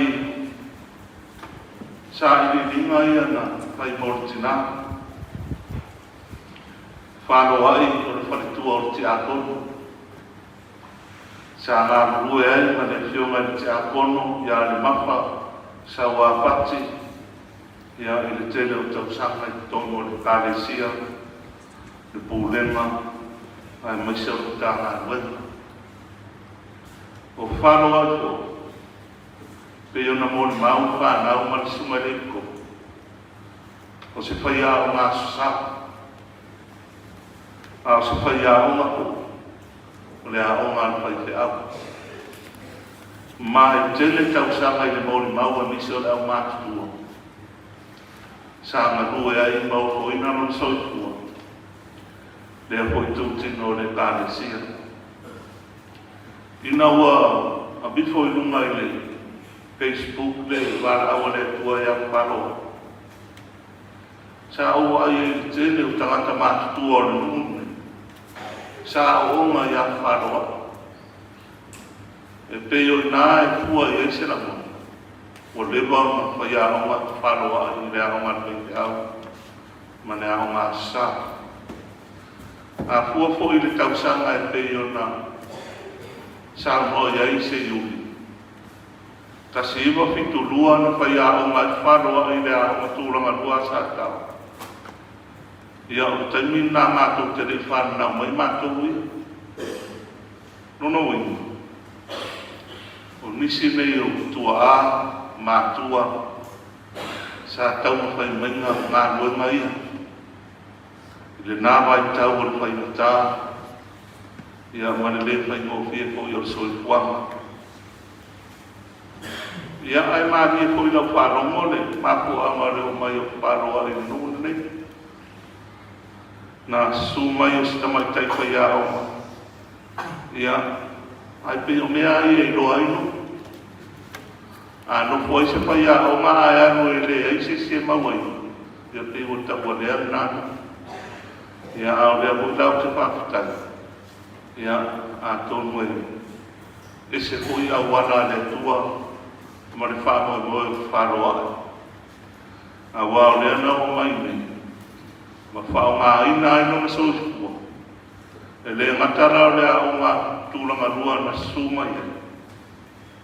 sailiiliga ia na fai mo le tina. Faloai o le faletua o le tiakono. Sa galulue ai ma le afioga i le tiakono ia Lemafa Sauapati ia i le tele o tausaga i totonu o le Ekalesia, le Pulega aemaise o le Matagaluega. O Faloai foi, pei ona molimau fanau ma le Susuga i le Epikopo, o se faiaoga aso Sa, a o se faiaoga foi o le aoga a le faifeau. Ma e tele tausaga i le molimau aemaise o le aumatutua sa galue ai ma ofoina lona soifua, lea foi itutino o le Ekalesia. Ina ua avifo i luga i le Facebook le valaau a le Atua ia Faloa, sa ou vaai ai i le tele o tagata matutua o le nuu lenei, sa aooga ia Faloa. E pei o i ina e fua i ai se lagona, ua leva ona faiaoga Faloa i le aoga a le faifeau ma le aoga a Sa. A fua foi i le tausaga e pei ona saunoa i ai se Iuli, 1972 na faiaoga ai Faloai i le aoga tulaga lua a Sataoa. Ia, o le taimi lena matou te le i fananau mai matou ia. Lona uiga, o nisi nei o tuaa matua sa taumafai maiga galuega ia. I lena vaitau o le faigata ia ma le le faigofie foi o le soifuaga. Ia, ae malie foi lau faalogo le mafuaaga o le omai o Faloa i le nuu lenei. Na susu mai o si tamaitai faiaoga, ia, ae pei o mea lava ia e iloa ai nuu. A nofo ai se faiaoga ae alu e leai se isi e maua ai, Ia pei ua taualea lena nuu. Ia a o lea foi la ou te faafetai, ia atonu e ese foi auala a le Atua ma le faamoemoe o fefaloai. Aua o lea na oo mai nei ma faaaogaina ai lona soifua, e le gata la o le aoga tulagalua na susu mai ai,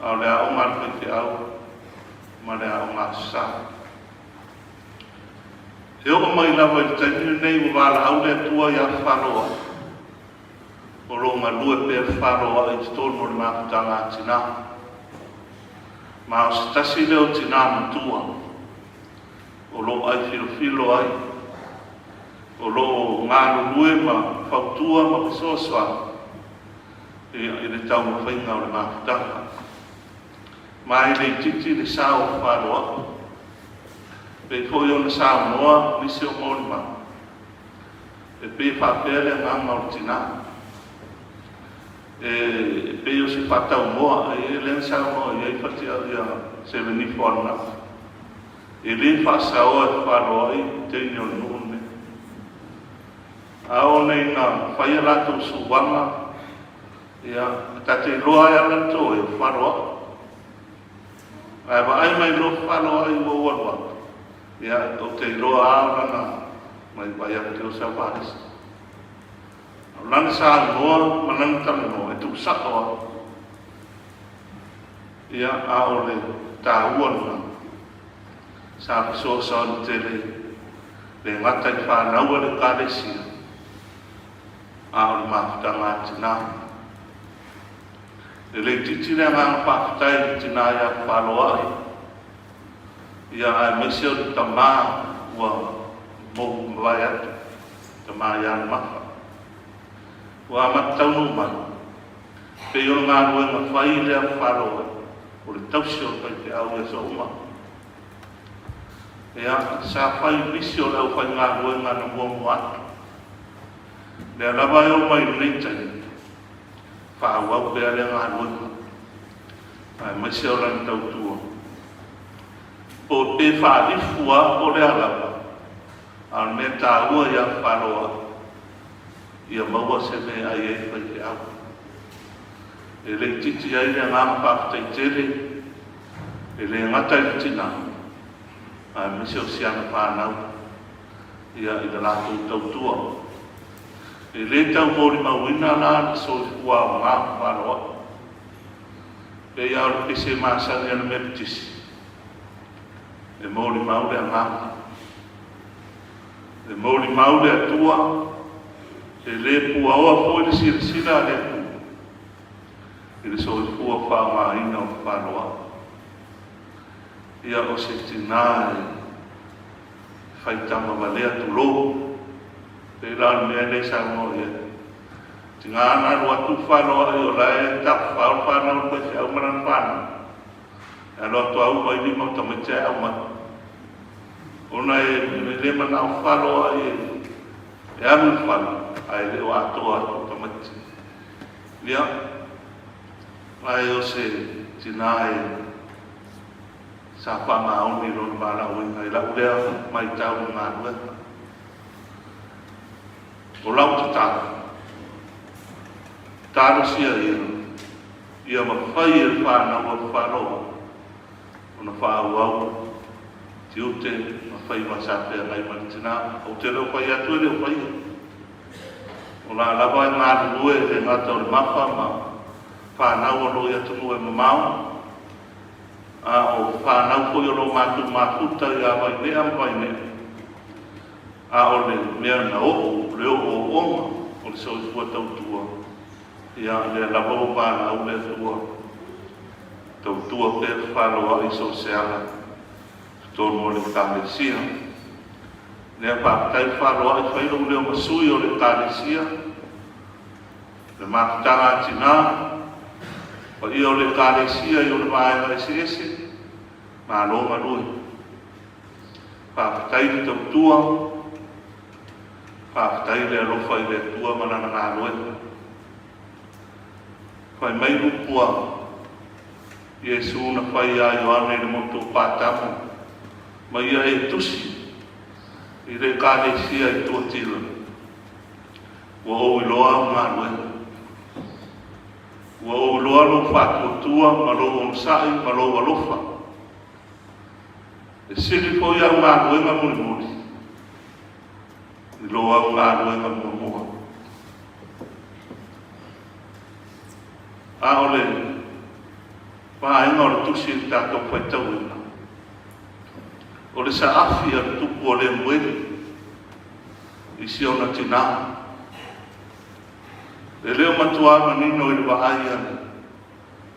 a o le aoga a le faifeau ma le aoga a sa. E oo mai lava i le taimi lenei ua valaau le Atua ia Faloai, o lo o galue pea Faloai i totonu o le mafutaga a tinā. Ma o se tasi lea o tinā matua o lo o ai filofilo ai, o lo o galulue ma fautua ma fesoasoani i le taumafaiga o le mafutaga. Ma e le itiiti le sao o Faloaʻu. Pei foi ona saunoa nisi o molimau, e pei e faapea le agaga o le tinā. E pei o se faataumoa, e lea na saunoa i ai Fatiau ia Sevenifo ananafi. E le faasaoa e Faloaʻi teine o le nuu lenei. A oo nei ina fai a latou suaga, Ia, ta te iloa ai ala le toe o faloaʻi. Ae vaai mai loa faloaʻi ua ou alu atu, ia, ou te iloa lava o lana mai vai atu o sau valesa. O lana saunoa ma lana talanoa e tuusao lava. Ia, a o le taua lena, sa fesoasoani tele le gata i fanau a le Ekalesia, a o le mafutaga a tinā. E le itiiti le agaga faafetai i le tinā ia Faloaʻi, ia aemaise o le tamā ua mou mavae atu, tamā ia Lemafa. Ua amata taunuu mai, pei o le galuega fai lea Faloaʻi, o le tausi o le faifeau i aso uma. Ia, sa fai nisi o le aufaigaluega na muamua atu. Lea lava e oo mai i lenei taimi, faaauau pea lea galuega, aemaise o lana tautua. Po pe faalifu lava po o le a lava, a o le mea taua ia Faloa, ia maua se mea e ai ai faifeau. E le itiiti ai le agaga faafetai tele, e le gata i le tinā, aemaise o si ana fanau ia i le latou tautua. E le tau molimauina la le soifua aoga o Faloaʻi. Pei lava o le pese masani a le Mepetisi, e molimau le agaga, e molimau le Atua, e le puaoa foi le silasila a le Atua i le soifua faaaogaina o Faloaʻi. Ia o se tinā e faitama valea tulou. Pei la o le mea lea e saunoa i ai. Tiga na alu atu Faloaʻi o la e tafafao le fanau a le faifeau ma lana fanau. E alu atu a uma i lima o tamaiti ae aumai. Ona e le manao Faloaʻi e alu i le fale ae le o atoa atu tamaiti. Ia, ae o se tinā e sa faamaoni i lona valaauina i lau lea matau i galuega. O lau tatalo, talosia ia, ia mafai e le fanau a Faloa ona faaauau tiute ma faiva sa feagai ma le tinā. Ou te le o fai atu e le o faia. O la lava e galulue e le gata o le Mafa ma fanau o lo o i atunuu e mamao, a o fanau foi o lo o matou mafuta ia Vainea ma Vainea, a o le mea na oo, le ooooga o le soifua tautua, ia lea lava ua valaau le Atua, tautua pea fefaloai i so o se ala i totonu o le Ekalesia. Lea faafetai fefaloai fai lou leo ma sui o le Ekalesia, le mafutaga a tinā, paia o le Ekalesia i ona vaega eseese, malo galue. Faafetai le tautua, faafetai le alofa i le Atua ma Lana galuega. Fai mai upu a Iesu na fai iā Ioane i le motu o Patamo, ma ia e tusi. I le Ekalesia i Tuatila, ua ou iloa au galuega. Ua ou iloa lou faatuatua ma lou onosai ma lou alofa. E sili foi au galuega mulimuli i lo au galuega muamua. A o le vaega o le tusi i le tatou faitauina, o le saafi a le tupu o Lemueli i si ona tinā. E le o matuā manino i le vaai a le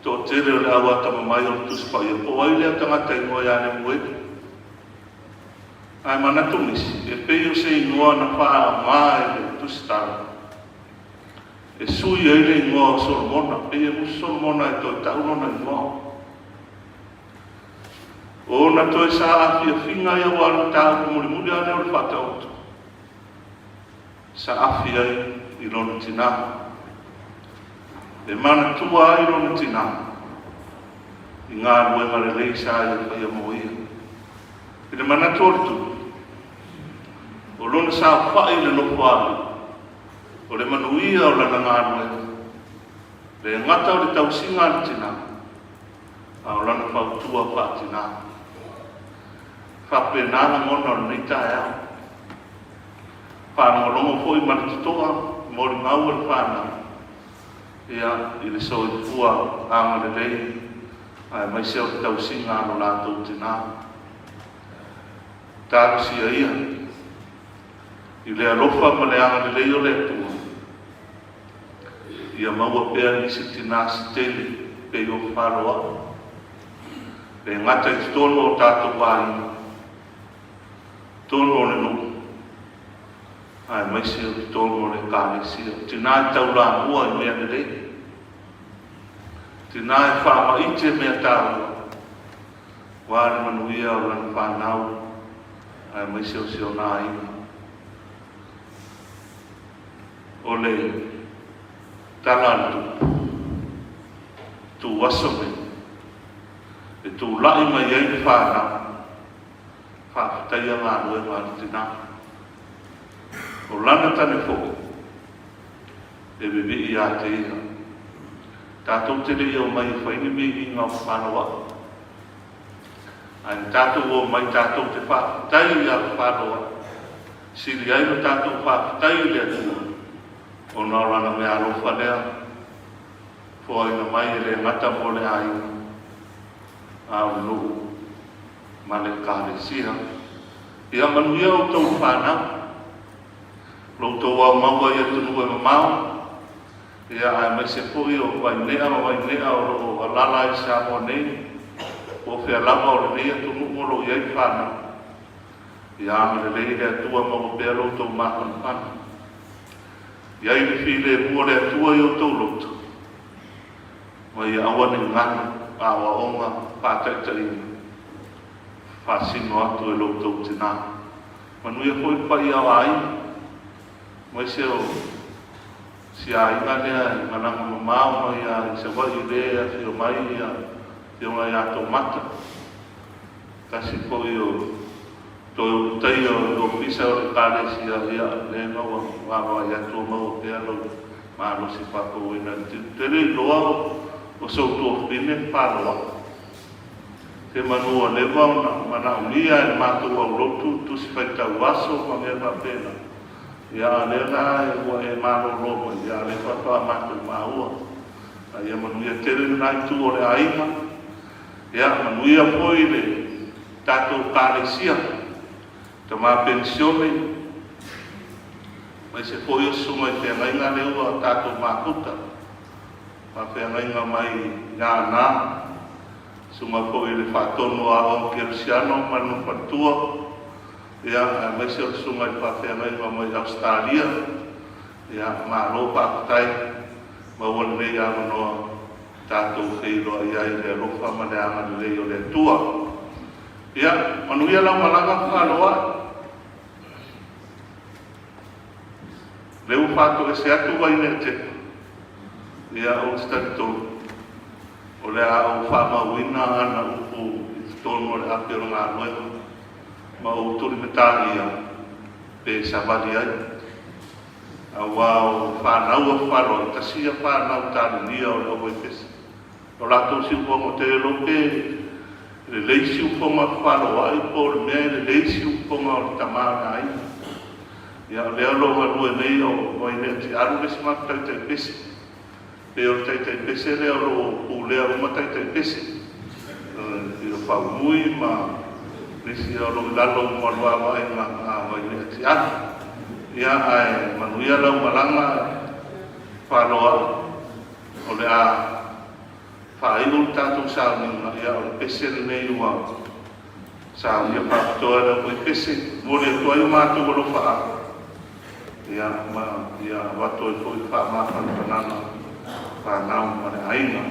toatele o le au atamamai o le Tusi Paia po o ai lea tagata igoa ia Lemueli. Ae manatu nisi, e pei o se igoa na faaaoga e le Tusitala e sui ai le igoa o Solomona, pei e musu Solomona e toe tau lona igoa. O ona toe saafiafiga ia aua o le mataupu mulimuli lava lea o le faataoto, saafi ai i lona tinā. E manatua ai lona tinā i galuega lelei sa ia faia mo ia. I le manatu o le Tupu, o lona saofai i le nofoalii, o le manuia o lana galuega, le gata o le tausiga a le tinā, a o lana fautua faatinā. E faapena lagona o lenei taeao. Faalogologo foi ma le totoa, molimau e le fanau, ia, i le soifua agalelei aemaise o le tausiga a lo latou tinā. Talosia ia i le alofa ma le agalelei o le Atua, ia maua pea nisi tinā se tele pei o Faloaʻu, le gata i totonu o tatou aiga, totonu o le nuu, aemaise o totonu o le Ekalesia. O tinā e taulamua i mea lelei, tinā e faamaite mea taua, aua le manuia o lana fanau, aemaise o si ona aiga. O le tala a le Tupu, tu aso nei, e tulai mai ai le fanau, faafetaia galuega a le tinā. O lana tane foi, e vivii ia te ia. Tatou te le i omai e fai ni viiga o Fafaloaʻi, ae na tatou omai tatou te faafetai iā Fafaloaʻi, sili ai lo tatou faafetai i le Atua, ona o Lana meaalofa lea foaina mai e le gata mo le aiga, a o le nuu ma le Ekalesia. Ia manuia outou fanau, lo outou ao maua i atunuu e mamao, ia aemaise foi o Vainea ma Vainea o lo o alala ai Samoa nei, po o fea lava o lenei atunuu o lo o i ai fanau. Ia agalelei le Atua maua pea lo outou mafanafana. I ai le filemu o le Atua i outou loto, ma ia aua ne i galo aoaoga faataitaiga faasino atu e lo outou tinā. Manuia foi le paia o aiga, aemaise o si aiga lea i malaga mamao mai lava i Savaii lea e afio mai ia Afioga ia Tomata, tasi foi o toe ulutaia o le Ofisa o le Ekalesia, ia, lea na ua vaavaai atu o maua pea lou malosi faafouina i le tino. Ou te le iloa o sou tuafafine Faloa. Se manu ua leva ona manaomia e le matou aulotu tusi faitau aso ma mea faapena. Ia, a o lea la ua e malolo mai, ia, a o lea faatoa matou maua. A ia manuia tele lena itu o le aiga. Ia, manuia foi le tatou Ekalesia, tama penisione, aemaise foi o susuga i feagaiga lea ua tatou mafuta, faafeagaiga mai i Aana, susuga foi i le faatonu o Aoga Kerisiano ma lona faletua, ia, aemaise o le susuga i le faafeagaiga mai Ausetalia. Ia, malo faafetai, maua lenei avanoa tatou feiloai ai i le alofa ma le agalelei o le Atua. Ia, manuia lau malaga Faloai. Lea ua faatoese atu Vainea Tepa, ia ou te talitonu, o le a ou faamauina ana upu i totonu o le api o le galuega ma ou tulimataia. pe savali ai. Auā o fanau a falo ai, tasi ia fanau talinia o le auvaipese. O latou siufoga ou te le iloa pe lelei siufoga faloai po o le mea e lelei siufoga o le tama o le aiga. Ia o lea o lo o galue nei o Vailea Tialu le isi matou taitai pese. Pei o le taitai pese lea o lo o pulea uma taitai pese. Pei o Faumui ma nisi o lo o i lalo uma o le vaavaaiga a Vailea Tialu. Ia ae manuia lau malaga faloai. O le a faaiu le tatou sauniga, ia o le pese lenei ua saunia faapitoa e le aufaipese. Momoli atu ai o matou alofa ia ma ia avatu ai foi le faamafanafanaga fanau ma le aiga.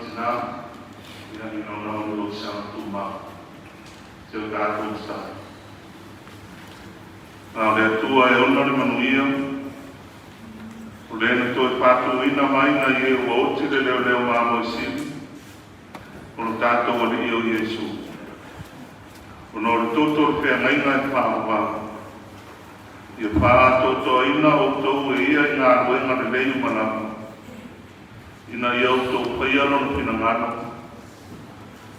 tinā, ia i naunau i lou saga tumau. Se o tatou sa. Na o le Atua e ona le manuia, o lē na toe faatūina mai nai e ua oti le leoleo mamoe sili, o lo tatou Alii o Iesu. Ona o le toto o le feagaiga e faavavau, ia faaatoatoaina outou e ia i galuega lelei uma lava, ina ia outou faia lona finagalo,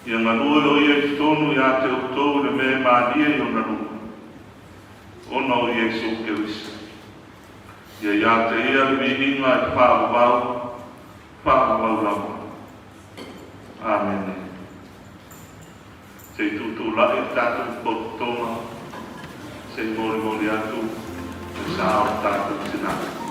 ia galue o ia i totonu iā te outou i le mea e malie i ona luma, ona o Iesu Keriso. Ia iā te ia le viiga e faavavau, faavavau lava. Amene. Se i tutulai le tatou pototoga, se i molimoli atu le sa o le tatou tinā.